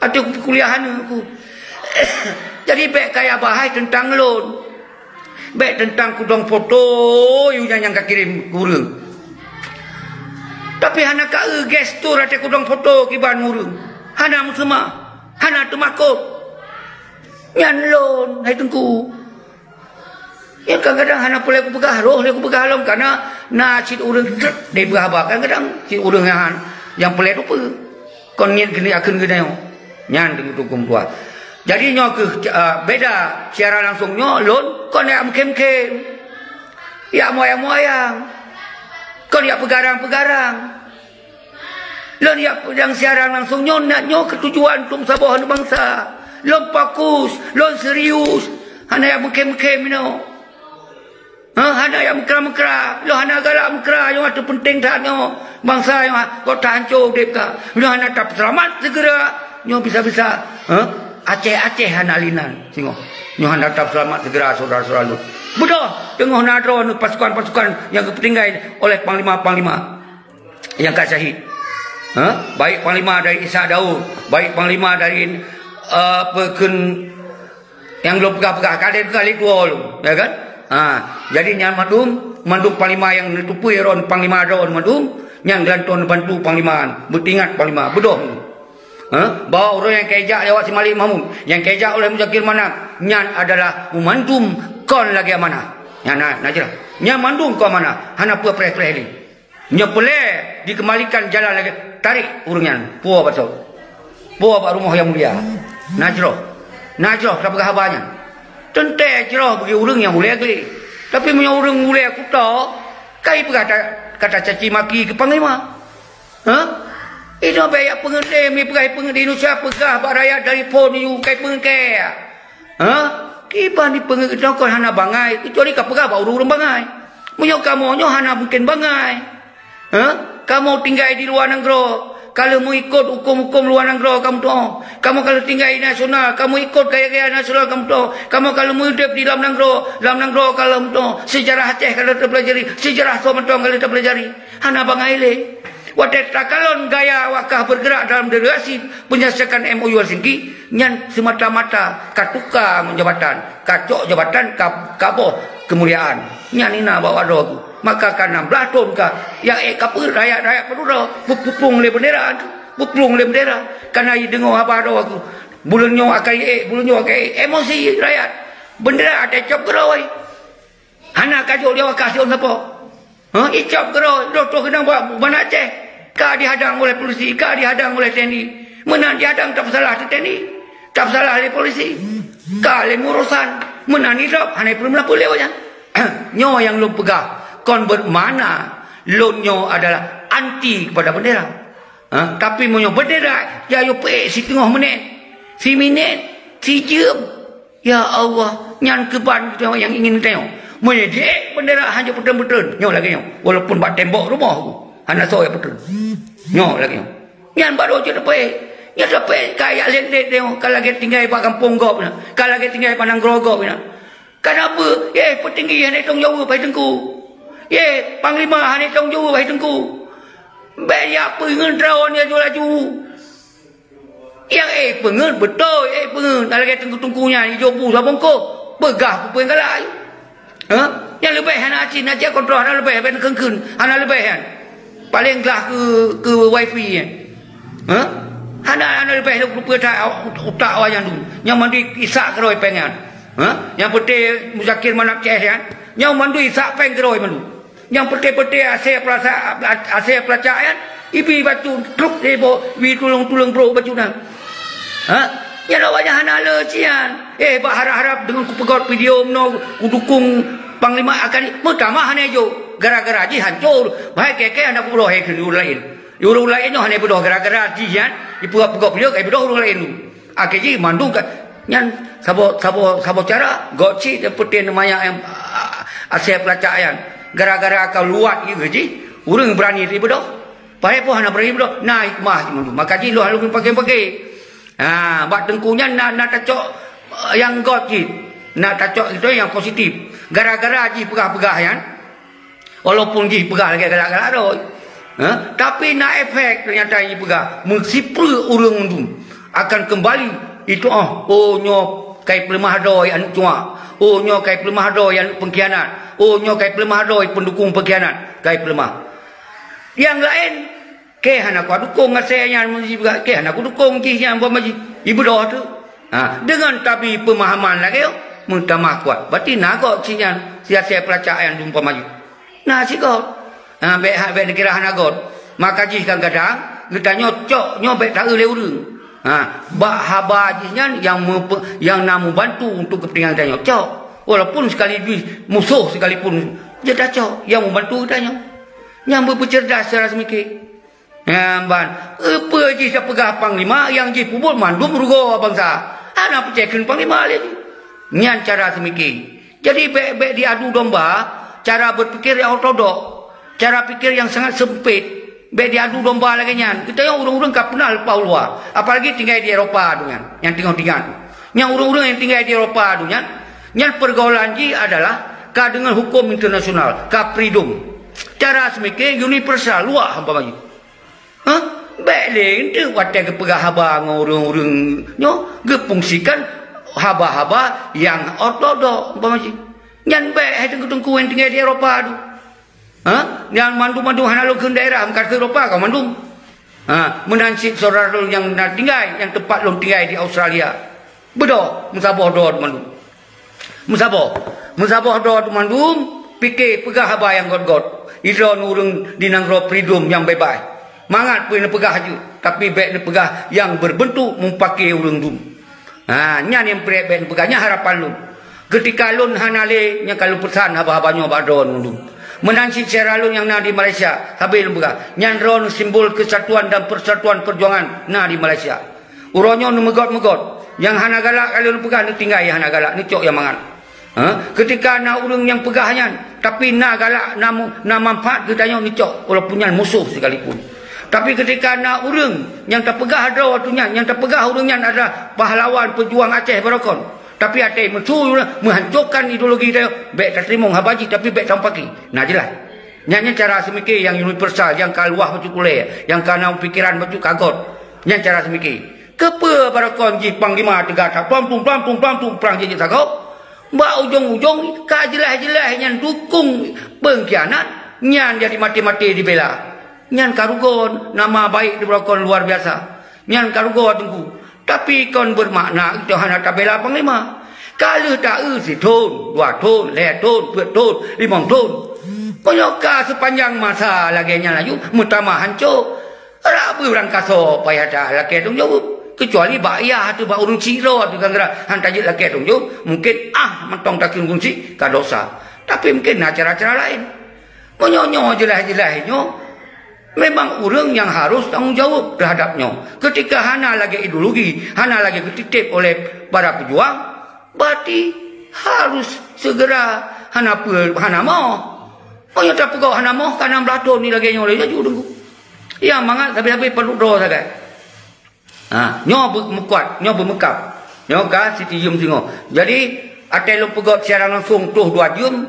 Ateueh kuliah aneuk ku. Jadi bèk kaya bahai teuntang lôn. Bèk teuntang kudong foto yue nyan nyang kakirém keu ureueng. Tapi hana kaeu gestur ateueh kudong foto kiban ureueng. Hana meuseumah. Hana teumakot. Nyan lôn, hai Teungku. Nyan kadang-kadang hana peureulèe kupeugah, roh lé kupeugah lom, karena na cit ureueng trép deh peugah haba. Kadang-kadang cit ureueng nyan nyang peureulèe tupeue. Kon niet geuneuk akheun geutanyoe. Nyan teungku-teungku meutuah. Jadi nyoe keuh, eh, beda siaran langsung nyoe, lôn kon jak meukhém-khém. Jak moyang-moyang. Kon jak peugarang-peugarang. Lôn jak peudong siaran langsung nyoe, nyoe keutujuan untuk meusaboh aneuk bansa. Lôn fokus, lôn serius. Hana jak meukhém-meukhém inoe. Ha, hana jak meukra-meukra. Lôn hana galak meukra, nyoe teupeunténg that nyoe. Bansa nyoe, kota hanco udép ka. Lôn hana tapeuseulamat seugera. Nyoe bisa-bisa, ha? Aceh-Aceh hana linan singoh. Nyoe hana tapeuseulamat seugera, syedara-syedara lôn. Beudôh, teungoh na droeneuh pasukan-pasukan nyang geupeutinggai oleh panglima-panglima nyang ka syahid. Ha? Baik panglima dari Ishak Daud, baik panglima dari, eh, peukheun, Nyang lôn peugah-peugah, ka lheueh, ka lheueh tuwo lôn, ya kan? Ha, jadi nyan mandum, mandum panglima nyang neutupui droe panglima droe mandum, nyan geulantoe neubantu panglima, beutingat panglima, beudôh. Ha? Bahwa ureuëng nyang ka ijak lé awak si Malik Mahmud, nyang ka ijak oleh Muzakir Manaf, nyan adalah mandum kon lagée amanah. Nyan na, na jeulaih. Nyan mandum kon amanah, hana peue preh-preh lé. Nyoe peureulée dikeumbalikan jalan lagée, tarék ureuëng nyan, puwoe bak soe? Puwoe bak rumoh nyang mulia. Na jroh. Na jroh tapeugah haba nyan. Teuntée jroh bagi ureuëng nyang ulée gleh. Tapi meunyoe ureuëng ulée kuto, kai peugah ta-, kata caci maki keu panglima. Ha? Inoe bék jak peungeuet lé, mi peugah peungeuet di Indonesia, peugah bak rakyat dari phon yue kai peungeuet keu. Ha? Kiban di peungeuet nyoe kon hana bangai, kecuali ka peugah bak ureuëng-ureuëng bangai. Meunyoe kamoe nyoe hana mungken bangai. Ha? Kamoe tinggai di luwa nanggroe, ka lheueh meuikot huköm-huköm luwa nanggroe kamoe tuoh. Kamoe ka lheueh tinggai di nasional, kamoe ikot gaya-gaya nasional kamoe tuoh. Kamoe ka lheueh meuudeb di lam nanggroe, lam nanggroe ka lheueh tuoh. Sejarah Aceh ka lheueh tapeulajari, sejarah soe mantong ka lheueh tapeulajari. Hana bangai lé. Watée takalon gaya awak kah bergerak dalam delegasi penyesuaian M O U Helsinki, nyan semata-mata ka tuka ngon jabatan, ka cok jabatan, ka, ka boh keumuliaan. Nyan hina bak droe ku. Maka ka nam blaih thon ka, nyang ék ka peuet rakyat-rakyat padum droe, peuplueng lé bendera, peuplueng lé bendera. Kana jideungoe haba droe ku, buleuen nyoe akai ék, buleuen nyoe akai ék, emosi rakyat. Bendera tacok keudroe. Hana ka jok di awak kah siôn sapo. Ha, icok keudroe, droe troh keudang bak Banda Aceh. Ka dihadang oleh polisi, ka dihadang oleh T N I. Meunan jihadang tapeusalah T N I, tapeusalah lé polisi. Ka lé urosan, meunan idrop, hana peureulée meulapor lé awaknyan. Nyoe nyang lôn peugah, kon bermakna lôn nyoe adalah anti kepada bendera. Ha, tapi meunyoe bendera, ya, yue peuék siteungoh minét, siminét, sijeuem. Ya Allah, nyan keuban nyang ingin tanyoe. Meunyoe jiék bendera hana peutrön-peutrön, nyoe lagée nyoe. Walaupun bak tembok rumoh ku, hana soe peutrön. Nyoe lagée nyoe. Nyan baru cit teupeu. Nyan teupeu ka jak lét-lét tanyoe, ka lagée tinggai bak gampông gob na, ka lagée tinggai bak nanggroe gob na. Kana peue, eh, peutinggi hana tong jaweueb hai teungku. Eh, panglima hana tong jaweueb hai teungku. Bék jak peungeut droe nyan laju-laju. Nyang ék peungeut beutôi, ék peungeut. Nah, lagée teungku-teungku nyan, ijok bu sabongkoh, peugah peue-peue nyang galak. Ha? Nyang leubeh hana cit, na cit kontrol, hana leubeh, ben keun-keun, hana leubeh nyan. Paleng glah keu, keu wifi nyan. Ha? Hana, hana leubeh lé peue that utak awaknyan tu. Nyang mandum isak keudroe péng nyan. Ha? Nyang peuté Muzakir Manaf C S nyan. Nyang mandum isak péng keudroe mandum. Nyang peuté-peuté asée peulasa-, asée peulacak nyan, ibi bacut truk iboh, ibi tuleueng-tuleueng brok bacut nyan. Ha? Nyan awaknyan hana le sian. Eh, bak harab-harab deungon kupeugöt video meunoe kudukong panglima akan meutamah hana jok. Gara-gara jih hancor. Bahai kèe-kèe hana kubroh hai keu ureueng laén. Ureueng laén nyoe hana beudôh gara-gara jih nyan, jipeugöt-peugöt video ka beudôh ureueng laén tu. Akhé jih mandum ka, nyan saboh, saboh, saboh cara, gok cit peuté manyak nyang, a, asée peulacak nyan. Gara-gara ka luwat ié jih, ureueng beurani jibeudôh. Padahai pun hana beurani beudôh, na hikmah jih mandum. Maka jih lôn hana lôn paké-paké. Ha, bak teungku nyan na, na tacok, eh, nyang gok cit. Na tacok itu nyang positif. Gara-gara jih peugah-peugah nyan, walaupun jih peugah lagèe galak-galak droe, ha? Tapi na efek teunyata jih peugah. Meusipeue ureueng mandum akan keumbali itu'oh, oh, nyoe kai peuleumah droe aneuk cuak. Oh, nyoe kai peuleumah droe aneuk peungkhianat. Oh, nyoe kai peuleumah droe peundukong peungkhianat. Kai peuleumah. Nyang laén, kèe hana kudukong asèe nyan, meusipeue kèe hana kudukong jih nyan, umpama jih. Ibeudôh tu. Ha, deungon tabi peumahaman lagèe nyoe, meutamah kuat. Berarti na gok cit nyan, si asèe peulacak nyan umpama jih. Na cit gok. Ha, bèk ha-, bèk neukira hana gok. Maka jih kadang-kadang geutanyoe cok nyoe bèk taeu lé ureueng. Ha, bak haba jih nyan nyang meupe-, nyang na meubantu untuk keupeuntengan geutanyoe. Cok. Walaupun sekali jih musoh sekalipun, jeuet tacok nyang meubantu geutanyoe. Nyang beupeuceurdas secara seumiké. Nyan ban, peue jih tapeugah panglima nyang jih peubuet mandum rugoe bansa. Hana peucaya kheun panglima lé jih. Nyan cara seumiké. Jadi bèk, bèk diadu domba cara berpikir yang ortodok, cara pikir yang sangat sempit. Bèk diadu domba lagèe nyan. Geutanyoe ureueng-ureueng ka peunah leupah u luwa, apalagi tinggai di Eropa tu nyan, nyang teungoh tinggai. Nyang ureueng-ureueng nyang tinggai di Eropa tu nyan, nyan pergaulan jih adalah ka deungon huköm internasional, ka freedom. Cara seumiké universal, luwah umpama jih. Hah? Bèk lé eunteuk watèe geupeugah haba ngon ureueng-ureueng nyoe geufungsikan haba-haba nyang ortodok, umpama cit. Nyan bèk hai teungku-teungku nyang tinggai di Eropa tu. Ha? Nyang mandum-mandum hana lôn kheun daerah, meukat keu Eropa ka mandum. Ha, meunan cit syedara lôn nyang na tinggai, nyang teumpat lôn tinggai di Australia. Beudôh, meusaboh droe mandum. Meusaboh. Meusaboh droe mandum, pike peugah haba nyang gét-gét. Idroe ureuëng di nanggroe freedom nyang bebas. Mangat peue neupeugah jeuet, tapi bèk neupeugah nyang berbentuk mupake ureuëng dum. Ha, nyan nyang preh bèk neupeugah, nyan harapan lôn. Keutika lôn hana lé, nyang ka lôn peusan haba-haba nyoe bak droe mandum. Meunan cit syedara lôn nyang na di Malaysia, sabe lôn peugah, nyan droe simbol kesatuan dan persatuan perjuangan na di Malaysia. Uroe nyoe neumeugét-meugét, nyang hana galak ka lôn peugah, neutinggai nyang hana galak, neucok nyang mangat. Ha? Keutika na ureuëng nyang peugah nyan, tapi na galak, na mu-, na manfaat keu tanyoe, neucok, walaupun nyan musoh sekalipun. Tapi keutika na ureuëng nyang tapeugah droe watée nyan, nyang tapeugah ureuëng nyan adalah pahlawan peujuang Aceh barokon, tapi até meusu meuhancorkan ideologi tanyoe, bèk tateurimong haba jih, tapi bèk tamupake. Nah, jeulaih. Nyan, nyan cara seumike nyang universal, nyang ka luwah bacut ulée, nyang ka na pikiran bacut ka gét. Nyan cara seumike. Keupeue barokon jih panglima teuga that, plom tum, plom tum, plom tum, prang jih sagoe? Bak ujong-ujong ka jeulaih-jeulaih nyan dukong peungkhianat, nyan jadi maté-maté dibela. Nyan ka rugoe nama baik di barokon luar biasa. Nyan ka rugoe teungku. Tapi kon bermakna itu hana tabela panglima. Ka lheueh ta-eu sithon, dua thon, lhèe thon, peuet thon, limong thon. Meunyoe ka seupanjang masa lagèe nyan laju, meutamah hanco. Rak beuh urang kaso payah that lakèe tanggung jaweueb. Keucuali bak yah teuh bak ureueng sidroe teuh kan geura han tajeuet lakèe tanggung jaweueb, mungken ah mantong takheun ureueng syiek ka dosa. Tapi mungken na cara-cara laén. Meunyoe nyoe jeulaih-jeulaih nyoe, memang ureueng nyang harôh tanggung jaweueb teuhadap nyoe. Keutika hana lagèe ideologi, hana lagèe geutitép oleh para peujuang, berarti harôh segera hana peue, hana moh. Meunyoe tapeugah hana moh, ka nam blaih thon ni lagèe nyoe lé laju deungoe. Ya, mangat sabe-sabe padub droe sagai. Ha, nyoe beu-, meukuat, nyoe beumeukab. Nyoe ka siti jeuem singoh. Jadi, até lôn peugöt siaran langsung troh dua jeuem,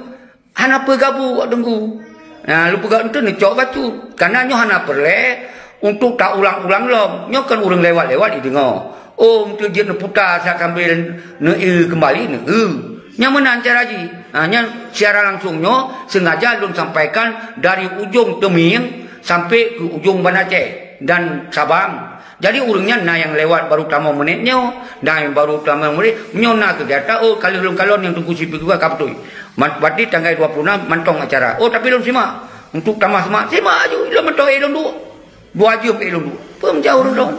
hana peue gabu awak Teungku. Ha, lôn peugöt enteuk neucok bacut. Karena nyoe hana peureulèe untuk taulang-ulang lom. Nyoe kan ureueng lewat-lewat jideungoe. Oh, enteuk jeuet neuputa sa-, sambil neueu keumbali, neueu. Nyan meunan cara jih. Ha, nyan siaran langsung nyoe sengaja lôn sampaikan dari ujong Teumieng sampai ke ujong Banda Aceh dan Sabang. Jadi, ureueng nyan na nyang lewat baru tamong menit nyoe, na nyang baru tamong menit, nyoe na kegiatan, oh, ka lheueh lôn kalon nyang Teungku Sipi keudua ka beutôi. Man-, berarti tanggai dua puluh enam mantong acara. Oh, tapi lôn simak. Untuk tamah semak, simak aju, lôn mantong, eh, lôn duek. Dua jeuem, eh, lôn duek. Peue meujaur lôn.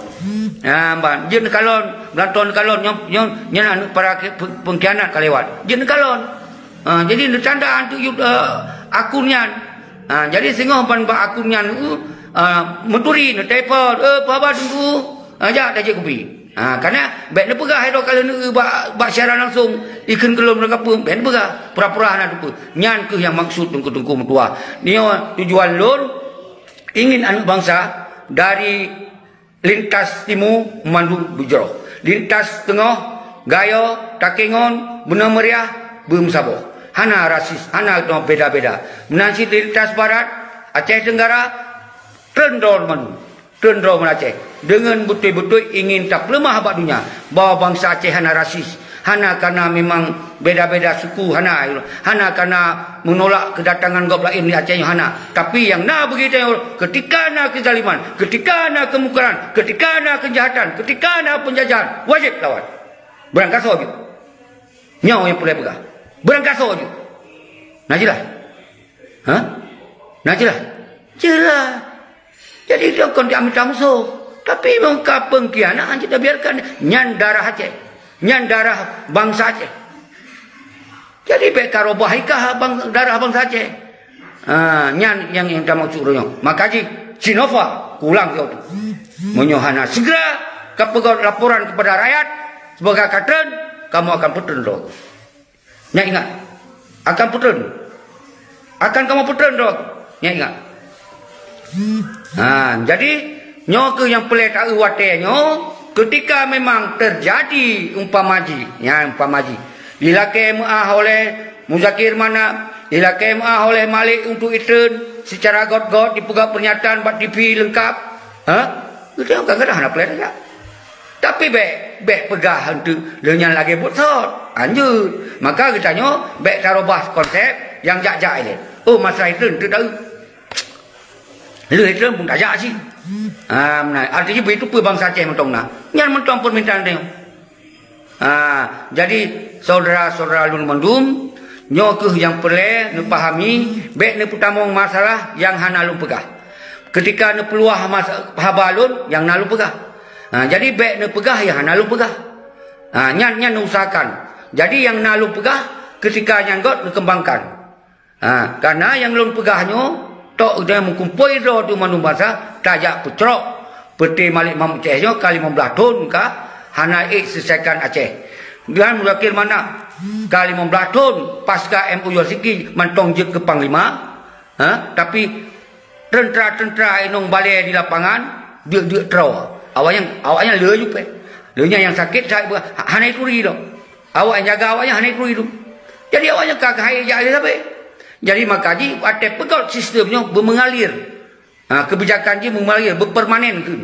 Ha, ban. Jeuet neukalon, beulantoe neukalon, nyoe, nyoe, nyan aneuk para ke-, pe-, pengkhianat ka lewat. Jeuet neukalon. Ha, jadi neutanda antuk yub, eh, akun nyan. Ha, jadi singoh ban bak akun nyan, eh, meuturi, neutelepon, "Eh, peue haba Teungku?" Ha, jak tajak kupi. Ha, karena bèk neupeugah, hai droe ka lheueh neueu bak, bak siaran langsung, ikheun keu lôn meureuka peue, bèk neupeugah. Pura-pura hana teupeue. Nyan kheueh nyang maksud Teungku-teungku meutuah. Nyoe tujuan lôn, ingin aneuk bansa dari lintas timu mandum beujroh. Lintas teungoh, Gayo, Takengon, Beunoe Meuriah, beumeusaboh. Hana rasis, hana beda-beda. Meunan cit lintas barat, Aceh Tenggara, treun droe mandum. Treun droe mandum Aceh. Deungon beutôi-beutôi ingin tapeuleumah bak donya bahwa bansa Aceh hana rasis. Hana karena memang beda-beda suku, hana, hana karena menolak kedatangan gob laén di Aceh nyoe, hana. Tapi nyang na bagi tanyoe, keutika na keuzaliman, keutika na keumungkaran, keutika na keujahatan, keutika na peunjajahan, wajéb lawan. Beurangkasoe jeuet. Nyoe nyang peureulèe peugah. Beurangkasoe jeuet. Na jeulaih? Ha? Na jeulaih? Jeulaih. Jadi, dia kon diamita musoh. Tapi, meunyoe ka peungkhianat, hanjeuet tabiarkan. Nyan darah Aceh. Nyan darah bansa Aceh. Jadi, bèk karobah ikah bang-, darah bansa Aceh. Ha, nyan nyang, nyang tamaksud uroe nyoe. Maka jih, Sinova, kulang sigoe tu. Meunyoe hana segera kapeugöt laporan kepada rakyat, sebagai katreun, kamoe akan peutreun droe. Nyan ingat. Akan peutreun. Akan kamoe peutreun droe. Nyan ingat. Ha, jadi, nyoe kheueh nyang peureulèe taeu watèe nyoe, keutika memang teujadi umpama jih. Nyan umpama jih. Jilakèe meu'ah oleh Muzakir Manaf, jilakèe meu'ah oleh Malik untuk itreun, secara göt-göt jipeugah peunyatan bak TV leungkap. Ha? Geutanyoe kadang-kadang hana peureulèe tajak. Tapi bék, bék peugah eunteuk lheueh nyan lagée buet sot. Anjeut. Maka geutanyoe bék tarobah konsep nyang jak-jak ilée. Oh, masalah itu eunteuk taeu. Lheueh itu pun tajak cit. Ah, meunan. Artinya begitu pun bansa Aceh mantong na. Nyan mantong permintaan tanyoe. Ah, jadi syedara-syedara lôn mandum, nyoe kheueh nyang peureulée neupahami, bék neupeutamong masalah nyang hana lôn peugah. Keutika neupeuluah mas-, haba lôn nyang na lôn peugah. Ah, jadi bék neupeugah nyang hana lôn peugah. Ah, nyan, nyan neuusahakan. Jadi nyang na lôn peugah, keutika nyan göt neukeumbangkan. Ha, kareuna nyang lôn peugah nyoe, tok geutanyoe meukumpôi droe teuh mandum bansa, tajak peucrok peuté Malik Mahmud Aceh nyoe ka limong blaih thon ka hana ék seuleusaikan Aceh. Dan Muzakir Manaf ka limong blaih thon pasca M O U Helsinki mantong jeuet keu panglima, ha, tapi teuntra-teuntra inong balée di lapangan, deuk-deuk troe. Awaknyan, awaknyan le ju péh. Lheueh nyan nyang sakét that, hana ituri lom. Awaknyan jaga awaknyan hana ituri lom. Jadi awaknyan ka keuhai jak lé sabe. Jadi maka jih watée peugöt sistem nyoe beumeungalir. Ha, keubijakan jih beumeungalir, beupeurmanen kheun.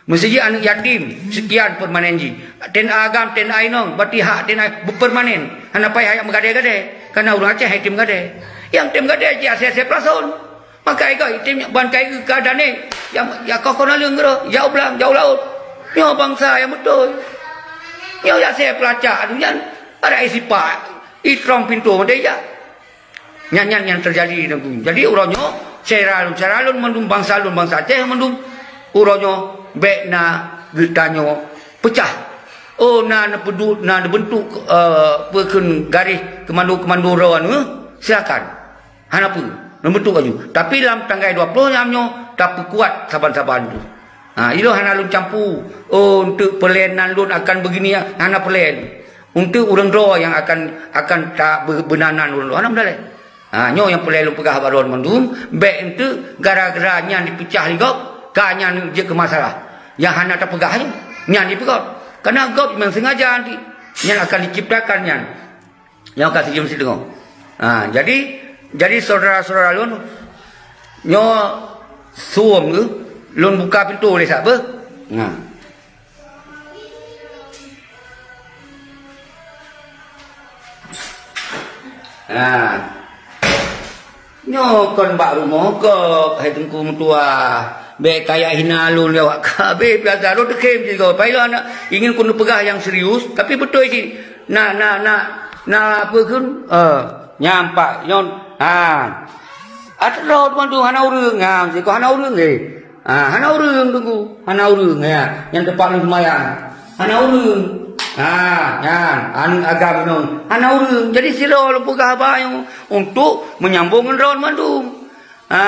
Meuseujid aneuk yatim, seukian peurmanen jih. T N A agam, T N A inong, berarti hak T N A beupeurmanen. Hana payah jak meugadée-gadée. Kareuna ureuëng Aceh hai tem gadée. Nyang tem gadée jih asée-asée peulason. Maka igoe item nyak ban kai geuh ka dané, ya, ya koh-koh naleueng keudroe, ya u blang, ya u laôt. Nyoe bansa nyang beutôi. Nyoe ya asée peulacak nyan, ada isipak, itrong pintoe mandai jak. Nyan, nyan, nyan teujadi, Teungku. Jadi, uroe nyoe, syedara lôn, syedara lôn mandum, bansa lôn, bansa Aceh mandum, uroe nyoe, bék na geutanyoe peucah. Oh, na neupeuduek, na neubeuntuk, eh, peue kheun garéh keumando-keumando droe nyoe, silakan. Hana peue, neubeuntuk laju. Tapi lam tanggai dua ploh nyan nyoe tapeukuat saban-saban tu. Ha, ilôn hana lôn campu. Oh, eunteuk peureulée nan lôn akan begini, hana peureulée. Eunteuk ureuëng droe nyang akan, akan ta-, be-, beunan-nan ureuëng droe. Hana meudaléh. Ha, nyoe nyang peureulée lôn peugah bak droe mandum, bék eunteuk gara-gara nyan dipeucah lé gob, ka nyan jeuet keu masalah. Nyang hana tapeugah nyoe, nyan jipeugah. Kareuna gob memang sengaja nanti. Nyan akan diciptakan nyan. Nyoe ka sijeuem sideungoe. Ha, jadi, jadi syedara-syedara lôn, nyoe suem geuh, lôn buka pintoe lé sabe. Nah. Nah. Nyoe kon bak rumoh gob, hai Teungku meutuah. Bék kajak hina lôn lé awak ka. Habéh biasa lôn teukhém sigoe. Pai lôn hana ingin keuneuk peugah nyang serius, tapi beutôi cit. Na, na, na, na peue kheun? Eh, nyan pat, nyoe. Ha. Atra droe teuma tu hana ureuëng. Ha, sigoe hana ureuëng, eh. Ha, hana ureuëng, Teungku. Hana ureuëng, ya. Nyang teumpat lôn seumayang. Hana ureuëng. Ha, nyan, aneuk agam inong. Hana ureuëng. Jadi, sidroe lôn peugah haba nyoe untuk menyambung ngon droe mandum. Ha,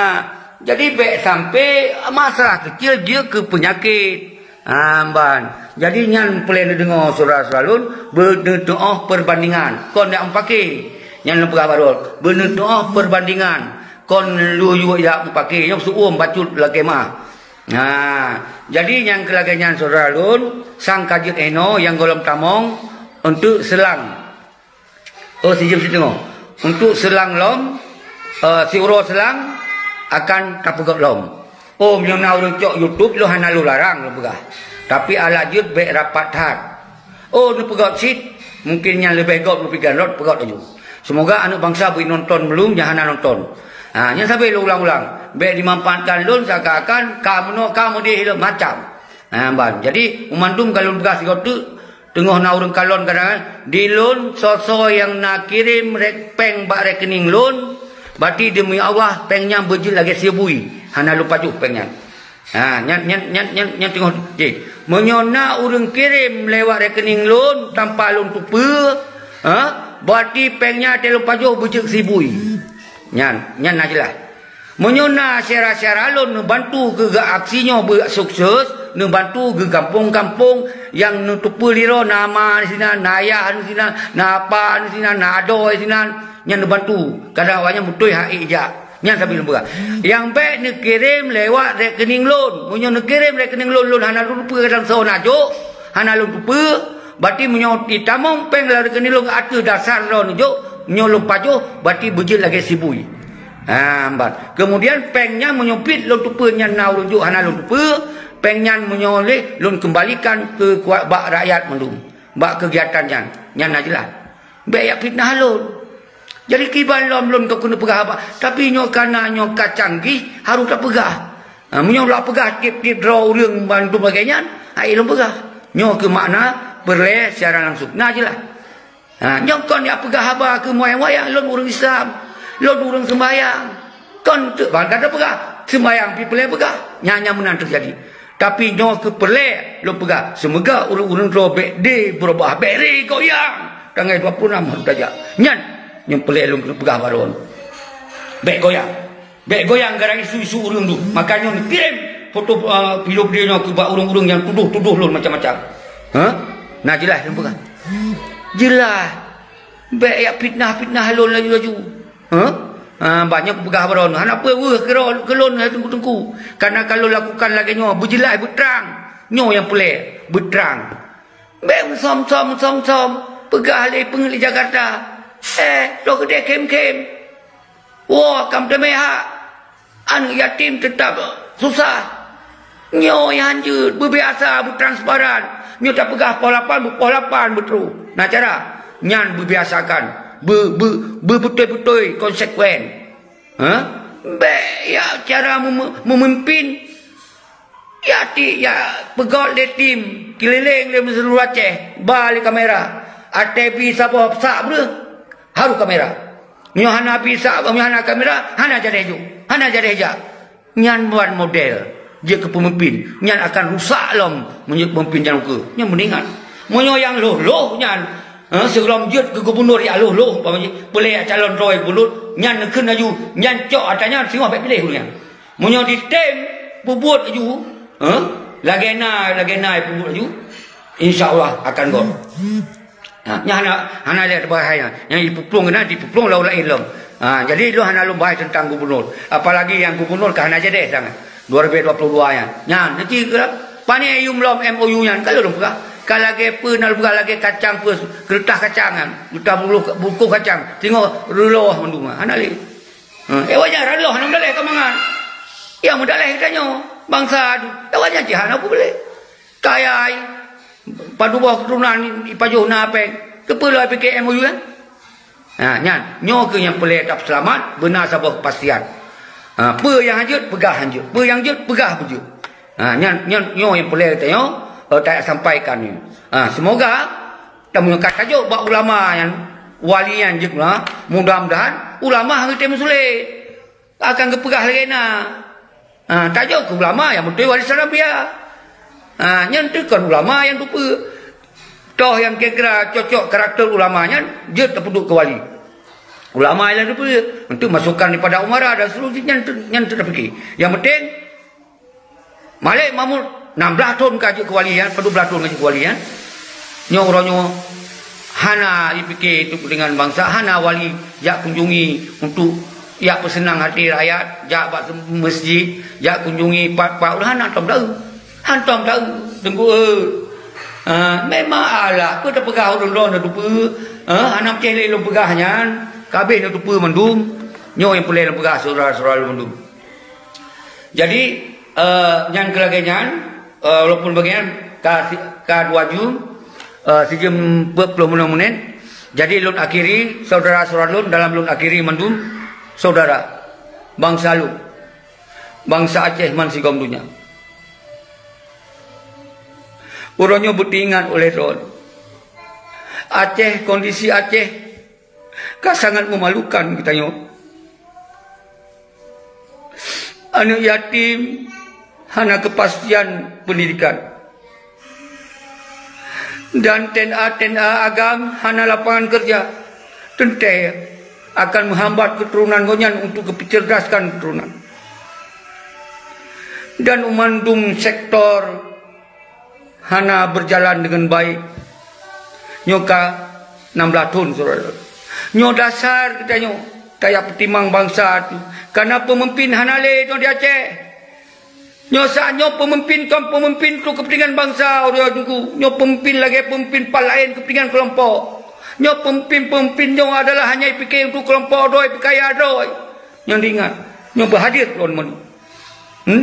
jadi bék sampai masalah kecil jeuet keu peunyakét. Ha, ban. Jadi, nyan peureulée neudeungoe syedara-syedara lôn, beuneutoh perbandingan. Kon jak meupaké. Nyan lôn peugah bak droe. Beuneutoh perbandingan. Kon lheueh jak meupaké. Nyoe seuuem bacut lakée meuah. Ha, jadi nyang keu lagée nyan syedara lôn, sang ka jeuet inoe nyang gohlom tamong eunteuk seulang. Oh, sijeuem sideungoe. Eunteuk seulang lom, eh, siuroe seulang akan tapeugöt lom. Oh, meunyoe na ureuëng cok YouTube lôn hana lôn larang lôn peugah. Tapi alah jeuet bék rapat that. Oh, neupeugöt cit, mungkin nyang leubeh gob neupiké rot peugöt laju. Seumoga aneuk bansa beu nonton meulom nyang hana nonton. Ha, nyan sabe lôn ulang-ulang. Bék dimanfaatkan lôn seakan-akan ka meunoe ka meudeh lom macam. Ha, ban. Jadi, meumandum ka lôn peugah sigoe teuk, teungoh na ureuëng kalon kadang, di lôn soe-soe nyang na kirém rek-, péng bak rekening lôn, berarti deumi Allah péng nyan beujeuet lagée sibui. Hana lôn pajoh péng nyan. Ha, nyan, nyan, nyan, nyan, nyan teungoh jih. Meunyoe na ureuëng kirém lewat rekening lôn tanpa lôn tupeue, ha, berarti péng nyan watée lôn pajoh beujeuet sibui. Nyan, nyan na jeulaih. Meunyoe na syedara-syedara lôn neubantu keu geuaksi nyoe beusukses, neubantu geugampông-gampông nyang neutupeue lirô, na ma sinan, na ayah sinan, na apa sinan, na adoe sinan, nyan neubantu. Kadang awaknyan beutôi hak ék jak. Nyan sabe lôn peugah. Nyang bék neukirém lewat rekening lôn. Meunyoe neukirém rekening lôn, lôn hana lôn tupeue kadang soe na jok, hana lôn tupeue, berarti meunyoe jitamong péng lam rekening lôn ateueh dasar lôn jok, meunyoe lôn pajoh, berarti beujeuet lagée sibui. Ha, ban. Kemudian péng nyan meunyoe pit lôn tupeue nyan na ureuëng jok hana lôn tupeue, Péng nyan meunyoe lé lôn keumbalikan keu kuat bak rakyat mandum, bak keugiatan nyan, nyan na jeulaih. Bék jak fitnah lôn. Jadi kiban lom lôn ka keuneuk peugah haba, tapi nyoe kana nyoe ka canggih, harôh tapeugah. Ha, meunyoe lôn peugah tieb-tieb droe ureuëng mandum lagée nyan, hai lôn peugah. Nyoe keuh makna peureulée siaran langsung. Na jeulaih. Ha, nyoe kon jak peugah haba keu wayang-wayang, lôn ureuëng Islam, lôn ureuëng seumbahyang. Kon teuk bangga tapeugah, seumbahyang pih peureulée peugah. Nyan nyang meunan teujadi. Tapi nyoe keuh peureulée lôn peugah, seumoga ureuëng-ureuëng droe bék dé beurubah, bék ré goyang. Tanggai dua puluh enam harôh tajak. Nyan nyang peureulée lôn peugah baroe. Bék goyang. Bék goyang gara isu-isu ureuëng tu. Maka nyoe neukirém foto, eh, video-video nyoe keu bak ureuëng-ureuëng nyang tudoh-tudoh lôn macam-macam. Ha? Na jeulaih lôn peugah. Jeulaih. Bék jak fitnah-fitnah lôn laju-laju. Ha? Ha, banyak peugah baroe. Hana peue weueh keudroe keu lôn hai teungku-teungku. Karena kalau lakukan lagée nyoe, beujeulaih beutrang. Nyoe nyang peureulée, beutrang. Bék meusom-som, meusom-som. Peugah lé peungeuet lé Jakarta. Eh, toh keudeh khém-khém. Woe, ka meuteumé hak. Aneuëk yatim teutap susah. Nyoe nyang jeuet, beubiasa beutransparan. Nyoe tapeugah poh lapan, beupoh lapan beutroh. Na cara nyan beubiasakan. Beu-, beu-, beubeutôi-beutôi konsekuen. Ha? Bék jak cara meume-, meumimpin. Jak tiek jak peugot lé tim keulileng lé meuseuluruh Aceh, ba lé kamera. Até bi saboh sak breueh, harôh kamera. Meunyoe hana bi sak, meunyoe hana kamera, hana jadeh jok, hana jadeh jak. Nyan buet model jeuet keu peumimpin, nyan akan rusak lom meunyoe peumimpin nyang ukeue. Nyan meuningat. Meunyoe nyang loh-loh nyan, eh, sigohlom jeuet keu gubunur jak loh-loh, umpama jih, peureulée jak calon droe gubunur, nyan neukheun laju, nyan cok atra nyan singoh bék piléh ureuëng nyan. Meunyoe ditém peubuet laju, eh, lagée na, lagée na peubuet laju, insya Allah akan got. Ha, nyan hana, hana lé bahaya. Nyang jipeuplong keunan, jipeuplong lawan laén lom. Ha, jadi lôn hana lôn bahas teuntang gubunur. Apalagi nyang gubunur ka hana jadeh sangat. Dua ribu dua puluh dua nyan. Nyan, nanti ke, pane yum lom M O U nyan, ka lôn peugah. Ka lagée peue na lôn peugah, lagée kacang peue, keureutah kacang nyan. Keureutah buluh, bungkôh kacang. Singoh reuloh mandum. Hana lé. Ha, awak nyan reuloh hana meudaleh ka mangat. Nyang meudaleh geutanyoe, bansa tu. Awak nyan cit hana peureulée. Kayai, padub boh keuturonan ipajoh na péng. Keupeue lôn pike M O U kan? Ha, nyan, nyoe keuh nyang peureulée tapeuseulamat, beuna saboh keupastian. Ha, peue nyang hanjeuet, peugah hanjeuet. Peue nyang jeuet, peugah beujeuet. Ha, nyan, nyan, nyoe nyang peureulée tanyoe, eh, tasampaikan nyoe. Ha, seumoga tameunyoe ka tajok bak ulama nyan, wali nyan jeuet, ha, mudah-mudahan ulama geutém meusulet. Akan geupeugah lagée na. Ha, tajok keu ulama nyang beutôi warisan Anbiya. Ha, nyan teuh kon ulama nyang tupeue. Toh nyang kira-kira cocok karakter ulama nyan, jeuet tapeuduek keu wali. Ulama nyang tupeue, untuk masukan daripada umara dan seterusnya nyan teuh, nyan teuh tapike. Nyang penting, Malik Mahmud nam blaih thon ka jeuet keu wali nyan, padub blaih thon ka jeuet keu wali nyan. Nyoe uroe nyoe hana jipike untuk keupentingan bansa, hana wali jak kunjungi untuk jak peuseunang hati rakyat, jak bak meuseujid, jak kunjungi pat-pat, hana tom taeu. Hantom taeu, Teungku, eh. Ah, memang alah, peue tapeugah ureuëng droe na tupeue, eh, hana peucéh lé lôn peugah nyan, ka habéh na tupeue mandum, nyoe nyang peureulée lôn peugah syedara-syedara lôn mandum. Jadi, eh, nyan keu lagée nyan, eh, walaupun bagian ka si-, ka dua jeuem, eh, sijeuem empat puluh lima menit. Jadi lôn akhiri, syedara-syedara lôn, dalam lôn akhiri mandum, syedara, bansa lôn, bansa Aceh ban sigom donya. Uroe nyoe beuteuingat ulée droe. Aceh, kondisi Aceh ka sangat memalukan geutanyoe. Aneuëk yatim hana keupastian peundidikan. Dan T N A-T N A agam hana lapangan keureuja. Teuntée akan meuhambat keuturonan gobnyan untuk geupeuceurdaskan keuturonan. Dan u mandum sektor hana beujalan deungon baék. Nyoe ka nam blaih thon, syedara. Nyoe dasar geutanyoe tajak peutimang bansa tu. Kareuna peumimpin hana lé nyoe di Aceh. Nyoe saát nyoe peumimpin kon peumimpin untuk keupeuntengan bansa, uroe nyoe. Nyoe peumimpin lagée peumimpin pat laén keupeuntengan keulompok. Nyoe peumimpin-peumimpin nyoe adalah hanya jipike untuk keulompok droe, peukaya droe. Nyoe diingat, nyoe beuhadér lôn meunoe. Hmm?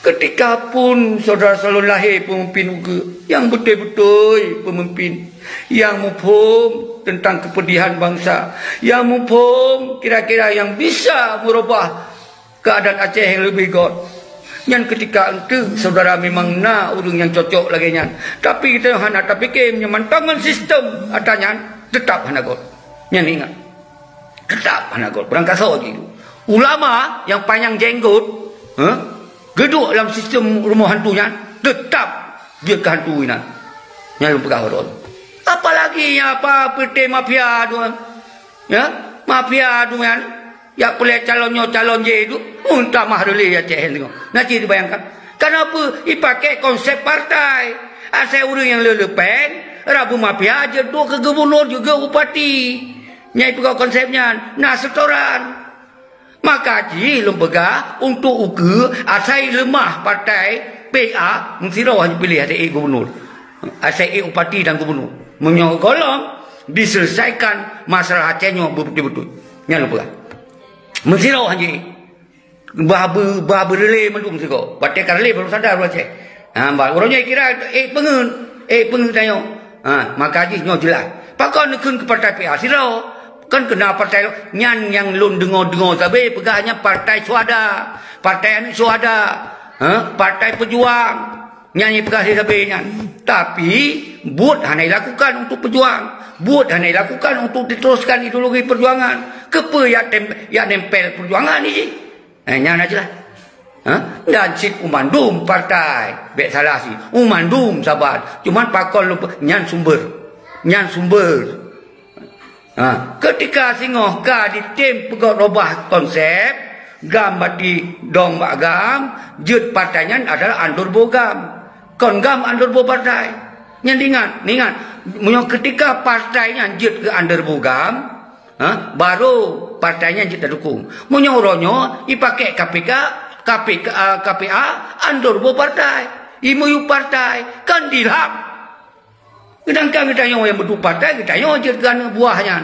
Ketika pun syedara salon lahé peumimpin ukeue nyang beutôi-beutôi peumimpin, nyang muphom teuntang keupeudihan bansa, nyang muphom kira-kira nyang bisa meurubah keuadaan Aceh nyang leubeh göt. Nyan ketika eunteuk syedara memang na ureuëng nyang cocok lagée nyan. Tapi geutanyoe hana tapike meunyoe mantong ngon sistem atra nyan, teutab hana göt. Nyan ingat. Teutab hana göt. Beurangkasoe jih. Ulama nyang panyang jenggot, heh, geuduek lam sistem rumoh hantu nyan, teutab jeuet keu hantu inan. Nyan lôn peugah lôn. Apalagi nyang apa peureté mafia tu, ya? Mafia tu nyan, jak peureulée calon nyoe calon jih tu, muntah mah reulée Aceh nyoe. Na cit dibayangkan. Kenapa? Ipakai konsep partai. Asai ureuëng nyang le-le péng, rabu mafia jeuet duek keu gubunur juga bupati. Nyang ipeugah konsep nyan, na setoran. Maka jih lôn peugah, untuk ukeue asai leumah partai P A, meusidroe hana piléh asai ék gubunur. Asai ék bupati dan gubunur. Meunyoe gohlom diselesaikan masalah Aceh nyoe beutôi-beutôi. Nyan lôn peugah. Meusidroe hana ék. Bah be-, bah beureulee mandum sigoe. Watée ka reulée baru sadar ureuëng Aceh. Ha, bah, uroe nyoe kira ék peungeuet, ék peungeuet tanyoe. Ha, maka jih nyoe jeulaih. Pakon neukheun keu partai P A sidroe? Kan keuna partai lo-, nyan nyang lôn deungoe-deungoe sabe peugah nyan partai syuhada, partai aneuëk syuhada, ha, partai pejuang. Nyan nyang peugah sabe nyan. Tapi, buet hana dilakukan untuk pejuang. Buet hana dilakukan untuk diteruskan ideologi perjuangan. Keupeue yak tem-, yak nempel perjuangan ni jih? Eh, nyan aja lah. Ha? Dan cit u mandum partai, bék salah cit. U mandum saban. Cuman pakon lupa, nyan sumber. Nyan sumber. Ha, ketika singoh ka ditem peugöt robah konsep, GAM bati dong bak GAM, jeuet partai nyan adalah underbelly GAM. Kon GAM underbelly partai. Nyan diingat, ingat. Meunyoe ketika partai nyan jeuet keu underbelly GAM, ha, baru partai nyan jeuet tadukong. Meunyoe uroe nyoe ipakai K P K, K P K, ah, K P A, underbelly partai. Imiyueb partai, kan dilham. Seudangkan geutanyoe nyang meuduek partai, geutanyoe jeuet keu aneuk buah nyan.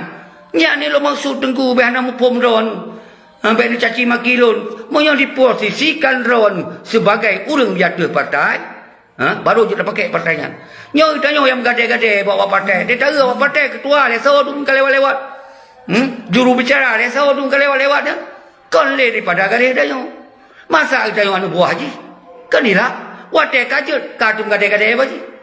Nyan ni lôn maksud Teungku, bék hana muphom droeneuh. Ha, bék neucaci maki lôn. Meunyoe diposisikan droeneuh sibagai ureuëng di ateueh partai, ha, baru jeuet tapakai partai nyan. Nyoe geutanyoe nyang meugadée-gadée bak, bak partai. Teutareueh bak partai, ketua lé soe dum ka lewat-lewat. Hmm? Jurubicara lé soe dum ka lewat-lewat nyan. Kon lé daripada garéh tanyoe. Masa geutanyoe aneuk buah jih? Kan ilak, watée ka jeuet, ka teumeugadée-gadée bak jih.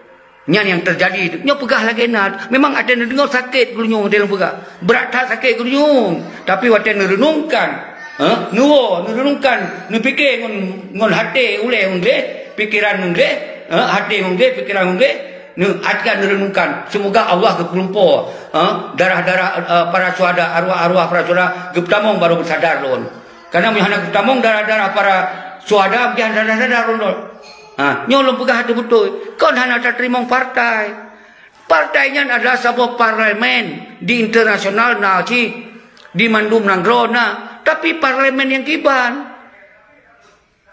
Nyan nyang teujadi tu. Nyoe peugah lagée na, memang até neudeungoe sakét geulinyueng até lôn peugah. Brat that sakét geulinyueng. Tapi watée neureunungkan, ha? Neuwoe, neureunungkan, neupike ngon, ngon até ulée ngon gleh, pikeran ngon gleh, ha? Até ngon gleh, pikeran ngon gleh, neu-, até neureunungkan. Semoga Allah geupeulumpo, ha? Darah-darah, eh, para syuhada, arwah-arwah para syuhada geupeutamong baru beusadar lôn. Karena meunyoe hana geutamong darah-darah para syuhada, mungkin hana sadar-sadar lôn. Ha, nyoe lôn peugah hati beutôi. Kon hana tateurimong partai. Partai nyan adalah saboh parlemen di internasional na cit, di mandum nanggroe na. Tapi parlemen nyang kiban.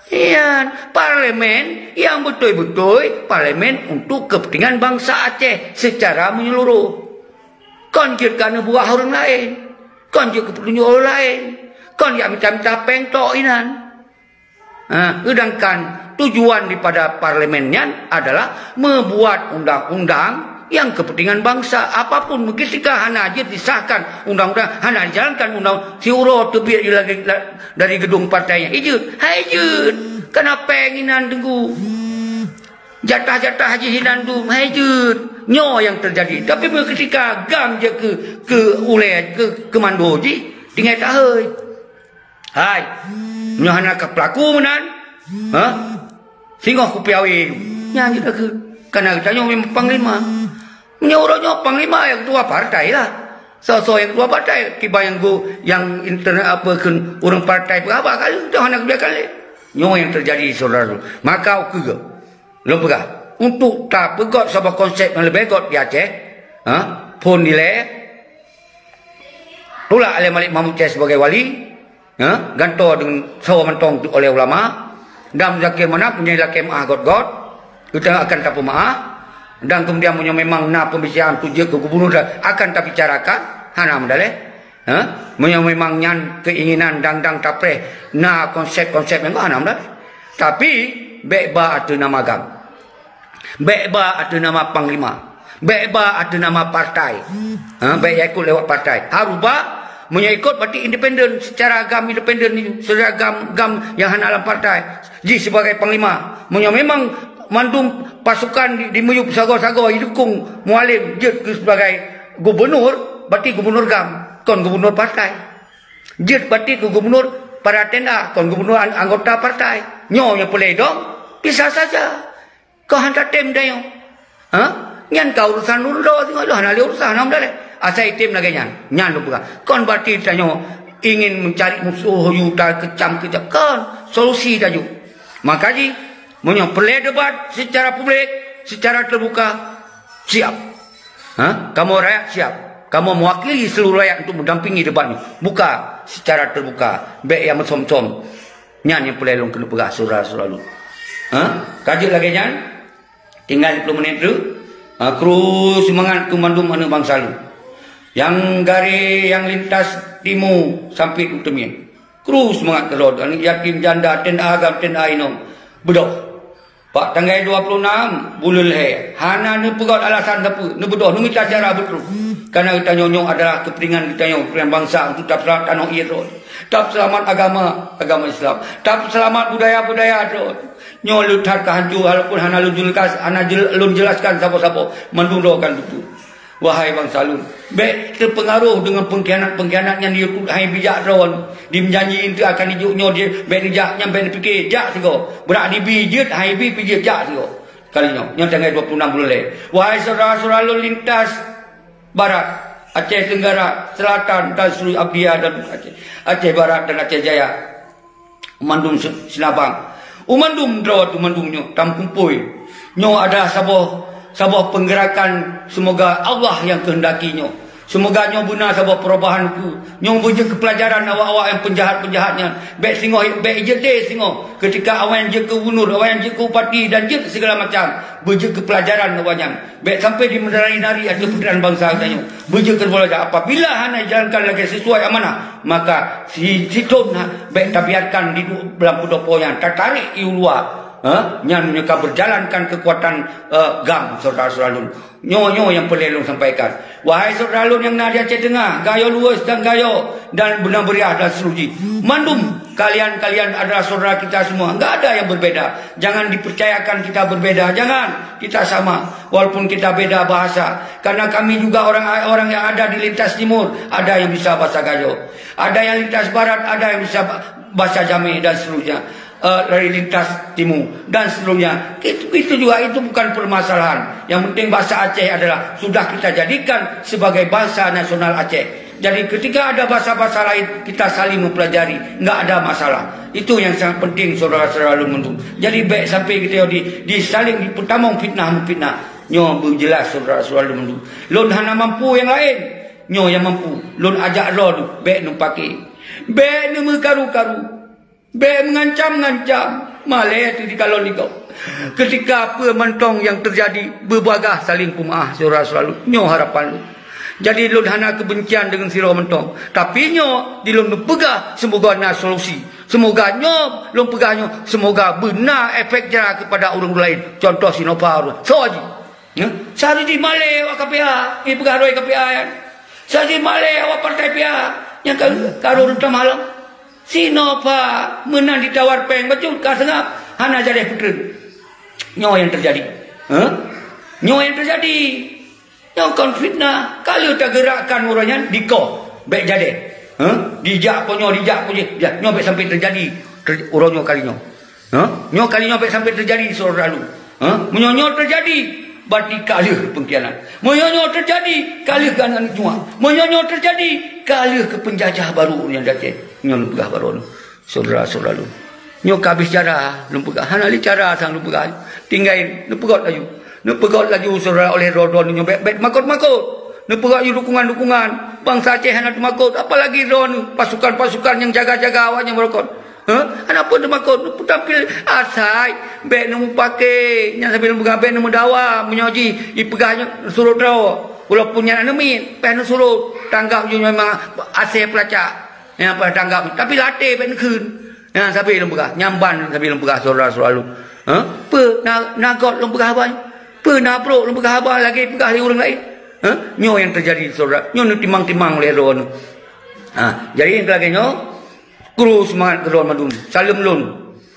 Iya, parlemen nyang beutôi-beutôi parlemen untuk kepentingan bansa Aceh secara menyeluruh. Kon jeuet keu aneuk buah ureuëng laén. Kon jeuet keu peutunyok ureuëng laén. Kon jak mita-mita péng tok inan. Ha, sedangkan tujuan daripada parlemen nyan adalah membuat undang-undang nyang kepentingan bansa. Apapun, ketika hana jeuet disahkan undang-undang, hana dijalankan undang, siuroe teubiet dari, dari gedung partai nyan. Ijeuet, hai jeuet. Kana péng inan Teungku. Jatah-jatah jih inan dum, hai jeuet. Nyoe nyang teujadi. Tapi meunyoe ketika GAM jeuet keu, keu ulée, keu, keu mando jih, tinggai tahôi. Hai. Meunyoe hana ka peulaku meunan, ha? Singoh kupiawé. Nyan jeuet takheun. Kana geutanyoe memang panglima. Meunyoe uroe nyoe panglima nyang ketua partai lah. Soe-soe nyang ketua partai, kiban nyang go, nyang internet apa kheun ureuëng partai peugah haba kali, dah hana kebiasaan lé. Nyoe nyang teujadi, syedara-syedara. Maka ukeue, lôn peugah, untuk tapeugöt saboh konsep nyang leubeh göt di Aceh, ha, phon dilée, tulak lé Malik Mahmud Aceh sebagai wali, ha, gantoe deungon sawa mantong oleh ulama, dan Muzakir Manaf meunyoe lakée meu'ah göt-göt, geutanyoe akan tapeumaah, dan kemudian meunyoe memang na peubicaraan untuk jeuet keu gubunur, akan tabicarakan, hana meudaleh. Ha? Meunyoe memang nyan keinginan dang-dang tapreh na konsep-konsep nyang hana meunan. Tapi, Bék ba ateueh nama GAM. Bék ba ateueh nama panglima. Bék ba ateueh nama partai. Ha, bék ikot lewat partai. Harus ba, meunyoe ikot berarti independen, secara GAM independen, secara GAM, GAM nyang hana lam partai. Jih sebagai panglima. Meunyoe memang mandum pasukan di, di miyueb sagoe-sagoe idukung Mualem jeuet keu sebagai gubunur, berarti gubunur GAM, kon gubunur partai. Jeuet berarti keu gubunur para tenda, kon gubunur an-, anggota partai. Nyoe nyang peureulée dong, bisa saja. Keu hana tem tanyoe. Ha? Nyan ka urusan lôn droe singoh, lôn hana lé urusan, hana meudaleh. Asai tem lagée nyan, nyan lôn peugah. Kon berarti tanyoe ingin mencari musuh, yue takeucam-keucam. Kon, solusi tanyoe. Maka jih, meunyoe peureulée debat secara publik, secara terbuka, siap. Ha? Kamoe rakyat siap. Kamoe mewakili seluruh rakyat untuk mendampingi debat nyoe. Buka secara terbuka. Bék nyang meusom-som. Nyan nyang peureulée lôn keuneuk peugah, syedara-syedara lôn. Ha? Ka jeuet lagée nyan, tinggai siplôh menit teuk. Ha, kru seumangat keu mandum aneuëk bansa lôn. Nyang garée, nyang lintas timu sampai u teumien. Kru seumangat keudroe, aneuëk yatim, janda, tenda agam, tenda inong. Beudôh. Bak tanggai dua puluh enam buleuen lhée, hana neupeugét alasan sapeue, neubeudôh, neumita cara beutrok. Karena geutanyoe nyoe adalah keupeuntengan geutanyoe, keupeuntengan bansa untuk tapeuseulamat tanoh ié droe, tapeuseulamat agama, agama Islam, tapeuseulamat budaya-budaya droe. Nyoe le that ka hanco, walaupun hana lôn jeulakas, hana jel-, lôn jelaskan saboh-saboh, mandum droe kan teupeu. Wahai bansa lôn, bék teupeungaroh deungon peungkhianat-peungkhianat nyang di YouTube hai bijak droe. Dimeujanji eunteuk akan jijok nyoe, bék neujak nyan, bék neupike, jak sigoe. Beurak dibi jeuet, hai bi pih jeuet, jak sigoe. Kali nyoe, nyoe tanggai dua puluh enam buleuen lhée. Wahai syedara-syedara lôn lintas barat, Aceh Tenggara, Selatan dan seluruh Abdia dan Aceh, Aceh Barat dan Aceh Jaya. Mandum se-, sinabang. U mandum droe tu mandum nyoe tameukumpôi. Nyoe adalah saboh, saboh peunggerakan, semoga Allah nyang keuhendaki nyoe. Semoga nyoe beuna saboh perubahan ku. Nyoe beujeuet keu peulajaran awak-awak nyang peunjahat-peunjahat nyan. Bék singoh, bék jeuet deh singoh. Keutika awaknyan jeuet keu gubunur, awaknyan jeuet keu bupati dan jeuet segala macam. Beujeuet keu peulajaran awaknyan. Bék sampai jimeunari-nari ateueh peutrang bansa geutanyoe. Beujeuet keu peulajaran. Apabila hana jijalankan lagée sesuai amanah, maka si, sithon ha, bék tabiarkan diduek lam peudopo nyan, tatarek i u luwa. Ha? Nyan meunyoe ka beujalankan keukuatan, eh, GAM, syedara-syedara lôn. Nyoe, nyoe nyang peureulée lôn sampaikan. Wahai syedara lôn nyang na di Aceh Teungoh, Gayo Luwes dan Gayo dan Beunang Beuriah dan seluruh jih. Mandum kalian-kalian adalah syedara kita semua. Enggak ada yang berbeda. Jangan dipercayakan kita berbeda. Jangan. Kita sama. Walaupun kita beda bahasa. Karena kami juga orang, orang yang ada di lintas timur. Ada yang bisa bahasa Gayo. Ada yang lintas barat, ada yang bisa ba-, bahasa Jamet dan seterusnya. Eh, dari lintas timur dan seterusnya. Itu, itu juga, itu bukan permasalahan. Yang penting bahasa Aceh adalah sudah kita jadikan sebagai bahasa nasional Aceh. Jadi ketika ada bahasa-bahasa lain, kita saling mempelajari. Enggak ada masalah. Itu yang sangat penting, syedara-syedara lôn mandum. Jadi bék sampai kita di, di saling dipeutamong fitnah-meufitnah. Nyoe beujeulaih syedara-syedara lôn mandum. Lôn hana mampu nyang laén. Nyoe nyang mampu. Lôn ajak droe, bék neupake. Bék neumeukaru-karu. Bék meungancam-ngancam, malée teuh dikalon di gob. Keutika peue mantong nyang teujadi, beubagaih saléng peumeuáh syedara-syedara lôn. Nyoe harapan lôn. Jadi lôn hana keubencian deungon sidroe mantong. Tapi nyoe di lôn neupeugah, seumoga na solusi. Seumoga nyoe lôn peugah nyoe, seumoga beuna efek jera keupada ureuëng laén. Contoh si Nova ureuëng. Soe jih? Nyoe, sehari jih malée awak K P A, ipeugah roi K P A nyan. Sehari jih malée awak partai P A, nyang ka, ka rhot tam malam. Si Nova meunan ditawar péng bacut ka seungab, hana jadeh peutreun. Nyoe nyang teujadi. Hah? Nyoe nyang teujadi. Nyoe kon fitnah. Ka lheueh tageurakkan uroe nyan dikoh. Bék jadeh. Hah? Dijak po nyoe, dijak po jih. Nyoe bék sampai teujadi. Ter-, uroe nyoe kali nyoe. Hah? Nyoe kali nyoe bék sampai teujadi, syedara lôn. Hah? Meunyoe nyoe teujadi, berarti ka lheueh keu peungkhianat. Meunyoe nyoe teujadi, ka lheueh keu aneuk cuak. Meunyoe nyoe teujadi, ka lheueh keu peunjajah barô nyang datang. Nyoe lôn peugah baroe nyoe, syedara-syedara lôn. Nyoe ka habéh cara lôn peugah. Hana lé cara sang lôn peugah. Tinggai neupeugét laju. Neupeugét laju syedara oleh droe-droe nyoe bék, bék teumakot-makot. Neupeugét laju dukungan-dukungan. Bansa Aceh hana teumakot. Apalagi droe nyoe, pasukan-pasukan nyang jaga-jaga awaknyan beurokon. Hah? Hana peue teumakot, neupeutampil asai, bék neumupake, nyang sabe lôn peugah bék neumeudawa, meunyoe jih ipeugah nyoe surot droe. Walaupun nyan aneuk miet, bék neusurot, tanggap jih memang asai peulacak. Nyang payah tanggap, tapi lam até bék neukheun. Nyang sabe lôn peugah, nyan ban sabe lôn peugah, syedara-syedara lôn. Ha? Peue na, na göt lôn peugah haba nyoe? Peue na brôk lôn peugah haba lagèe peugah lé ureueng laén? Ha? Nyoe nyang teujadi, syedara. Nyoe neutimang-timang lé droeneuh. Ha, jadi nyang lagèe nyoe, kru seumangat keu droeneuh mandum. Saleuem lôn.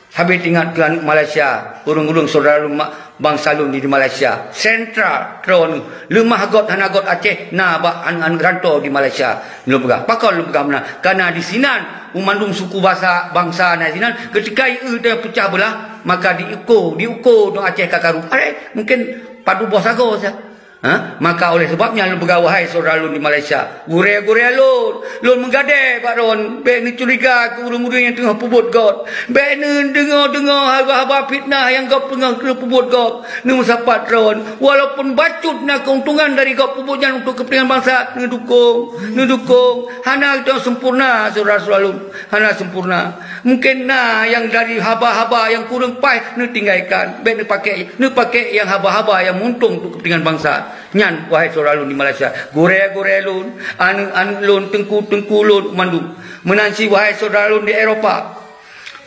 Sabe teuingat keu aneuk Malaysia, ureueng-ureueng syedara lôn ma-, bansa lôn di, di Malaysia. Sentral droeneuh, leumah göt hana göt Aceh na bak aneuk-aneuk rantô di Malaysia. Lôn peugah, pakon lôn peugah meunan? Kareuna di sinan, u mandum suku basa, bansa na sinan, keutika ié teuh peucah beulah, maka diuko, diuko dong Aceh ka karu. Aré, mungken padub boh sagoe saja. Ha? Maka oleh sebab nyan lôn peugah, wahai syedara lôn di Malaysia, gurèe-gurèe lôn, lôn meugadée bak droeneuh, bèk neucuriga keu ureueng-ureueng nyang teungoh peubuet göt. Bèk neudeungoe-deungoe haba-haba fitnah nyang göt teungoh peubuet göt. Neumeusapat droeneuh, walaupun bacut na keuntungan dari göt peubuet nyan untuk keupeuntengan bansa, neudukong, neudukong. Hana geutanyoe sempurna, syedara-syedara lôn. Hana sempurna. Mungken na nyang dari haba-haba nyang kureueng paih neutinggaikan. Bèk neupaké, neupaké nyang haba-haba nyang meuuntông untuk keupeuntengan bansa. Nyan, wahai syedara lôn di Malaysia, gurèe-gurèe lôn, aneuk-aneuk lôn, teungku-teungku lôn, mandum. Meunan cit, wahai syedara lôn di Eropa,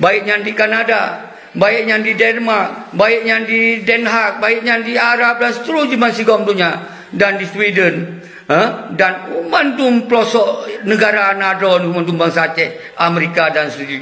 baik nyan di Kanada, baik nyan di Denmark, baik nyan di Den Haag, baik nyan di Arab dan seterusnya bansigom donya, dan di Sweden, ha? Dan mandum peulosok neugara na droeneuh mandum bansa Aceh, Amerika dan seterusnya.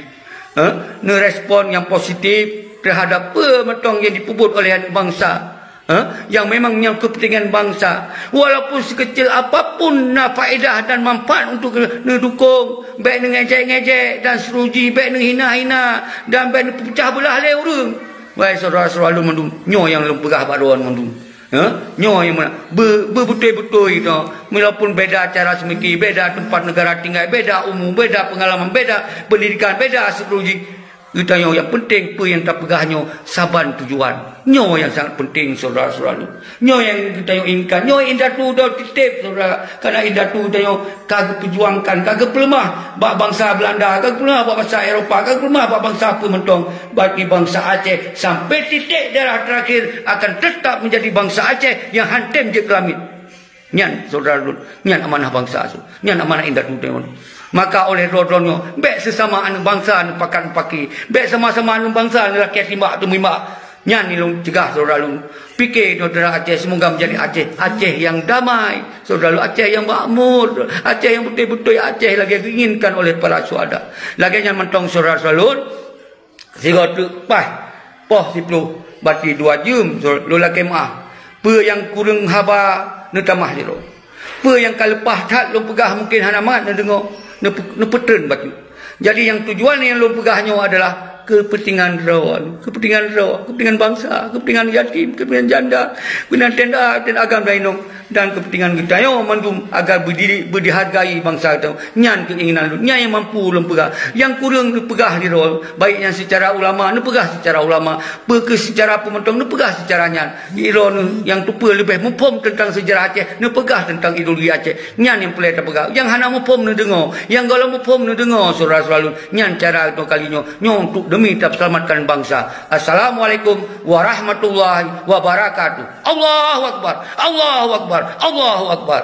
Ha? Neurespon nyang positif terhadap peue mantong nyang jipeubuet oleh aneuk bansa. Ha? Nyang memang nyang keupeuntengan bansa. Walaupun sekecil apapun na faedah dan manfaat untuk neudukong, bèk neungejek-ngejek dan seterusnya, bèk neuhina-hina dan bèk neupeucah beulah lé ureueng. Wahai syedara-syedara lôn mandum, nyoe nyang lôn peugah bak droeneuh mandum. Ha? Nyoe nyang meunan, be-, beubeutôi-beutôi droe. Walaupun beda cara seumiki, beda teumpat neugara tinggai, beda umu, beda peungalaman, beda peundidikan, beda seterusnya. Geutanyoe nyang peunteng peue nyang tapeugah nyoe saban tujuan. Nyoe nyang sangat peunteng, syedara-syedara lôn. Nyoe nyang geutanyoe inginkan. Nyoe indatu droe titép, syedara. Kareuna indatu geutanyoe ka geupeujuangkan, ka geupeuleumah bak bansa Beulanda, ka geupeuleumah bak bansa Eropa, ka geupeuleumah bak bansa peue mantong. Bagi bansa Aceh sampai titik darah terakhir akan tetap menjadi bansa Aceh nyang han tem jeuet keu lamiet. Nyan, syedara lôn, nyan amanah bansa tu. Nyan amanah indatu teuh. Maka oleh droe-droe nyoe, bèk seusama aneuk bansa neupakat-paki. Bèk sama-sama aneuk bansa neulakèe timbak teumeuimbak. Nyan lôn cegah syedara lôn. Pike droe-droe Aceh, semoga menjadi Aceh, Aceh yang damai. Syedara lôn, Aceh yang makmur. Aceh yang beutôi-beutôi Aceh lagèe geuinginkan oleh para syuhada. Lagèe nyan mantong syedara-syedara lôn. Sigoe teuk paih, poh siplôh, bati dua jeuem, lôn lakèe meu'ah. Peue nyang kureueng haba neutamah sidroe. Peue nyang ka leupah that lôn peugah mungken hana mat neudeungoe, neupe-, neupeutreun bacut. Jadi nyang tujuan nyang lôn peugah nyoe adalah keupeuntengan droe, keupeuntengan droe, keupeuntengan bansa, keupeuntengan yatim, keupeuntengan janda, keupeuntengan tenda, keupeuntengan agam dan inong. Dan keupeuntengan geutanyoe mandum agar beudiri, beudihargai bansa geutanyoe. Nyan keuinginan lôn, nyan nyang mampu lôn peugah. Nyang kureueng neupeugah sidroe, baik nyan seucara ulama, neupeugah seucara ulama, peue keuh seucara peumantong, neupeugah seucara nyan. Droeneuh nyang teupeue leubeh muphom teuntang seujarah Aceh, neupeugah teuntang ideologi Aceh. Nyan nyang peureulèe tapeugah. Nyang hana muphom neudeungoe, nyang gohlom muphom neudeungoe, syedara-syedara lôn. Nyan cara geutanyoe kali nyoe, nyoe untuk demi tapeuseulamatkan bansa. Assalamualaikum warahmatullahi wabarakatuh. Allahu Akbar, Allahu Akbar, Allahu Akbar.